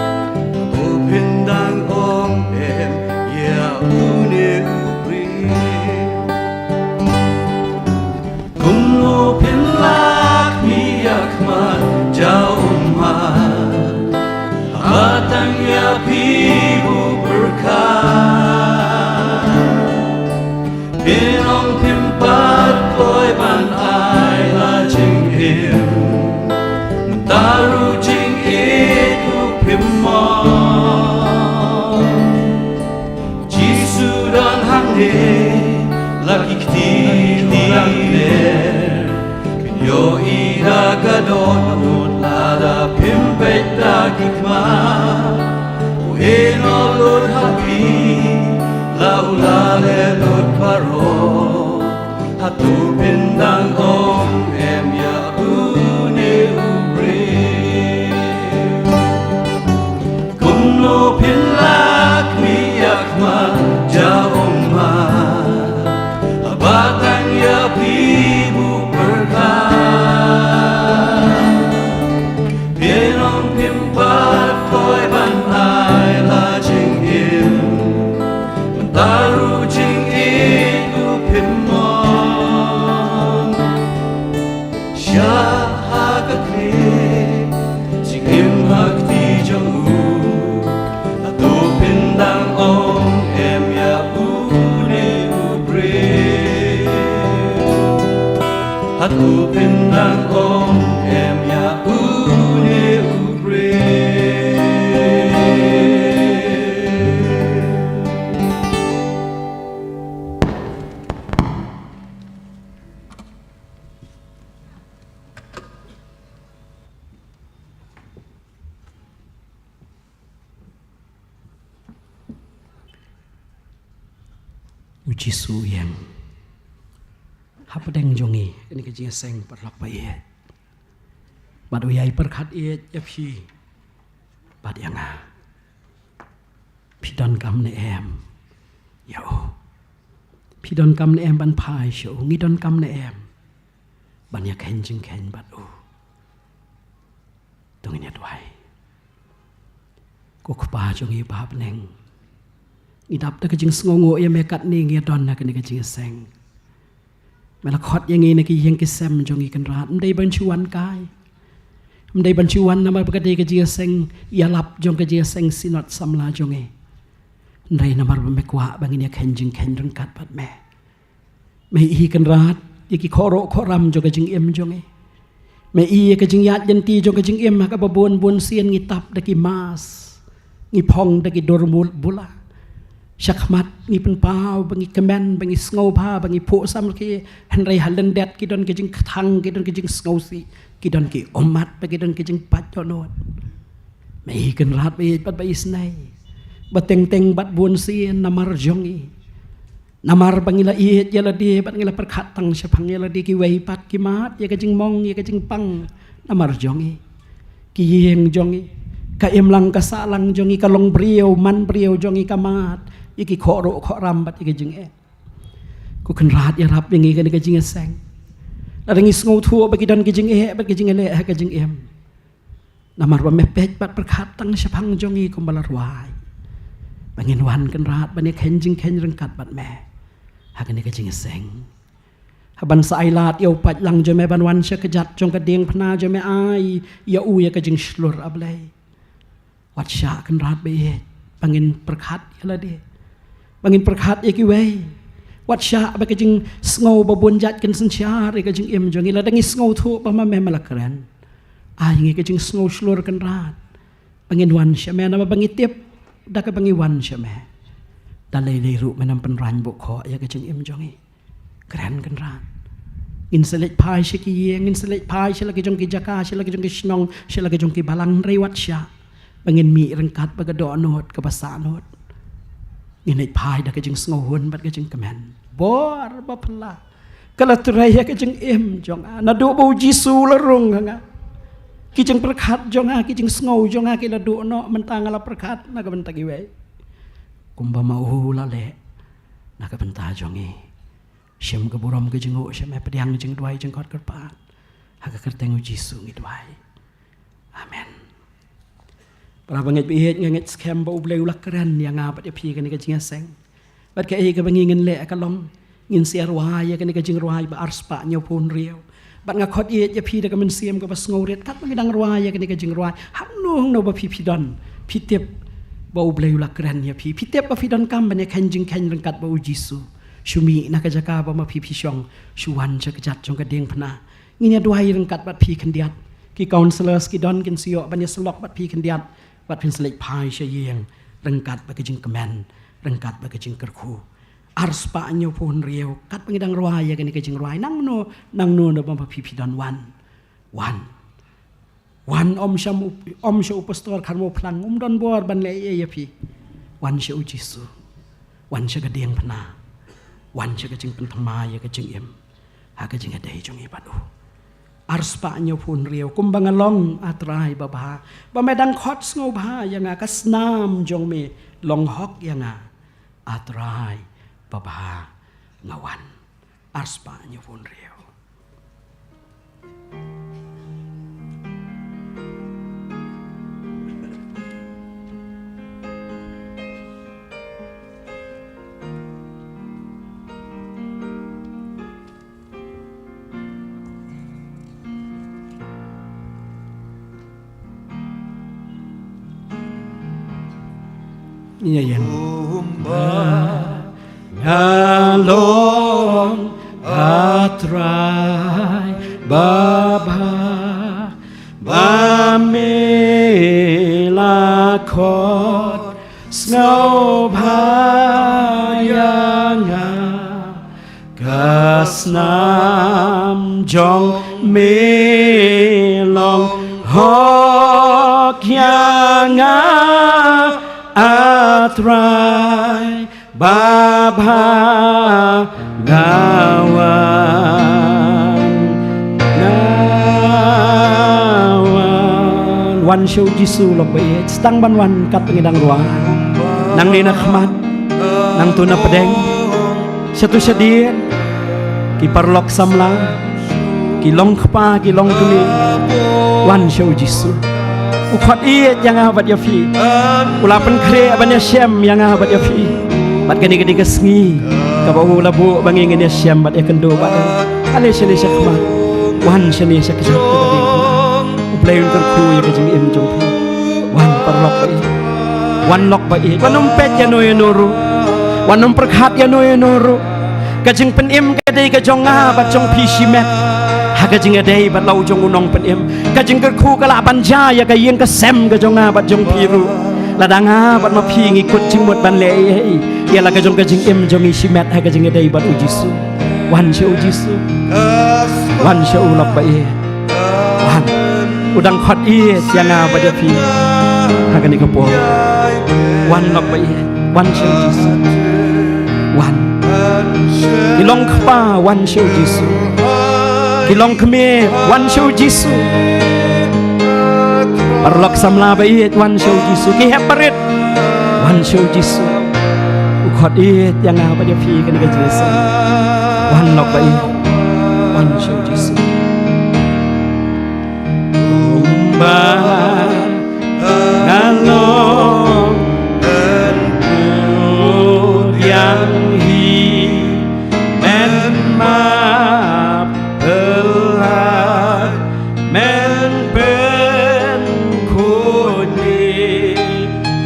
u phin dang ong em ïa une u briew? Kumno phin lah mih ïa khmat jaw ummat, haba tang ïa phi u pyrkhat? Phin ong phim pat kloi ban ai la jingim, mynta ruh jingïeit u phim mon. Jisu don hangne, la ki kti ki la kner, phin ïohi da ka dohnud lada phim peit da ki khmat. U ïehnoh lut ha phi, la u la leh lut baroh. Hato phin dang ong em ïa une u briew? Kumno phin lah mih ïa khmat jaw ummat, haba tang ïa phi u pyrkhat? Phin ong phim pat kloi ban ai la jingim, mynta ruh jingïeit u phim mon. Shah ha ka khlieh jingim ha kti jong u, hato phin dang ong em ïa une u briew? Hato phin dang ong em ïa une u briew? U Jisu u ïeng hapdeng jong ngi, kane ka jingïaseng paralok ba ïeit. Bad u ïai pyrkhat ïeit ïa phi bad ïa nga. Phi donkam ne em ïa u? Phi donkam ne em ban phai sha u? Ngi donkam ne em ban ïakheiñ jingkheiñ bad u? To ngin ïa duwai. Ko Kpa jong ngi ba ha bneng, ngi dap da ka jingsngewnguh ïa me katne ngi ïa don ha kane ka jingïaseng. Me la khot ïa ngi na ki ïing ki sem jong ngi Kynrad, ym dei ban shu wan kai, ym dei ban shu wan namar ba ka dei ka jingïaseng ïalap jong ka jingïaseng Synod Samla jong ngi. Hynrei namar ba me kwah ba ngin ïakheiñ jingkheiñ ryngkat bad me. Me i Kynrad ïa ki khohruh khohram jong ka jingim jong ngi. Me i ïa ka jingïaid lynti jong ka jingim ha kaba bun bun sien ngi tap da ki mask, ngi phong da ki dur mul bula. Shakhmat ngi pynpaw ba ngi kmen, ba ngi sngewbha, ba ngi phuh samrkhie, hynrei ha lyndet ki don ka jingkthang, ki don ka jingsngewsih, ki don ki ummat, ba ki don ka jingpait dohnud. Me i Kynrad ba ïeit bad ba isnei, ba teng teng bad bun sien namar jong ngi. Namar ba ngi la ïeit ïa lade bad ngi la pyrkhat tang shaphang ïa lade, kiwei pat ki mad ïa ka jingmong ïa ka jingpang namar jong ngi. Ki ïing jong ngi, ka imlang ka sahlang jong ngi, ka longbriew manbriew jong ngi ka mad ïa ki khohruh khohram bad ïa ka jingeh. Ko Kynrad ïarap ïa ngi kane ka jingïaseng. Lada ngi sngewthuh ba ki don ki jingeh bad ki jingeh leh ha ka jingim. Namar ba me peit bad pyrkhat tang shaphang jong ngi kumba la rwai, ba ngin wan Kynrad ban ïakheiñ jingkheiñ ryngkat bad me ha kane ka jingïaseng. Haban sa ai lad ïa u paidlang jong me ban wan sha kjat jong ka diengphna jong me, ai ïa u ïa ka jingshlur, A Blei. Wat shah Kynrad ba ïeit ba ngin pyrkhat ïa lade, ba ngin pyrkhat ïa kiwei. Wat shah ba ka jingsngew ba bun jait kin synshar ïa ka jingim jong ngi. Lada ngi sngewthuh ba ma me me la kren, ai ngi ka jingsngew shlur Kynrad ba ngin wan sha me, namar ba ngi tip da kaba ngi wan sha me, da lei lei ruh men ym pynrang bukhoh ïa ka jingim jong ngi. Kren Kynrad. Ngin sa leit phai sha ki ïing, ngin sa leit phai sha la ki jong ki jaka, sha la ki jong ki shnong, sha la ki jong ki balang, hynrei wat shah ba ngin mih ryngkat bad ka dohnud kaba sahnud. Ngin leit phai da ka jingsngewhun bad ka jingkmen. Bor baphylla ka la trei ïa ka jingim jong nga naduh ba U Jisu u la rung ha nga. Ki jingpyrkhat jong nga, ki jingsngew jong nga ki la duh noh, mynta nga la pyrkhat na ka bynta kiwei, kumba ma u la leh na ka bynta jong ngi. Shim ka burom ka jingnguh, shim, eh, pdiang jingduwai jingkhot kyrpad. Ha ka kyrteng U Jisu ngi duwai. Amen. Para bangeit baieit, nga ngeit skhem ba U Blei u la kren ïa nga bad ïa phi kane ka jingïaseng. Bad kaei kaba ngi ngin leh ka long, ngin sa rwai ïa kane ka jingrwai ba arspah hynñiewphew hynriew. Bad nga khot ïeit ïa phi da ka mynsiem kaba sngewrit, katba ngi dang rwai ïa kane ka jingrwai, hangno hangno ba phi phi don, phi tip ba U Blei u la kren ïa phi, phi tip ba phi donkam ban ïakheiñ jingkheiñ ryngkat bad U Jisu. Shu mih na ka jaka ba ma phi phi shong, shu wan sha ka jaka jong ka diengphna. Ngin ïa duwai ryngkat bad phi khyndiat. Ki counsellors ki don, kin sa ïoh ban ïa sylok bad phi khyndiat, bad phin sa leit phai sha ïing ryngkat bad ka jingkmen, ryngkat bad ka jingkyrkhu. Arspah hynñiewphew hynriew, katba ngi dang rwai ïa kane ka jingrwai, nangno nangno na ba ma phi phi don, wan. Wan. Wan, ym shym u, ym sha u pastor Kharmawphlang, um don bor ban leh ei ei ïa phi. Wan sha U Jisu. Wan sha ka diengphna. Wan sha ka jingpynthymmai ïa ka jingim ha ka jingïadei jong ngi bad u. Arspah hynñiewphew hynriew, kumba nga long, A Trai babha, ba me dang khot sngewbha ïa nga, ka snam jong me long hok ïa nga, A Trai babha, nga wan. Arspah hynñiewphew hynriew. Ïa, ïa. Kumba nga long, A Trai babha, ba me la khot sngewbha ïa nga. Ka snam jong me long hok ïa nga, A Trai babha, nga wan, nga wan. Wan sha U Jisu lok baieit, sdang ban wan katba ngi dang rwai. Nangne na khmat, nangtu na pdeng, shatu shadien, ki paralok samla, ki longkpa, ki longkmie, wan sha U Jisu. U khot ïeit ïa nga bad ïa phi. U la pynkhreh ban ïashem ïa nga bad ïa phi. Bad kane ka dei ka sngi kaba u la buh ba ngi ngin ïashem bad ïakynduh bad u. Ale shane shakhmat, wan shane sha kjat ka dei. U Blei un kyrkhu ïa ka jingim jong phi. Wan paralok baieit. Wan lok baieit. Wan ym peit ïano ïano ruh. Wan ym pyrkhat ïano ïano ruh. Ka jingpynim ka dei ka jong nga bad jong phi shimet ha ka jingïadei bad la u jong u nongpynim. Ka jingkyrkhu ka lah ban jia ïa ka ïing ka sem ka jong nga bad jong phi ruh. Lada nga bad ma phi ngi kut jingmut ban leh ei ei ïa la ka jong ka jingim jong ngi shimet ha ka jingïadei bad U Jisu. Wan sha U Jisu. Wan sha u lok baieit. Wan. U dang khot ïeit ïa nga bad ïa phi ha kane ka por. Wan lok baieit. Wan sha U Jisu. Wan. Ki longkpa, wan sha U Jisu. Ki longkmie, wan sha U Jisu. Paralok samla baieit, wan sha U Jisu. Ki hep barit, wan sha U Jisu. U khot ïeit ïa nga bad ïa phi kane ka jingïaseng. Wan lok baieit. Wan sha U Jisu. Kumba nga long, ngan puriang hi, men map pynlait, men pynkhuid,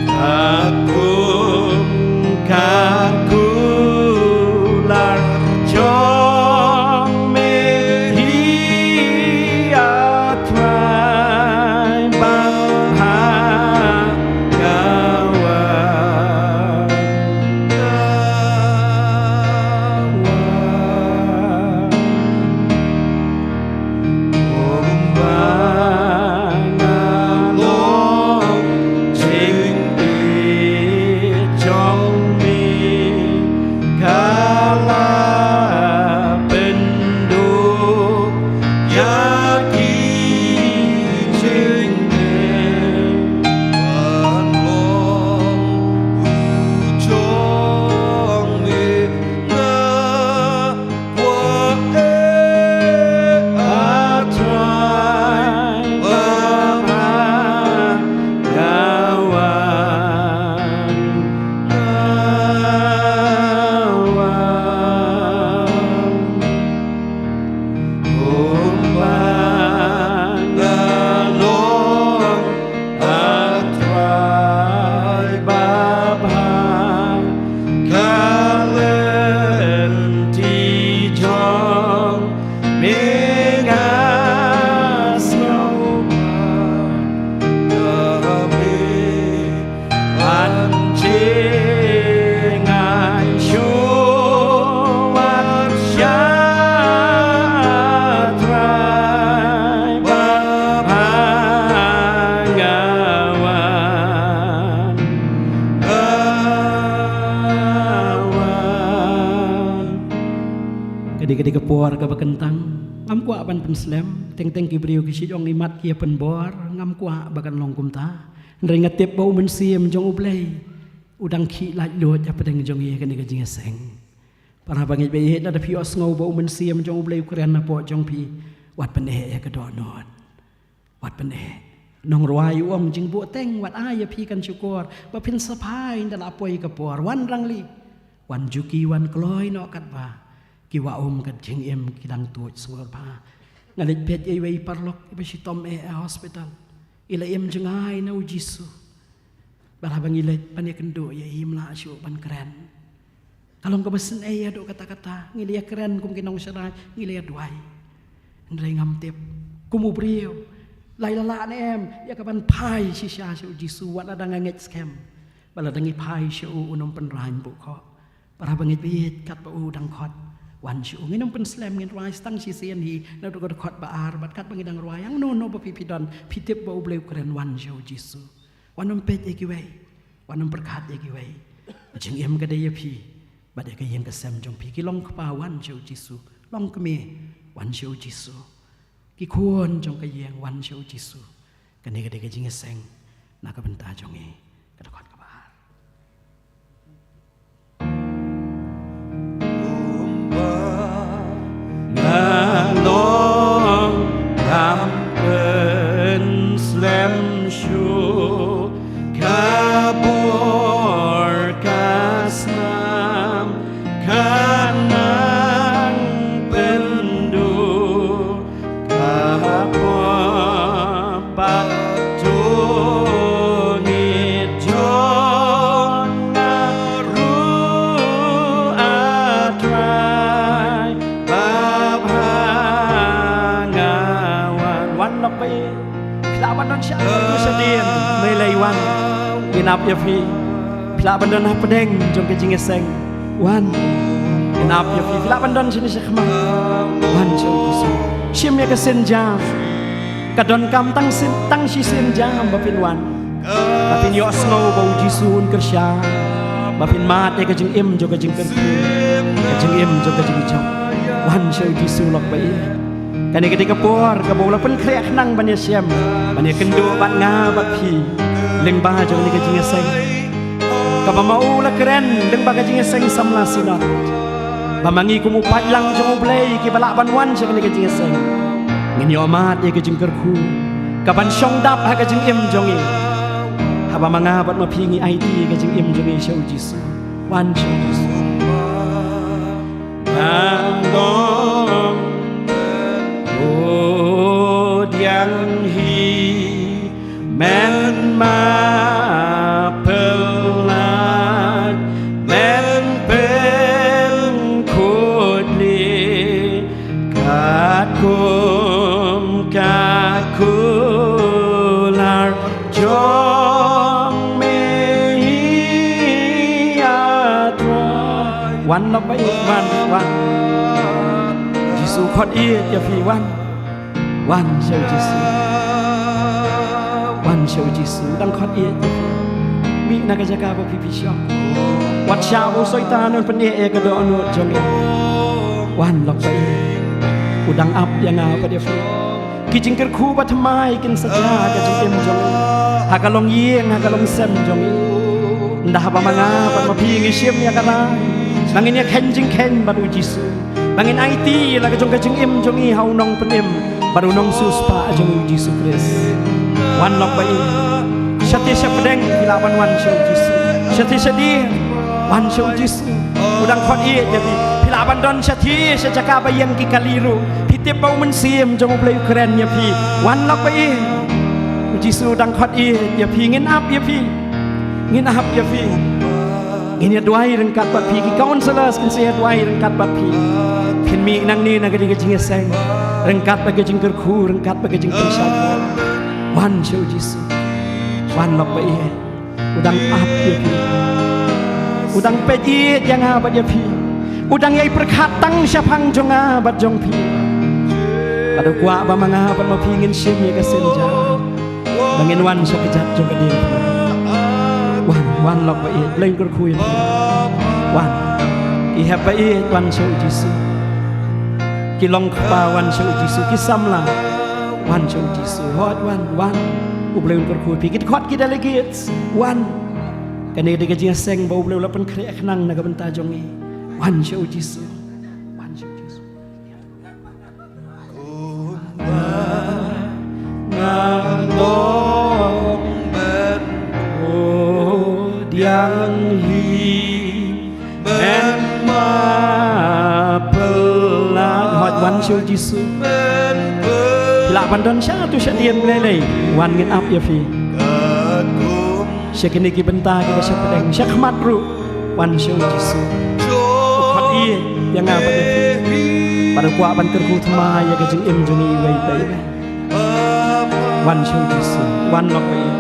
ka kum ka kular jong me hi, A Trai babha, nga wan, nga wan. Ka dei, ka dei ka por kaba kyntang. Ngam kwah ban pynslem, teng teng ki briew ki shu ong imat ki ïa pynbor, ngam kwah ba kan long kumta. Hynrei nga tip ba u Mynsiem jong U Blei u dang khih laitluid hapdeng jong ngi ha kane ka jingïaseng. Para bangeit ba ïeit, lada phi ïohsngew ba u Mynsiem jong U Blei u kren hapoh jong phi, wat pyneh ïa ka dohnud. Wat pyneh. Nongrwai u ong, jingbuhteng wat ai ïa phi kan shukor, ba phin sa phai ynda la poi ka por. Wan rangli, wan juki, wan kloi noh katba ki wah um ka jingim ki dang tuid sngewbha. Nga leit peit ïa iwei i paralok iba shitom eh ha hospital. I la im jngai na U Jisu. Bad haba ngi leit ban ïakynduh ïa i, im lah shuh ban kren. Ka long kaba sngewsih haduh katta katta. Ngi la ïakren kum ki nongsharai, ngi la ïaduwai. Hynrei ngam tip, kum u briew, la i la lah ne em ïa kaban phai shisha sha U Jisu, wat lada nga ngeit skhem ba lada ngi phai sha u, un ym pynraiñ bun khoh. Para bangeit ba ïeit, katba u dang khot, wan sha u. Ngin ym pynslem, ngin rwai tang shisien hi naduh ka dkhot ba ar, bad katba ngi dang rwai, hangno hangno ba phi phi don, phi tip ba U Blei u kren, wan sha U Jisu. Wat nym peit ïa kiwei, wat nym pyrkhat ïa kiwei. Jingim ka dei ïa phi bad ïa ka ïing ka sem jong phi. Ki long kpa, wan sha U Jisu. Long kmie, wan sha U Jisu. Ki khun jong ka ïing, wan sha U Jisu. Kane ka dei ka jingïaseng na ka bynta jong ngi. Ka dkhot kaba ar. Nga long kam pynslem shuh, ka bor ka snam ka nang pynduh. Ka bor ba to ngit jong nga ruh, A Trai, ba bha nga wan. Wan lok ba ïeit. Phi lah ban don sha, tu sha dien. Mei lei wan. Ngin ap ïa phi. Phi lah ban don hapdeng jong ka jingïaseng. Wan. Ngin ap ïa phi. Phi lah ban don shane sha khmat. Wan sha U Jisu. Shim ïa ka sienjam. Ka donkam tang sien, tang shi sienjam ba phin wan. Ba phin ïohsngew ba U Jisu un kyrshan. Ba phin mad ïa ka jingim jong ka jingkyrkhu, ka jingim jong ka jingjop. Wan sha U Jisu lok ba ïeit. Kane ka dei ka por kaba u la pynkhreh khnang ban ïashem, ban ïakynduh bad nga bad phi lyngba jong kane ka jingïaseng kaba ma u la kren lyngba ka jingïaseng samla Synod. Ba ma ngi kum u paidlang jong U Blei kiba lah ban wan sha kane ka jingïaseng, ngin ïoh mad ïa ka jingkyrkhu kaban shong dap ha ka jingim jong ngi. Haba ma nga bad ma phi ngi aiti ïa ka jingim jong ngi sha U Jisu. Wan sha U Jisu. Ngan long u diang hi, men ma pynlait, men pynkhuid lih, katkum ka kular jong me hi, A Trai. Wan lok ba ïeit, wan, wan. Jisu khot ïeit ïa phi, wan. Wan sha U Jisu. Wan sha U Jisu, dang khot ïeit ïa phi. Mih na ka jaka ba phi phi shong. Wat shah ba u Soitan un pyneh ïa ka dohnud jong ngi. Wan lok ba ïeit. U dang ap ïa nga bad ïa phi. Ki jingkyrkhu ba thymmai kin sa jia ha ka jingim jong ngi, ha ka longïing, ha ka longsem jong ngi. Ynda haba ma nga bad ma phi ngi shim ïa ka rai ba ngin ïa kheiñ jingkheiñ bad U Jisu, ba ngin aiti ïa la ka jong ka jingim jong ngi ha u Nongpynim bad u Nongsiewspah jong ngi U Jisu Khrist. Wan lok ba ïeit. Shathie shapdeng phi lah ban wan sha U Jisu. Shathie shadien wan sha U Jisu. U dang khot ïeit ïa phi. Phi lah ban don shathie sha jaka ba ïeng ki kali ruh. Phi tip ba u Mynsiem jong U Blei u kren ïa phi. Wan lok ba ïeit. U Jisu u dang khot ïeit ïa phi, ngin ap ïa phi. Ngin ap ïa phi. Ngin ïaduwai ryngkat bad phi, ki counselors kin sa ïaduwai ryngkat bad phi. Phin mih nangne na ka dei ka jingïaseng ryngkat bad ka jingkyrkhu, ryngkat bad ka jingpynshai. Wan sha U Jisu. Wan lok ba ïeit. U dang ap ïa phi. U dang peit ïeit ïa nga bad ïa phi. U dang ïai pyrkhat tang shaphang jong nga bad jong phi. Bad u kwah ba ma nga bad ma phi ngin shim ïa ka sienjam ba ngin wan sha kjat jong ka diengphna. Wan, wan lok ba ïeit, Blei un kyrkhu ïa phi. Wan. Ki hep ba ïeit, wan sha U Jisu. Ki long kpa, wan sha u Jisu. Ki samla, wan sha u Jisu. Hooid, wan, wan. U Blei un kyrkhu ïa phi. Ki dkhot, ki delegates, wan. Kane ka dei ka jingïaseng ba u Blei u la pynkhreh khnang na ka bynta jong ngi. Wan sha u Jisu. Wan sha u Jisu. Kumba nga long ban pdiang hi, men ma pynlait. Hooid, wan sha u Jisu. Lah ban don sha tu sha dien lei lei. Wan, ngin ap ïa phi. Sha kine ki bynta kiba sha pdeng, sha khmat ruh. Wan sha u Jisu. U khot ïa, ïa nga bad ïa phi. Bad u kwah ban kyrkhu thymmai ïa ka jingim jong ngi iwei pa iwei. Wan sha u Jisu. Wan lok baieit.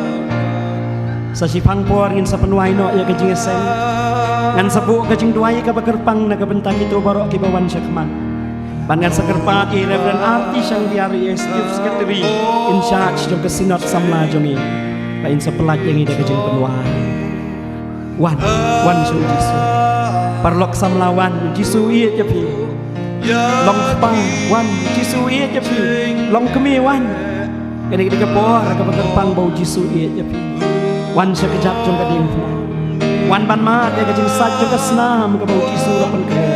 Sa shiphang por ngin sa pynwai noh ïa ka jingïaseng. Ngan sa buh ka jingduwai kaba kyrpang na ka bynta kito baroh kiba wan sha khmat. Bad ngan sa kyrpad ïa i Reverend R T Shangdiari, Executive Secretary in charge jong ka Synod samla jong ngi, ba in sa pynlait ïa ngi da ka jingpynwai. Wan, wan sha u Jisu. Paralok samla, wan, u Jisu u ïeit ïa phi. Long kpa, wan, u Jisu u ïeit ïa phi. Long kmie, wan. Kane ka dei ka por kaba kyrpang ba u Jisu u ïeit ïa phi. Wan sha kjat jong ka diengphna. Wan ban mad ïa ka jingsait jong ka snam kaba u Jisu u la pynkhreh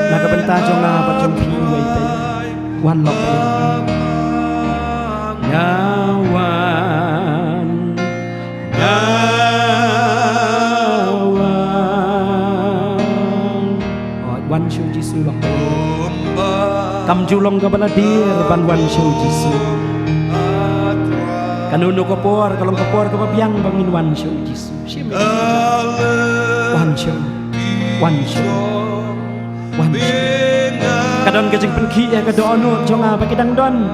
na ka bynta jong nga bad jong phi iwei pa iwei. Wan lok baieit. Nga wan. Nga wan. Hooid, wan sha u Jisu lok baieit. Kam ju long kaba la dier ban wan sha u Jisu. Kano kano ka por ka long ka por kaba biang ba ngin wan sha u Jisu. Shim ïa u Jisu. Wan sha u. Wan sha u. Wan sha u. Ka don ka jingpynkhih ïa ka dohnud jong nga ba ki dang don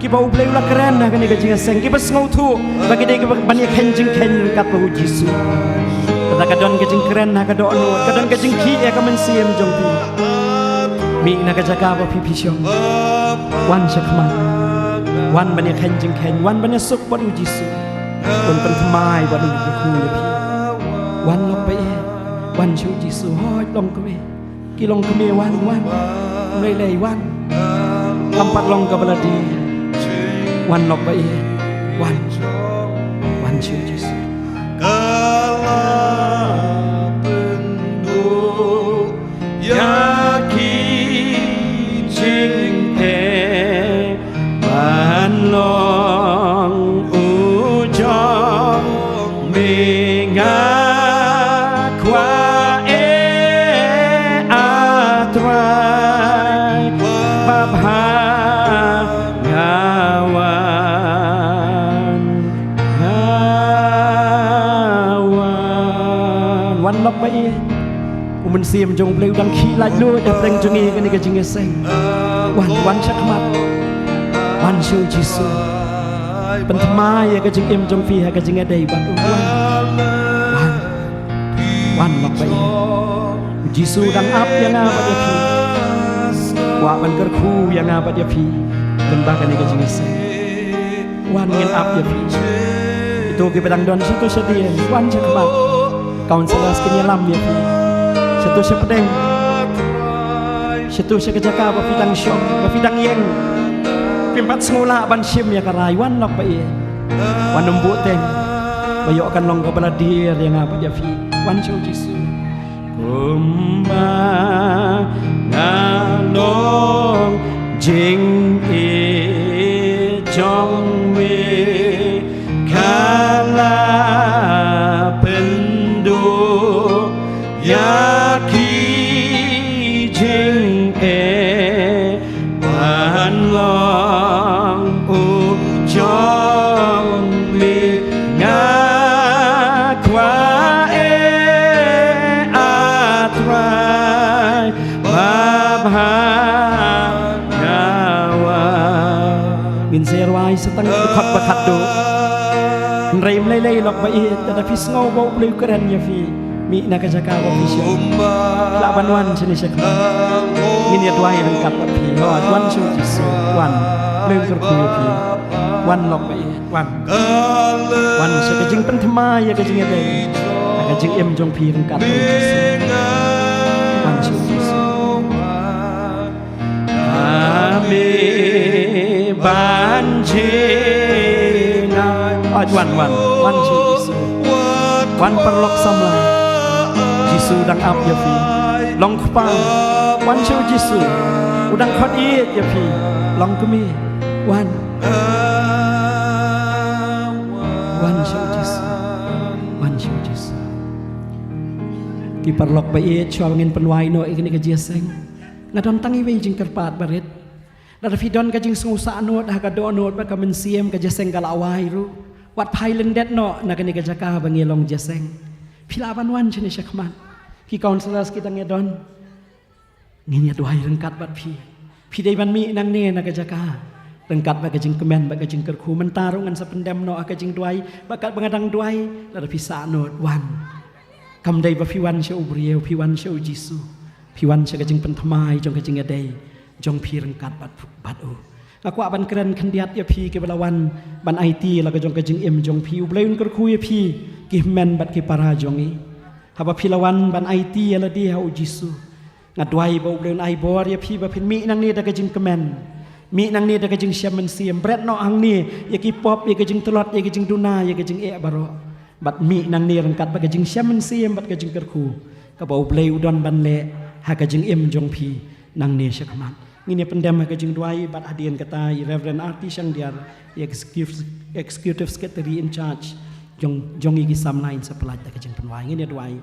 kiba u Blei u la kren ha kane ka jingïaseng, kiba sngewthuh ba ki dei kiba ban ïakheiñ jingkheiñ ryngkat bad u Jisu. Kata ka don ka jingkren ha ka dohnud, ka don ka jingkhih ïa ka mynsiem jong phi. Mih na ka jaka ba phi phi shong. Wan sha khmat. Wan ban ïakheiñ jingkheiñ, wan ban ïasuk bad u Jisu. Wan pynthymmai bad u Jisu ïa phi. Wan lok baieit. Wan sha u Jisu. Hooid, long kmie. Ki long kmie, wan, wan. Lei lei, wan. Kam pat long kaba la dier. Wan lok baieit. Wan. Wan sha u Jisu. Ka la pynduh ïa ki jingeh ban long u jong me, nga kwah, eh, A Trai, ba bha nga wan, nga wan. Wan lok baieit. U Mynsiem jong u Blei u dang khih laitluid hapdeng jong ngi ha kane ka jingïaseng. Wan, wan sha khmat. Wan sha u Jisu. Pynthymmai ïa ka jingim jong phi ha ka jingïadei bad u. Wan. Wan. Wan lok baieit. U Jisu u dang ap ïa nga bad ïa phi. Kwah ban kyrkhu ïa nga bad ïa phi. Lem bad kane ka jingïaseng. Wan, ngin ap ïa phi. Kito kiba dang don shato shadien, wan sha khmat. Counselors kin ïalam ïa phi. Shato shapdeng. Shato sha ka jaka ba phi dang shong, ba phi dang ïeng. Phim pat sngew lah ban shim ïa ka rai, wan lok baieit. Wan ym buhteng. Ba ïoh kan long kaba la dier ïa nga bad ïa phi. Wan sha u Jisu. Kumba nga long jingïeit jong me, ka la pynduh ïa ki jingeh ban long u jong me. Nga kwah, eh, A Trai, ba bha nga wan. Ngin sa ïa rwai sa tang dkhot ba khatduh. Hynrei ym lei lei lok baieit, lada phi sngew ba u Blei u kren ïa phi. Mih na ka jaka ba phi shong. Lah ban wan shane sha khmat. Ngin ïa duwai ryngkat bad phi. Wan, wan sha u Jisu. Wan. Blei un kyrkhu ïa phi. Wan lok baieit. Wan. Wan sha ka jingpynthymmai ïa ka jingïadei. Ha ka jingim jong phi ryngkat bad u Jisu. Wan sha u Jisu. Ban jingai. Wan, wan, wan sha u Jisu. Wan paralok samla. Jisu dang ap ïa phi. Long kpa. Wan sha u Jisu. U dang khot ïeit ïa phi. Long kmie. Wan. Wan sha u Jisu. Wan sha u Jisu. Ki paralok ba ïeit, shuwa ba ngin pynwai noh ïa kane ka jingïaseng, nga don tang iwei i jingkyrpad barit. Lada phi don ka jingsngewsaknut ha ka dohnud bad ka mynsiem, ka jingïaseng ka la wai ruh, wat phai lyndet noh na kane ka jaka ba ngi long jingïaseng. Phi lah ban wan shane shakhmat. Ki counsellors ki dang ïadon. Ngin ïa duwai ryngkat bad phi. Phi dei ban mih nangne na ka jaka ryngkat bad ka jingkmen bad ka jingkyrkhu. Mynta ruh ngan sa pyndem noh ha ka jingduwai bad katba nga dang duwai, lada phi sahnud, wan. Kam dei ba phi wan sha u briew, phi wan sha u Jisu. Phi wan sha ka jingpynthymmai jong ka jingïadei jong phi ryngkat bad, bad u. Nga kwah ban kren khyndiat ïa phi kiba la wan ban aiti la ka jong ka jingim jong phi. U Blei un kyrkhu ïa phi, ki hynmen bad ki para jong ngi. Haba phi la wan ban aiti ïa lade ha u Jisu, nga duwai ba u Blei un ai bor ïa phi ba phin mih nangne da ka jingkmen, mih nangne da ka jingshem mynsiem, bret noh hangne ïa ki pop, ïa ka jingtlot, ïa ka jingduna, ïa ka jingeh baroh. Bad mih nangne ryngkat bad ka jingshem mynsiem bad ka jingkyrkhu kaba u Blei u don ban leh ha ka jingim jong phi nangne shakhmat. Ngin ïa pyndem ha ka jingduwai bad hadien kata i Reverend R T Shangdiar, i Executive, Executive Secretary in charge jong, jong ngi ki samla, in sa pynlait da ka jingpynwai. Ngin ïa duwai.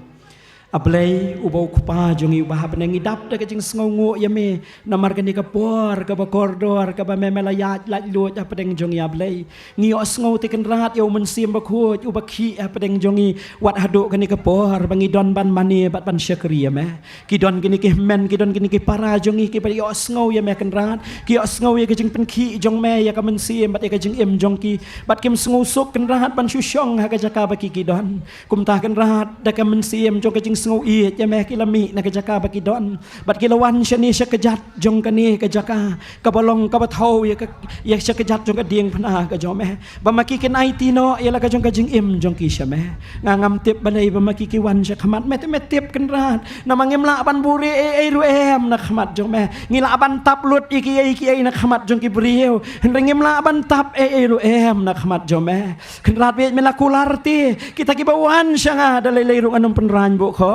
A Blei, uba u Kpa jong ngi uba ha bneng, ngi dap da ka jingsngewnguh ïa me namar kane ka por kaba kordor kaba me, me la ïaid laitluid ha pdeng jong ngi, a Blei. Ngi ïohsngew te Kynrad ïa u Mynsiem Bakhuid uba khih ha pdeng jong ngi, wat haduh kane ka por ba ngi don ban mane bad ban shakri ïa me. Ki don kine ki hynmen, ki don kine ki para jong ngi kiba ïohsngew ïa me Kynrad, ki ïohsngew ïa ka jingpynkhih jong me ïa ka mynsiem bad ïa ka jingim jong ki, bad kim sngewsuk Kynrad ban shu shong ha ka jaka ba ki, ki don. Kumta Kynrad, da ka mynsiem jong ka jingsngew ïeit ïa me ki la mih na ka jaka ba ki don, bad ki la wan shane sha kjat jong kane ka jaka kaba long kaba thaw ïa ka, ïa sha kjat jong ka diengphna ka jong me, ba ma ki kin aiti noh ïa la ka jong ka jingim jong ki sha me. Nga ngam tip balei ba ma ki ki wan shakhmat me, te me tip Kynrad. Namar ngim lah ban buhrieh ei ei ruh em na khmat jong me. Ngi lah ban tap lut ïa kiei kiei na khmat jong ki briew, hynrei ngim lah ban tap ei ei ruh em na khmat jong me. Kynrad, bad me la kular te kita kiba wan sha nga da lei lei ruh ngan ym pynrang buh khoh.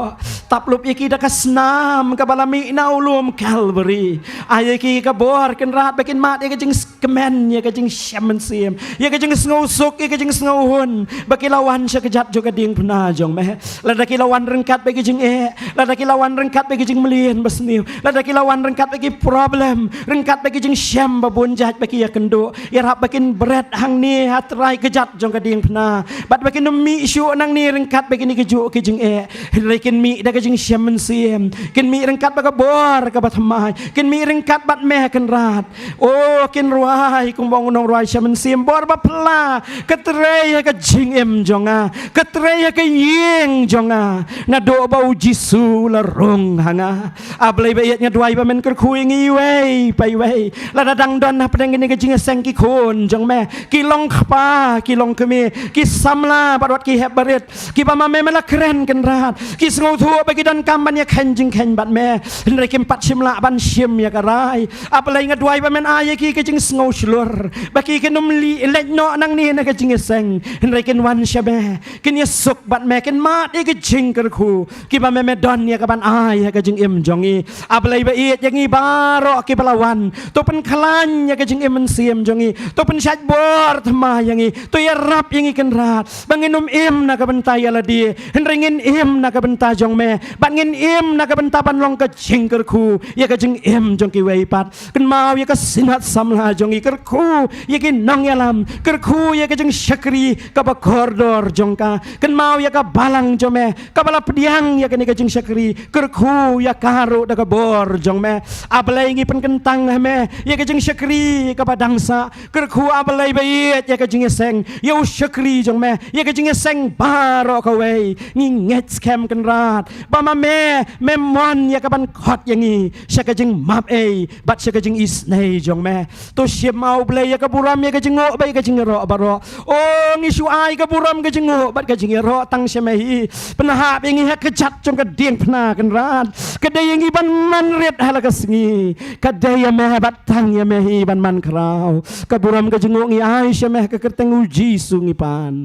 Tap lut ïa ki da ka snam kaba la mih na u lum Kalbari. Ai ïa ki ka bor Kynrad ba kin mad ïa ka jingkmen, ïa ka jingshem mynsiem, ïa ka jingsngewsuk, ïa ka jingsngewhun ba ki la wan sha kjat jong ka diengphna jong me. Lada ki la wan ryngkat bad ki jingeh, lada ki la wan ryngkat bad ki jingmlien basniew, lada ki la wan ryngkat bad ki problem, ryngkat bad ki jingshem ba bun jait ba ki ïakynduh, ïarap ba kin bret hangne ha trai kjat jong ka diengphna, bad ba kin ym mih shuh nangne ryngkat bad kine ki juh ki jingeh, hynrei kin mih da ka jingshem mynsiem, kin mih ryngkat bad ka bor kaba thymmai, kin mih ryngkat bad me Kynrad. O, kin rwai kumba ong u nongrwai shem mynsiem, bor ba phylla ka trei ha ka jingim jong nga, ka trei ha ka ïing jong nga, naduh ba u Jisu u la rung ha nga. A Blei ba ïeit, nga duwai ba men kyrkhu ïa ngi iwei pa iwei. Lada dang don hapdeng kane ka jingïaseng ki khun jong me, ki long kpa, ki long kmie, ki samla bad wat ki hep barit, kiba ma me me la kren Kynrad, ki sngewthuh ba ki donkam ban ïakheiñ jingkheiñ bad me, hynrei kim pat shym lah ban shim ïa ka rai. A Blei, nga duwai ba men ai ïa ki ka jingsngew shlur ba ki kin ym leit noh nangne na ka jingïaseng, hynrei kin wan sha me, kin ïasuk bad me, kin mad ïa ka jingkyrkhu kiba me me don ïa ka ban ai ha ka jingim jong ngi. A Blei ba ïeit, ïa ngi baroh kiba la wan, to pynkhlaiñ ïa ka jingim mynsiem jong ngi, to pynshait bor thymmai ïa ngi, to ïarap ïa ngi Kynrad, ba ngin ym im na ka bynta ïa lade, hynrei ngin im na ka bynta jong me, bad ngin im na ka bynta ban long ka jingkyrkhu ïa ka jingim jong kiwei pat. Kynmaw ïa ka Synod samla jong ngi, kyrkhu ïa ki nongïalam, kyrkhu ïa ka jingshakri kaba kordor jong ka. Kynmaw ïa ka balang jong me kaba la pdiang ïa kane ka jingshakri, kyrkhu ïa ka ruh da ka bor jong me. A Blei, ngi pynkyntang ha me ïa ka jingshakri kaba dang sah. Kyrkhu, a Blei ba ïeit, ïa ka jingïaseng, ïa u shakri jong me, ïa ka jingïaseng baroh kawei. Ngi ngeit skhem Kynrad ba ma me mem mon ïa ka ban khot ïa ngi sha ka jingmap ei bad sha ka jingisynei jong me. To shim, ah U Blei, ïa ka burom, ïa ka jingïaroh bad ïa ka jingïaroh baroh. O, ngi shu ai ka burom, ka jingïaroh bad ka jingïaroh tang sha me hi. Pynhap ïa ngi ha ka kjat jong ka diengphna, Kynrad. Ka dei ïa ngi ban man rit ha la ka sngi. Ka dei ïa me bad tang ïa me hi ban man khraw. Ka burom, ka jingïaroh ngi ai sha me ha ka kyrteng U Jisu ngi pan.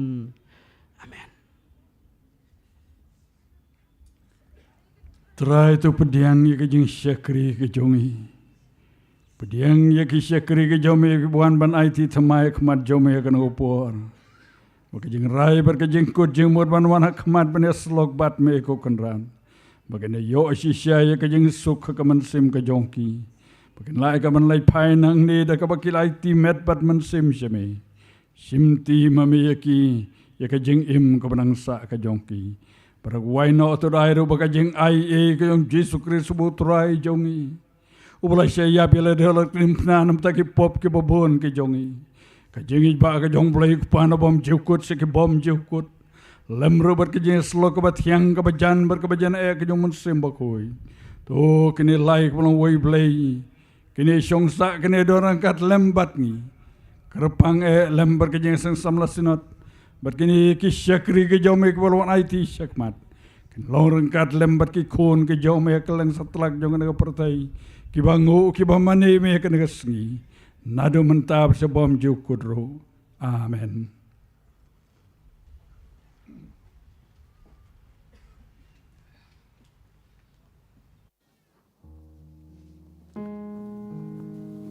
Amen. Trai, to pdiang ïa ka jingshakri ka jong ngi. Pdiang ïa ki shakri ka jong me kiba wan ban aiti thymmai ha khmat jong me ha kane ka por. Ba ka jingrai bad ka jingkut jingmut ban wan ha khmat ban ïasyllok bad me, ko Kynrad, ba kin ïoh shisha ïa ka jingsuk ha ka mynsiem ka jong ki. Ba kin lah ïa ka ban leit phai nangne da kaba ki la aiti met bad mynsiem sha me. Shimti ma me ïa ki, ïa ka jingim kaba nang sah ka jong ki. Bad wai noh to dei ruh ba ka jingai ei ka jong Jisu Khrist uba U Trai jong ngi, uba la shah ïap ïa lade ha la ka diengphna namar ki pop kiba bun ki jong ngi. Ka jingïeit ba ka jong U Blei U Kpa na bymjukut sha ki bymjukut, lem ruh bad ka jingïasyllok kaba thiang, kaba jan bad kaba jan eh ka jong U Mynsiem Bakhuid. To kine lai kiba long wei Blei, kine shong sah, kine don ryngkat lem bad ngi. Kyrpang eh lem bad ka jingïaseng samla Synod, bad kine ki shakri ki jong me kiba la wan aiti shakhmat. Kin long ryngkat lem bad ki khun ki jong me ha kylleng satlak jong kane ka pyrthei, kiba nguh kiba mane me ha kane ka sngi. Naduh mynta bad sha bymjukut ruh. Amen.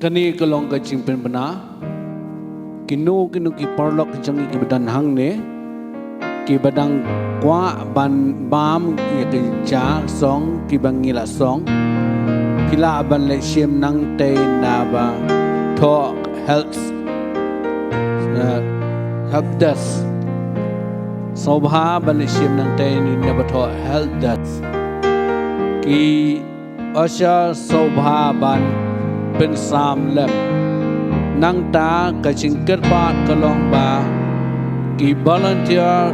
Kane ka long ka jingpynbna. Kino kino ki paralok jong ngi kiba don hangne, kiba dang kwah ban bam ïa ka ja song kiba ngi la song, ki lah ban leit shim nangtei naba thoh help, eh, help desk. Sngewbha ban leit shim nangtei naba thoh help desk. Ki usher sngewbha ban pynsam lem. Nangta ka jingkyrpad ka long ba ki volunteer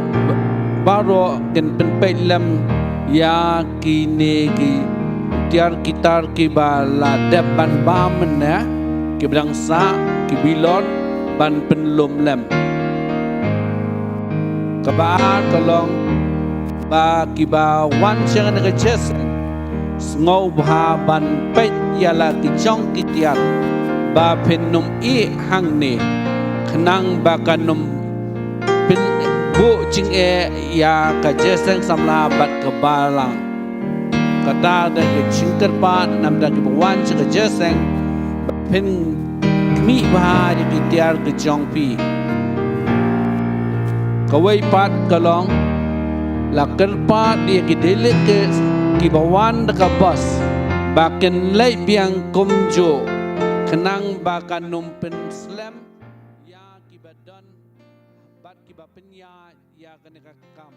baroh kin pynpeit lem ïa kine ki tiar ki tar kiba la dep ban bam mynne, kiba dang sah, ki bilor ban pynlum lem. Kaba ar ka long ba kiba wan sha kane ka jingïaseng, sngewbha ban peit ïa la ki jong ki tiar ba phin ym ïeh hangne, khnang ba kan ym pynbuh jingeh ïa ka jingïaseng samla bad ka balang. Kata ka dei ka jingkyrpad namar kiba wan sha ka jingïaseng, ba phin khmih bha ïa ki tiar ki jong phi. Kawei pat ka long, la kyrpad ïa ki delegates kiba wan da ka bus ba kin leit biang kumjuh, khnang ba kan ym pynslem ïa kiba don bad kiba pynïaid ïa kane ka kam.